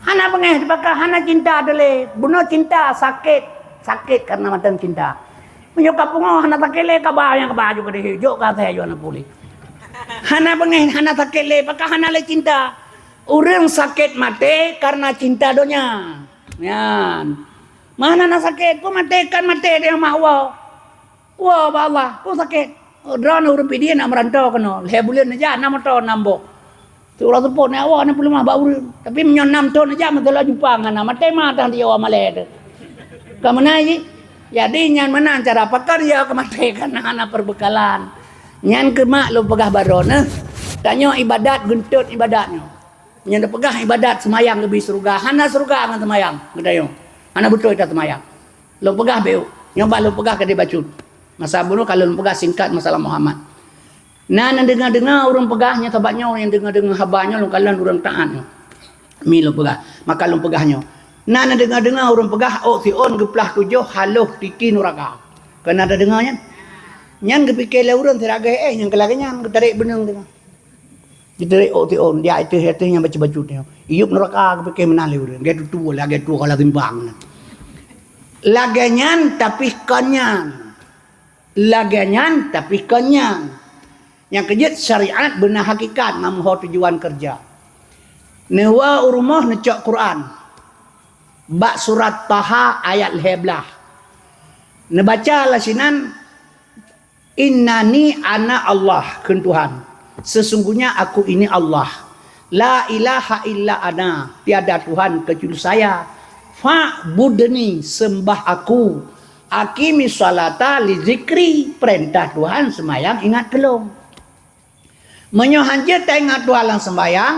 Hana beungéh, teubaka hana cinta teuh lé. Bunoe cinta sakét, sakét karena mantong cinta. Meunyoe ka pungoh hana sakét lé, kaba nyang kaba aju keudeh, jok ka asai aju hana puléh. Hana beungéh, hana sakét lé, pakon hana lé cinta. Ureuëng sakét maté karena cinta donya. Nyan. Mana na sakét, peue maté kon maté di rumah woe. Woe bak Allah, peue sakét. Droeneuh ureuëng Pidie nak meuranto keunoe. Lhée buleuen neujak na moto nam boh. Siuroe seupôt nyan awak na peuleumah bak ureuëng. Tapi meunyoe nam thon neujak meuteulak jumpa ngon na maté ma tang di awak malée teuh. Ka meunan jih. Jadi nyan meunan cara pakon ya keu maté kana hana peubeukalan. Nyan keuh mak lôn peugah baroe neuh. Tanyoe ibadat geuntot ibadat nyoe. Nyan teupeugah ibadat seumayang leubeh syeuruga. Hana syeuruga ngon seumayang geutanyoe. Hana beutôi that seumayang. Lôn peugah bék, nyoe bah lôn peugah ka dibacut. Masa bunoe ka lôn peugah singkat masalah Muhammad. Na neudeungoe-deungoe ureuëng peugah nyoe, sabab nyoe nyang deungoe-deungoe haba nyoe lôn kalon ureuëng taát nyoe. Mi lôn peugah, maka lôn peugah nyoe. Na neudeungoe-deungoe ureuëng peugah ôk siôn geuplah tujoh haloh titi nuraka. Keuneuk tadeungoe nyan? Nyan geupike lé ureuëng siragée éh nyang keu lagée nyan geutarek beuneueng teuma. Geutarek ôk siôn, diak ateueh-ateueh nyang bacut-bacut nyoe. Iyup nuraka geupike meunan lé ureuëng. Lagée tutoe, lagée tutoe kala timbang nyan. Lagée nyan tapi kon nyan. Lagée nyan, tapi kon nyan. Nyang keujeuet syariat beuna hakikat, na meuho tujuan keureuja. Neuwoe u rumoh neucok Quran. Bak surat Taha ayat lhée blaih. Neubaca lam sinan, "Innani ana Allah," kheun Tuhan. "Sesungguhnya aku ini Allah. La ilaha illa ana, tiada Tuhan kecuali saya. Fa'budni, sembah aku. Aqimi sholata li zikri, perintah Tuhan seumayang ingat keu lôn." Meunyoe hanjeuet taingat Tuhan lam sembayang,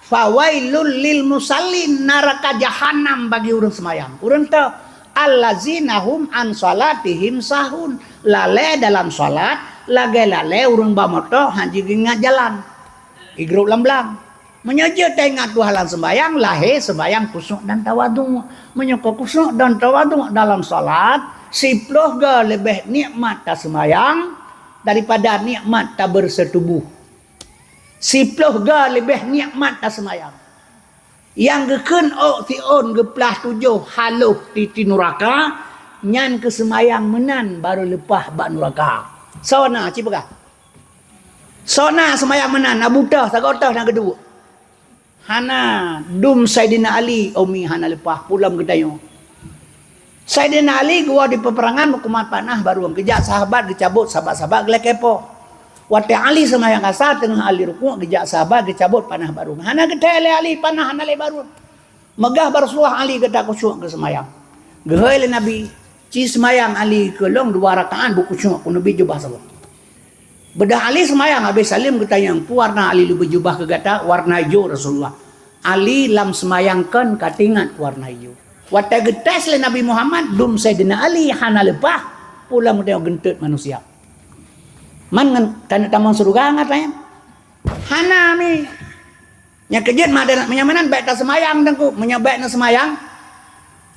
fawailul lil musallin, naraka jahanam bagi ureuëng sembayang. Ureuëng teu, allazina hum an salatihim sahun, lalée dalam salat, lagée lalée ureuëng ba moto hanjeuet geuingat jalan. Igrôp lam blang. Meunyoe jeuet taingat Tuhan lam sembayang, lahé sembayang khusyuk dan tawadhu. Meunyoe kon khusyuk dan tawadhu dalam salat, siploh goe leubeh nikmat tasembayang daripada nikmat tabeureuseue tuboh. Siploh goe leubeh nikmat tasembayang. Nyang geukheun ôk siôn geuplah tujoh haloh titi nuraka, nyan keuh seumayang meunan barô leupah bak nuraka. Soe na, ci peugah? Soe na seumayang meunan, na buta, sagoe teuh na geuduek. Hana, dum Saidina Ali, umi hana leupah, pulom geutanyoe. Saidina Ali geuwoe di peuperangan meukumat panah barô, geujak sahabat geucabot, sahabat-sahabat geulakée poh. Watée Ali seumayang asa teungoh Ali rukuk, geujak sahabat geucabot panah barô. Hana geuthée lé Ali panah hana lé barô. Meugah bak Rasulullah Ali gata khusyuk keu seumayang. Geuhôi lé Nabi, "Ci seumayang Ali keu lôn dua rakaat beukhusyuk keu Nabi jubah saboh." Beudôh Ali seumayang habéh saleuem geutanyong, "Peue warna Ali leubeh jubah keu gata?" "Warna ijo, Rasulullah." Ali lam seumayang kon ka teuingat warna ijo. Watée geutés lé Nabi Muhammad, dum Saidina Ali hana leupah, pulang tanyoe geunteut manusia. Man ngon taneuk tamong syeuruga ngat nyan? Hana mi. Nyang keu jeuet mak dan meunyoe meunan bék taseumayang teungku, meunyoe bék neuseumayang,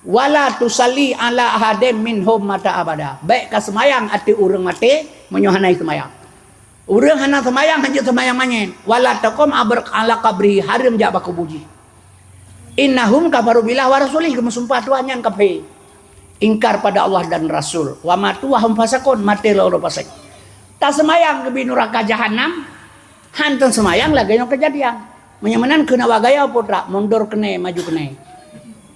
"Wala tusalli ala ahadin minhum mata abada." Bék kaseumayang ateueh ureuëng maté meunyoe hana seumayang. Ureuëng hana seumayang, hanjeuet seumayang manyét. "Wala taqum abr-, ala qabri", hareuem jak bak kubu jih. "Innahum kafaru billah wa rasulih", geumeusumpah Tuhan nyan kafé. Ingkar pada Allah dan Rasul. "Wa matu wa hum fasiqun", maté lom fasik. Taseumayang geubi nuraka jahanam, han teuseumayang lagée nyoe keujadian. Meunyoe meunan keuneuk wagaya putra, mundur keunée, maju keunée.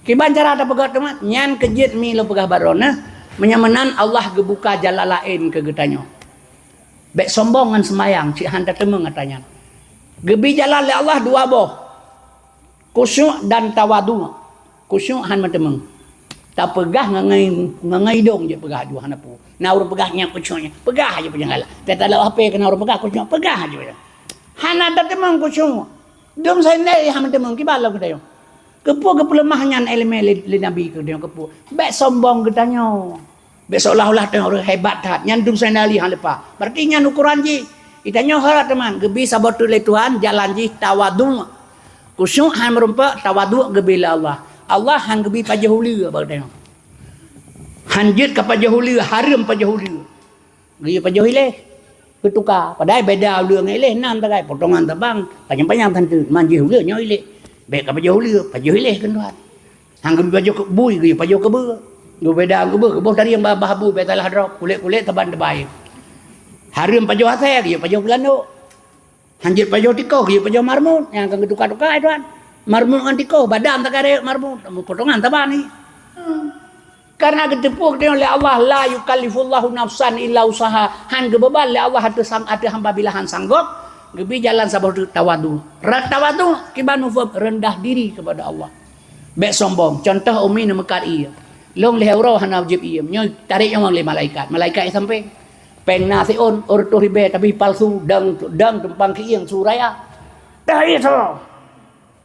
Kiban cara tapeugah teuma, nyan keu jeuet mi lôn peugah baroe neuh, meunyoe meunan Allah geubuka jalan laén keu geutanyoe. Bék sombong ngon seumayang, cit han tateumeung atra nyan. Geubi jalan lé Allah dua boh, khusyuk dan tawadhu. Khusyuk han meuteumeung. Tapeugah ngon, ngon idong jeuet peugah aju hana peue. Na ureuëng peugah nyan khusyuk nyan, peugah aja peue nyang galak. Teutalok H P keu na ureuëng peugah khusyuk, peugah aja peue nyang. Hana tateumeung khusyuk. Dum saindai han meuteumeung, kiban lom geutanyoe. Keupeue geupeuleumah nyan iéleumé lé, lé Nabi keu geutanyoe keupeue? Bék sombong geutanyoe. Bék seolah-olah tanyoe ureuëng hebat that. Nyan dum saindai han leupah. Berarti nyan ukoran jih. Geutanyoe harap teuma geubi saboh teuk lé Tuhan, jalan jih tawadhu. Khusyuk han meurumpok, tawadhu geubi lé Allah. Allah han geubi pajoh uleue bak geutanyoe. Han jeuet ka pajoh uleue, hareuem pajoh uleue. Geuyue pajoh iléh. Geutuka. Padahai beda uleue ngon iléh, nam tagai, potongan tabang, panyang-panyang tan teuk, man jih uleue nyoe iléh. Bék ka pajoh uleue, pajoh iléh keu Tuhan. Han geubi pajoh keu bui, geuyue pajoh keubeue. Geubeda keubeue, keuboh tarieng bah, bah bu, bék salah droe, kulét-kulét saban teubai. Hareuem pajoh asée, geuyue pajoh geulandok. Han jeuet pajoh tikoh, geuyue pajoh marmut, nyang ka geutuka-tuka, eh, Tuan. Marmut ngon tikoh, badan tagarek marmut, potongan saban ni. Karena geuteupeue geutanyoe lé Allah, "La yukallifullahu nafsan illa usaha." Han geubeuban lé Allah ateueh sang-, ateueh hamba bila han sanggob, geubi jalan saboh teuk tawadhu. Ra-, tawadhu kiban mufhom rendah diri kepada Allah. Bék sombong. Contoh umi neumeukat ié. Lôn lhée uroe hana jieb ié. Nyoe tarek nyawöng lé malaikat. Malaikat ié sampéng. Péng na siôn, ureuëng ribée tapi palsu, dang, dang tumpang keuieng su raya. Dah ié saboh.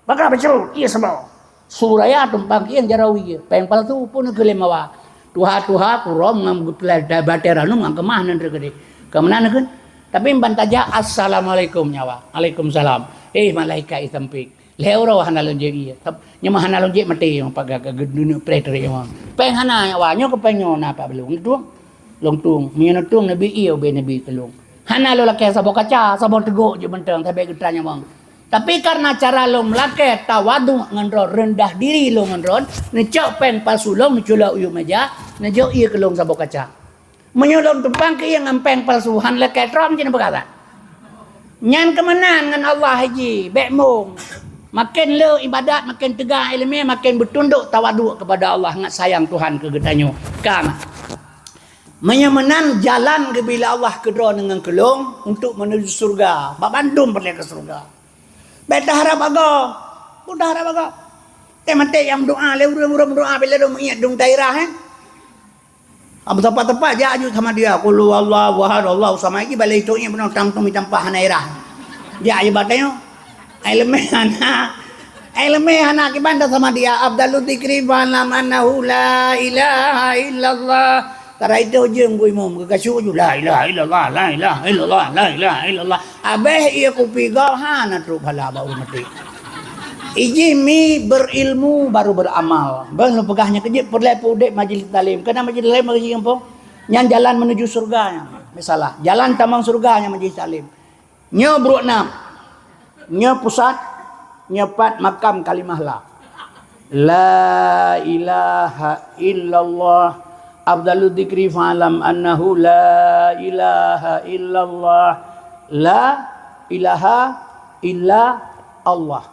Baka bacut, ié saboh. Su raya tumpang keuieng jaroe ié. Péng palsu pun keu lé mawa. Tuha-tuha kurom ngon geupeulai batée ranum ngon keumah nan teukeudeh. Keumeuna neukheun. Tapi ban tajak, "Assalamualaikum nyawa." "Alaikumsalam." Eh, malaikat ié sampéng. Lhée uroe hana lôn jieb ié. Nyoe mah hana lôn jieb maté, nyang paga ka geuduneuk preh teurik nyoe. Péng hana nyawa, nyoe keu péng nyoe na pat lôn tueng. Lôn tueng. Meunyoe neutueng neubi ié ubé neubi keu lôn. Hana lôn lakée saboh kaca, saboh teugok jeuet mantong, sabé geutra nyawöng. Tapi karena cara lôn meulakée tawadhu ngon droe, reundah diri lôn ngon droe, neucok péng palsu lôn, neuculok u yup meja, neujok ié keu lôn saboh kaca. Meunyoe lôn tumpang keuieng ngon péng palsu, han lakée trom cit neupeugah that. Nyan keumeunan ngon Allah jih, bék mong. Maken le ibadat, maken teuga iéleumé, maken beutundok tawaduk keupada Allah, ngat sayang Tuhan keu geutanyoe. Ka na. Meunyoe meunan jalan geubri lé Allah keu droeneuh ngon keu lôn untuk meunuju syeuruga, bak bandum peureulée keu syeuruga. Bék taharab agoe, bék taharab agoe. Teuh maté nyang meudoá, lé ureuëng-ureuëng meudoá, bila dong meuiet dong daerah, eh. Abu teumpat-teumpat jak aju sama dia, "Qul huwallahu ahad, Allahu samad." Iki balai itu ingat beuna tam-tam tampah hana irah. Jak aju bak tanyoe. Iéleumé hana. Iéleumé hana kiban dah sama dia. Afdalu dzikri fa'lam annahu la ilaha illallah. Tara itu jeung bu imum, geukasuk ju, "La ilaha illallah, la ilaha illallah, la ilaha illallah." Abéh ié kupi gob hana trok pahala bak ureuëng maté. Ijih mi berilmu baru beramal. Beuh lôn peugah nyan keu jeuet peureulée peuudeb majlis taklim. Keunan majlis taklim bagi gampông. Nyan jalan menuju syeuruga nyan. Misalah, jalan tamong syeuruga nyan majlis taklim. Nyoe brok nam. Nyoe pusat, nyoe pat makam kalimah la. La ilaha illallah. Afdalu dzikri fa'lam annahu la ilaha illallah. La ilaha illa Allah.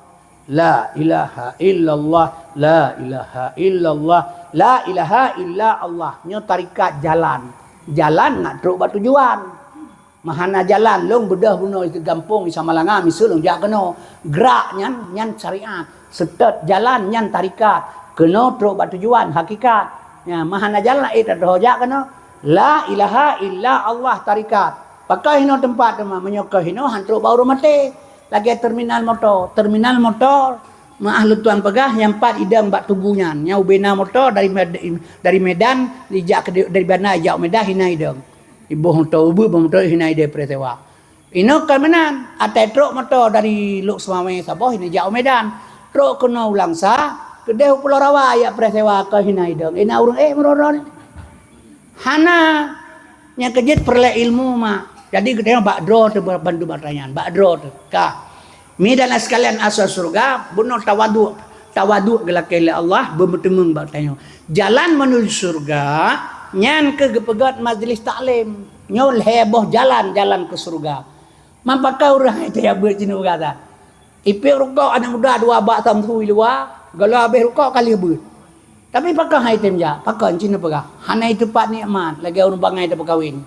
La ilaha illallah, la ilaha illallah, la ilaha illa Allah. Nyoe tarekat jalan. Jalan ngat trok bak tujuan. Meuhana jalan, lôn beudôh bunoe di gampông di Samalanga, miseue lôn jak keunoe. Grak nyan, nyan syariat. Seutôt jalan, nyan tarekat. Keunoe trok bak tujuan, hakikat. Nyan, meuhana jalan, eh, tadroe jak keunoe. La ilaha illa Allah tarekat. Pakon hinoe teumpat teuma, meunyoe kon hinoe han trok bak ureuëng maté. Lagée terminal moto. Terminal moto, meuah lôn tuan peugah, nyang pat idong bak tugu nyan. Nyang ubena moto dari, dari Medan, ijak ke, dari Banda ijak Medan, hina idong. Iboh moto ubeut, boh moto hina idong peristiwa. Inoe kon meunan, atai trok moto dari Lhokseumawe saboh hina jak u Medan. Trok keunoe u Langsa, keudeh u Pulo Rawa jak peristiwa kon hina idong. Ina ureuëng ék meuroro ni. Hana, nyang keujeuet peureulée ilmu mak. Jadi geutanyoe bak droe teuh bandum atra nyan, bak droe teuh. Ka. Mi dan sekalian asai syeuruga, bunoe tawaduk, tawaduk geulakée lé Allah, beumeuteumong bak tanyoe. Jalan menuju syeuruga, nyan keuh geupeugét majlis taklim. Nyoe lhée boh jalan, jalan keu syeuruga. Man pakon ureuëng hai teuh jak beuet sineuk peugah that. Ipék rukok aneuk muda dua bak samsui luwa, gohlom habéh rukok ka lheueh beuet. Tapi pakon hai tem jak, pakon cit neupeugah, hana iteupat nikmat lagée ureuëng bangai teupeukawen.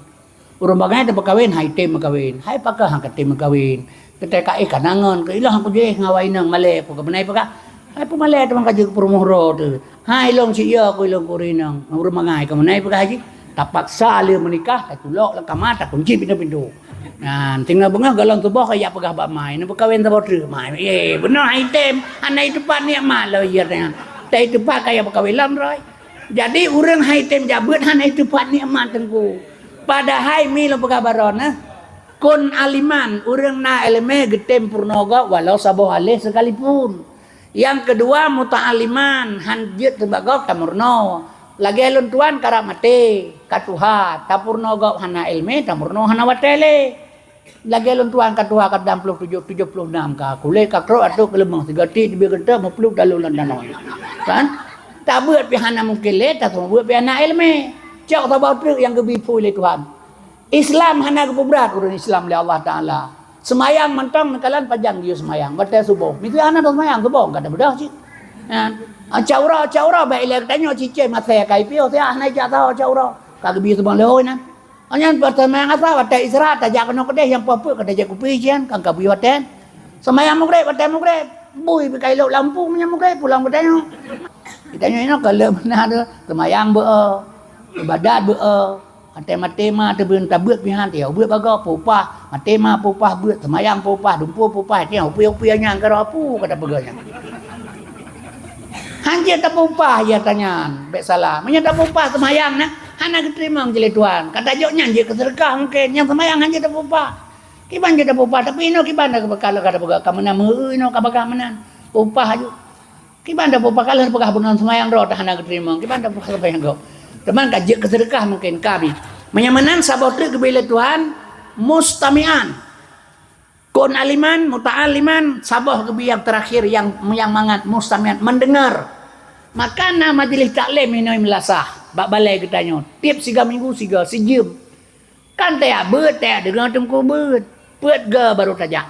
Ureuëng bangai teupeukawen hai tem meukawen, hai pakon han ka tem meukawen. Keutai ka éh ka nangon, keu ilong aku jih ngon awai inong malée, ku keumeunai peugah. Hai peumalée teuma ka jeuet keu peurumoh droe teuh. Hai ilong cit yo, ku ilong kuri inong, ureuëng bangai keumeunai peugah jih. Tapaksa lé meunikah, tatulok lam kama, takunci pintoe-pintoe. Nyan, tinggai beungoh gohlom tuboh ka jak peugah bak mai, neupeukawen saboh treuk mai. Eh, beungoh hai tem, hana iteupat nikmat lom iya nyan. Tai teupat ka jak peukawen lom droe. Jadi ureuëng hai tem jak beuet hana iteupat nikmat teungku. Padahai mi lôn peugah baroe neh, kun aliman, ureuëng na iéleumé geutem peurunoe gob walau saboh aléh sekalipun. Nyang keudua muta'alliman, han jeuet teuma gob tameurunoe. Lagée lôn tuan karab maté, ka tuha, tapeurunoe gob hana iéleumé, tameurunoe hana watée lé. Lagée lôn tuan ka tuha ka dam ploh tujoh, tujoh ploh nam ka, kulét ka krok ateueh keuleumoh, sigoe tiek teubiet geunteuk meupluek talu lam danau. Kan? Tabeuet pih hana mungken lé, taseumeubeuet pih hana iéleumé. Cok saboh treuk nyang geubi phui lé Tuhan. Islam hana geupeubrat ureuëng Islam lé Allah Taala. Seumayang mantong neukalon pajan geuyue seumayang, watée suboh. Miseue hana taseumayang suboh, ka tabeudoh cit. Nyan. Cot uroe, cot uroe, bak ilée geutanyoe cicém asée ka ipiôh, siat hana ijak saho cot uroe. Ka geubi suboh leuhôi nyan. Nyan watée seumayang asar, watée istirahat, tajak keunoe keudeh, nyang poh peuet ka tajak kupi jian, kan ka bui watée. Seumayang Maghrib, watée Maghrib, bui pih ka ilop lampu meunyoe Maghrib, pulang geutanyoe. Geutanyoe inoe ka lheueh meunan tu, seumayang beu-e, ibadat beu-e. Watée maté ma teubeuen tabeuet pih han, tiyok beuet bagoe peupah, maté ma peupah beuet, seumayang peupah, dumpeue peupah, tiyok upie-upie nyang keudroe pu ka tapeugah nyan. Han jeuet tapeupah ya tanyan, bék salah. Meunyoe tapeupah seumayang na, hana geuteurimong jih lé Tuhan. Ka tajok nyan jeuet keu seudeukah mungken, nyang seumayang han jeuet tapeupah. Kiban jeuet tapeupah, tapi inoe kiban dah ka lheueh ka tapeugah ka meunan, meu inoe ka bagah meunan. Peupah aju. Kiban dah peupah ka lheueh peugah bunoe seumayang droe teuh hana geuteurimong. Kiban dah peupah seumayang droe. Teuma ka jeuet keu seudeukah mungken ka bi. Meunyoe meunan saboh treuk geubi lé Tuhan, mustami'an. Kun aliman, muta'alliman, saboh geubi nyang teurakhir nyang, nyang mangat mustami'an, mendengar. Maka na majelis taklim inoe Meunasah, bak balée geutanyoe. Tieb siga minggu siga, sijeuem. Kan tajak beuet, tajak deungoe teungku beuet. Peuet goe barô tajak.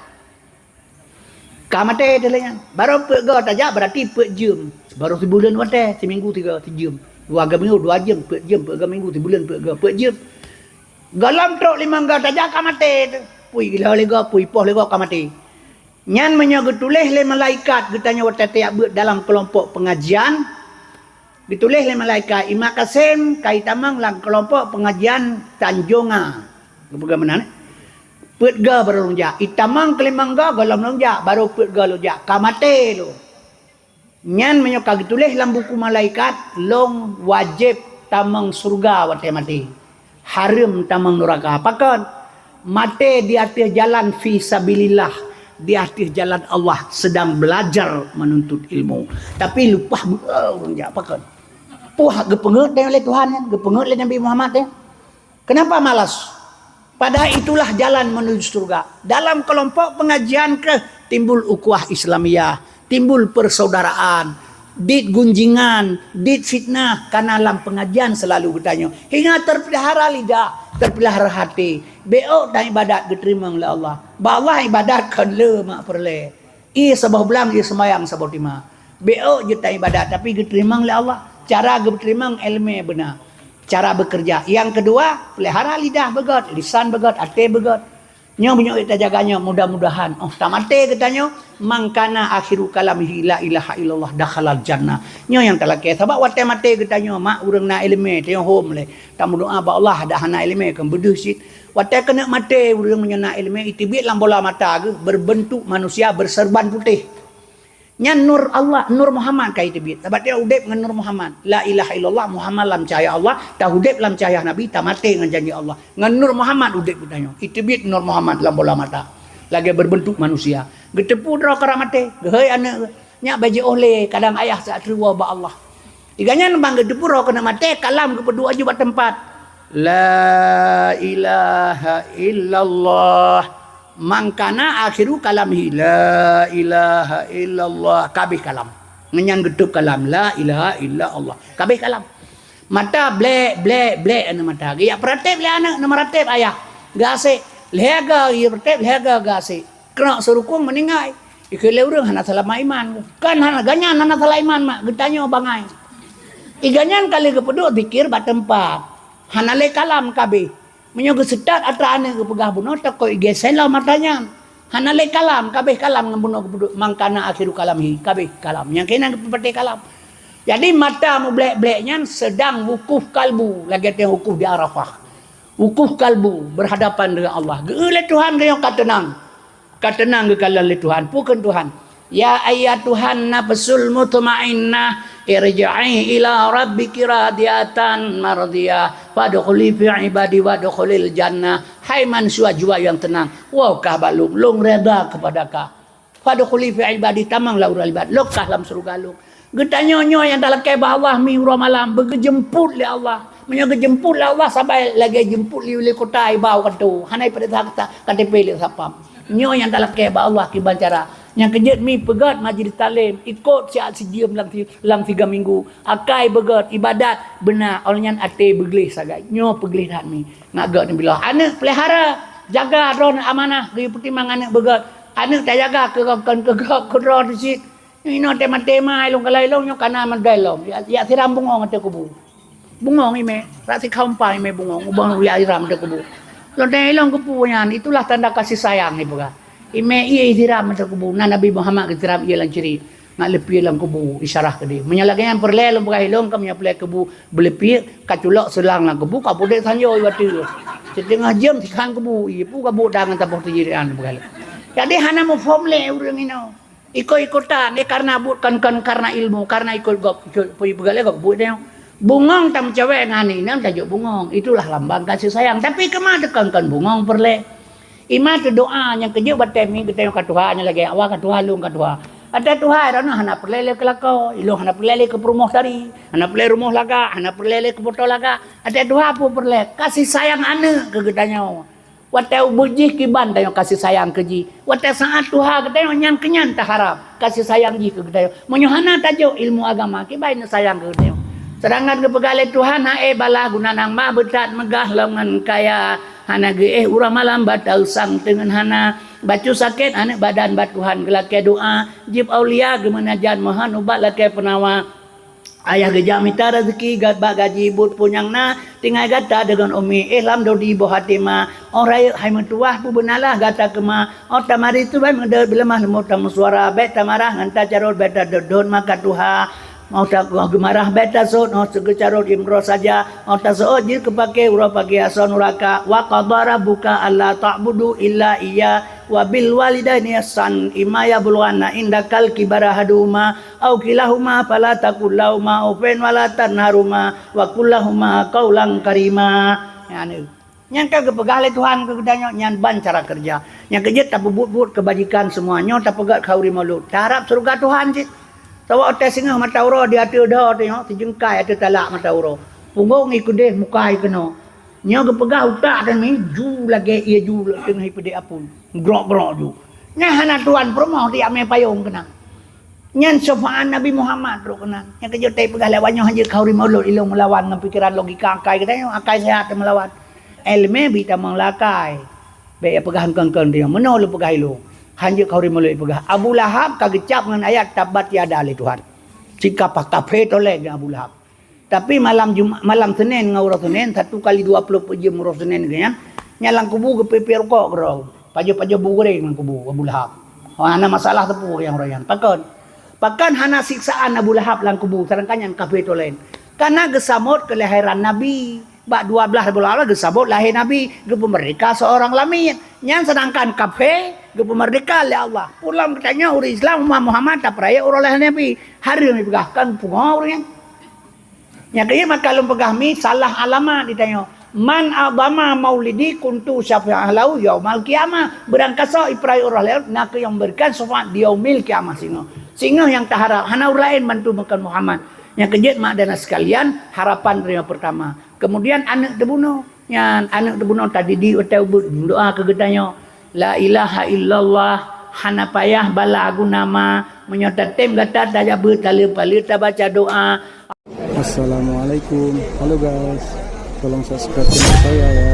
Ka maté teuh lé nyan. Barô peuet goe tajak, berarti peuet jeuem. Barô sibuleuen watée, siminggu siga, sijeuem. Dua goe minggu, dua jeuem, peuet jeuem, peuet goe minggu, sibuleuen, peuet goe, peuet jeuem. Gohlom trok limong goe tajak ka maté teuh. Pui ilhô lé goe, pui poh lé goe ka maté. Nyan meunyoe geutuléh lé malaikat geutanyoe watée tajak beuet dalam keulompok peungajian, geutuléh lé malaikat, "Ima Kasem ka itamong lam keulompok peungajian Tanjonga." Geupeugah meunan, eh? Peuet goe barô lôn jak. Itamong keulimong goe, gohlom lôn jak, barô peuet goe lôn jak. Ka maté lôn. Nyan meunyoe ka geutuléh lam buku malaikat, lôn wajéb tamong syeuruga watée maté. Hareuem tamong nuraka. Pakon? Maté di ateueh jalan fi sabilillah, di ateueh jalan Allah, sedang belajar menuntut ilmu. Tapi leupah beu-e ureuëng jak. Pakon? Poh geupeungeut lé Tuhan nyan, geupeungeut lé Nabi Muhammad nyan. Kenapa malas? Padahal itulah jalan menuju syeuruga. Dalam keulompok peungajian keuh timbul ukhuwah Islamiyah, timbul persaudaraan, dit gunjingan, dit fitnah, karena lam peungajian seulalu geutanyoe. Hingga teupeulihara lidah, teupeulihara até. Bék ôk tan ibadat geuteurimong lé Allah. Bak Allah ibadat kon le mak peureulée. Ie saboh blang, ie seumayang saboh teuma. Bék ôk jeuet tan ibadat, tapi geuteurimong lé Allah. Cara geuteurimong iéleumé beuna. Cara bekerja. Nyang keudua, peulihara lidah beugét, lisan beugét, até beugét. Nyoe meunyoe tajaga nyoe, mudah-mudahan, oh, tamaté geutanyoe, "Man kana akhiru kalamihi la ilaha illallah dakhalal jannah." Nyoe nyang talakée, sabab watée maté geutanyoe, mak, ureuëng na iéleumé, tanyoe hom lé. Tameudoá bak Allah, dak hana iéleumé, kon beudeuh cit. Watée keuneuk maté, ureuëng meunyoe na iéleumé, iteubiet lam bola mata geuh, berbentuk manusia berserban putéh. Nyan nur Allah, nur Muhammad ka iteubiet. Sabab tanyoe udeb ngon nur Muhammad. La ilaha illallah Muhammad lam cahya Allah, taudeb lam cahya Nabi, tamaté ngon janji Allah. Ngon nur Muhammad udeb geutanyoe. Iteubiet nur Muhammad lam bola mata. Lagée berbentuk manusia. Geuteupeue droe kara maté. Geuhôi aneuëk, nyak bak jiôh lé, kadang ayah sat teuwoe bak Allah. Iganyan ban geuteupeue droe keuneuk maté, kalam geupeuduek aju bak teumpat. La ilaha illallah. Man kana akhiru kalamihi la ilaha illallah. Kabeh kalam. Ngon nyan geutôb kalam. La ilaha illallah. Kabeh kalam. Mata blek, blek, blek aneuëk mata. Geujak peurateb lé aneuëk, neumerateb ayah. Geuasék. Lhée ga geupeurateb, lhée ga geuasék. Keunong seurukong meuninggai. Ikheun lé ureuëng hana salah iman. Kan hana, ganyan hana salah iman, mak. Geutanyoe bangai. Iganyan ka lheueh geupeuduek zikir bak teumpat. Hana lé kalam kabeh. Meunyoe geuseutôt atra aneuëk geupeugah bunoe, takot igeusen lom atra nyan. Hana lé kalam, kabeh kalam ngon bunoe geupeuduek, man kana akhiru kalamihi, kabeh kalam. Nyang keunan geupeupatéh kalam. Jadi mata mublek-blek nyan sedang wukuf kalbu, lagée teuh wukuf di Arafah. Wukuf kalbu, berhadapan dengan Allah. Geueu lé Tuhan geuh nyoe ka teunang. Ka teunang geukalon lé Tuhan. Peue kheun Tuhan? "Ya ayyatuhan nafsul mutmainnah, irji'i ila rabbiki radiyatan mardiyah, fadkhuli fi ibadi wadkhulil jannah." Hai manusia jiwa nyang teunang, woe kah bak Lôn, Lôn reda keupada kah. "Fadkhuli fi ibadi," tamong lam ureuëng ibadat, lôn kah lam syeuruga Lôn. Geutanyoe nyoe nyang talakée bak Allah mi uroe malam, beugeujeumpot lé Allah. Meunyoe geujeumpot lé Allah, saban lagée jeumpot lé, lé kota ibau kanto. Hana ipeuriksa K T P lé satpam. Nyoe nyang talakée bak Allah kiban cara. Nyang keujeuet mi peugét majlis taklim, ikot siat sijeuem lam si-, lam tiga minggu. Akai beugét, ibadat beuna, óh lheueh nyan até beugleh sagai. Nyoe peugleh that mi. Ngat gét neubiloh. Aneuëk peulihara, jaga droeneuh amanah, geuyue peutimang aneuëk beugét. Aneuëk tajaga keu gob kon keu gob keu droe teuh cit. Inoe tema-tema ilong kalai ilong nyoe kana mandai lom. Ya, ya siram bungong ateueh kubu. Bungong imé, rak sikhaumpa imé bungong, ubang ya siram ateueh kubu. Lôn tanya ilong kubu nyan, itulah tanda kasih sayang ipeugah. Imé ié siram ateueh kubu, na Nabi Muhammad geusiram ié lam ciri, ngat leupie lam kubu, isyarah keudeh. Meunyoe lagée nyan peureulée lôn peugah ilong, ka meunyoe peureulée kubu beuleupie, ka culok seulang lam kubu, ka pudek sanjôi watée. Siteungoh jeuem sikhan kubu, ié pu ka buet dangan taboh teujiran peugah lé. Jadi hana muphom lé ureuëng inoe. Ikot-ikotan, eh, karena buet kon, kon karena ilmu, karena ikot gob, ikot peue peugah lé gob buet nyoe. Bungong tameucawék ngon aneuk inong tajok bungong, itulah lambang kasih sayang. Tapi keuma teukon kon bungong peureulée. Ima teudoa nyang keujeuet batée mi geutanyoe ka tuha, nyang lagée awak ka tuha, lôn ka tuha. Ata tuha droeneuh hana peureulée lé keu lakoe, ilong hana peureulée lé keu peurumoh tari, hana peureulée rumoh lagak, hana peureulée lé keu moto lagak. Ata tuha peue peureulée, kasih sayang aneuk keu geutanyoe. Watée ubeut jih kiban tanyoe kasih sayang keu jih. Watée saát tuha geutanyoe nyan keu nyan taharab kasih sayang jih keu geutanyoe. Meunyoe hana tajok ilmu agama, kiban neusayang keu geutanyoe. Sedangkan geupeugah lé Tuhan, "Hai bala guna nang ma beutat meugah lom ngon kaya, hana geuéh uroe malam bata usang teungon hana. Bacut sakét aneuk badan bak Tuhan geulakée doa, jieb aulia geumeunajat meuhon ubat lakée peunawa." Ayah geujak mita raseuki gat bak gaji buet peue nyang na, tinggai gata deungon umi, éh lam dodi boh até ma. Óh rayeuk hai meutuwah peubeunalah gata keuma. Óh tamari tu bai meudeuet beuleumah leumo tameusuara, bék tamarah ngon tacarot bék tadot-dot maka tuha. Óh ta-, óh geumarah bék tasot, óh seugeucarot imroh saja, óh taseuôt jeuet keupaké uroe pagée asoe nuraka. Wa qadha rabbuka alla ta'budu illa iyyah wa bil walidaini ihsan imma yablughanna indakal kibara ahaduhuma au kilahuma fala taqul lahuma uffin wala tanharuma wa qul lahuma qaulan karima. Nyan, nyan ka geupeugah lé Tuhan keu geutanyoe, nyan ban cara keureuja. Nyang keujeuet tapeubuet-buet keubajikan seumua nyoe tapeugét khauri maulud. Taharab syeuruga Tuhan cit. Saboh watée singoh mata uroe di ateueh dho teuh nyoe, sijeungkai ateueh talak mata uroe. Punggong i keudeh muka i keunoe. Nyoe geupeugah utak teuh mi, ju lagée ié ju teungoh ipeudeh apui. Grok-grok ju. Nyan hana tuan peurumoh tiak mé payong keunan. Nyan syafaat Nabi Muhammad trok keunan. Nyang keujeuet tai peugah lé awak nyoe hanjeuet khauri maulud ilong meulawan ngon pikeran logika akai geutanyoe, akai seuhat teuh meulawan. Iéleumé bit tamong lakai. Bék ya peugah engkon-kon dia. Meunoe lôn peugah ilong. Hanjeuet khauri maulud peugah. Abu Lahab ka geucab ngon ayat tabbat yada lé Tuhan. Sikap kafé tolé ngon Abu Lahab. Tapi malam Jum-, malam Senin ngon uroe Senin, satu kali dua puluh empat jam uroe Senin geuh nyan, nyan lam kubu geupie-pie rukok keudroe. Pajoh-pajoh bu goreng lam kubu Abu Lahab. Hana masalah teupeu nyang uroe nyan. Pakon? Pakon hana siksaan Abu Lahab lam kubu, sedangkan nyang kafé tolen. Karena geusamot keulahiran Nabi. Bak dua blaih bulan Allah geusamot lahé Nabi, geupeumerdeka seorang lamiet. Nyan sedangkan kafé geupeumerdeka lé Allah. Pulang geutanyoe ureuëng Islam umat Muhammad tapeurayeuk uroe lahé Nabi. Hareuem dipeugah kon pungo ureuëng nyan. Nyang keuh maka lôn peugah mi salah alamat ditanyoe. Man adama maulidi kuntu syafi'ah lahu yaumal qiyamah. Beurangkasoe ipeurayeuk uroe lahé, na keuh nyang memberikan syafaat di yaumil qiyamah singoh. Singoh nyang taharap, hana ureuëng laén bantu bukan Muhammad. Nyang keujeuet mak dan sekalian, harapan yang pertama. Kemudian aneuk teubunoe. Nyan aneuk teubunoe tadidik watée ubeut doa keu geutanyoe. La ilaha illallah, hana payah bala guna ma, meunyoe tatem gata tajak beuet taleue-paleue tabaca doa. Assalamualaikum. Halo guys. Tolong subscribe channel saya ya.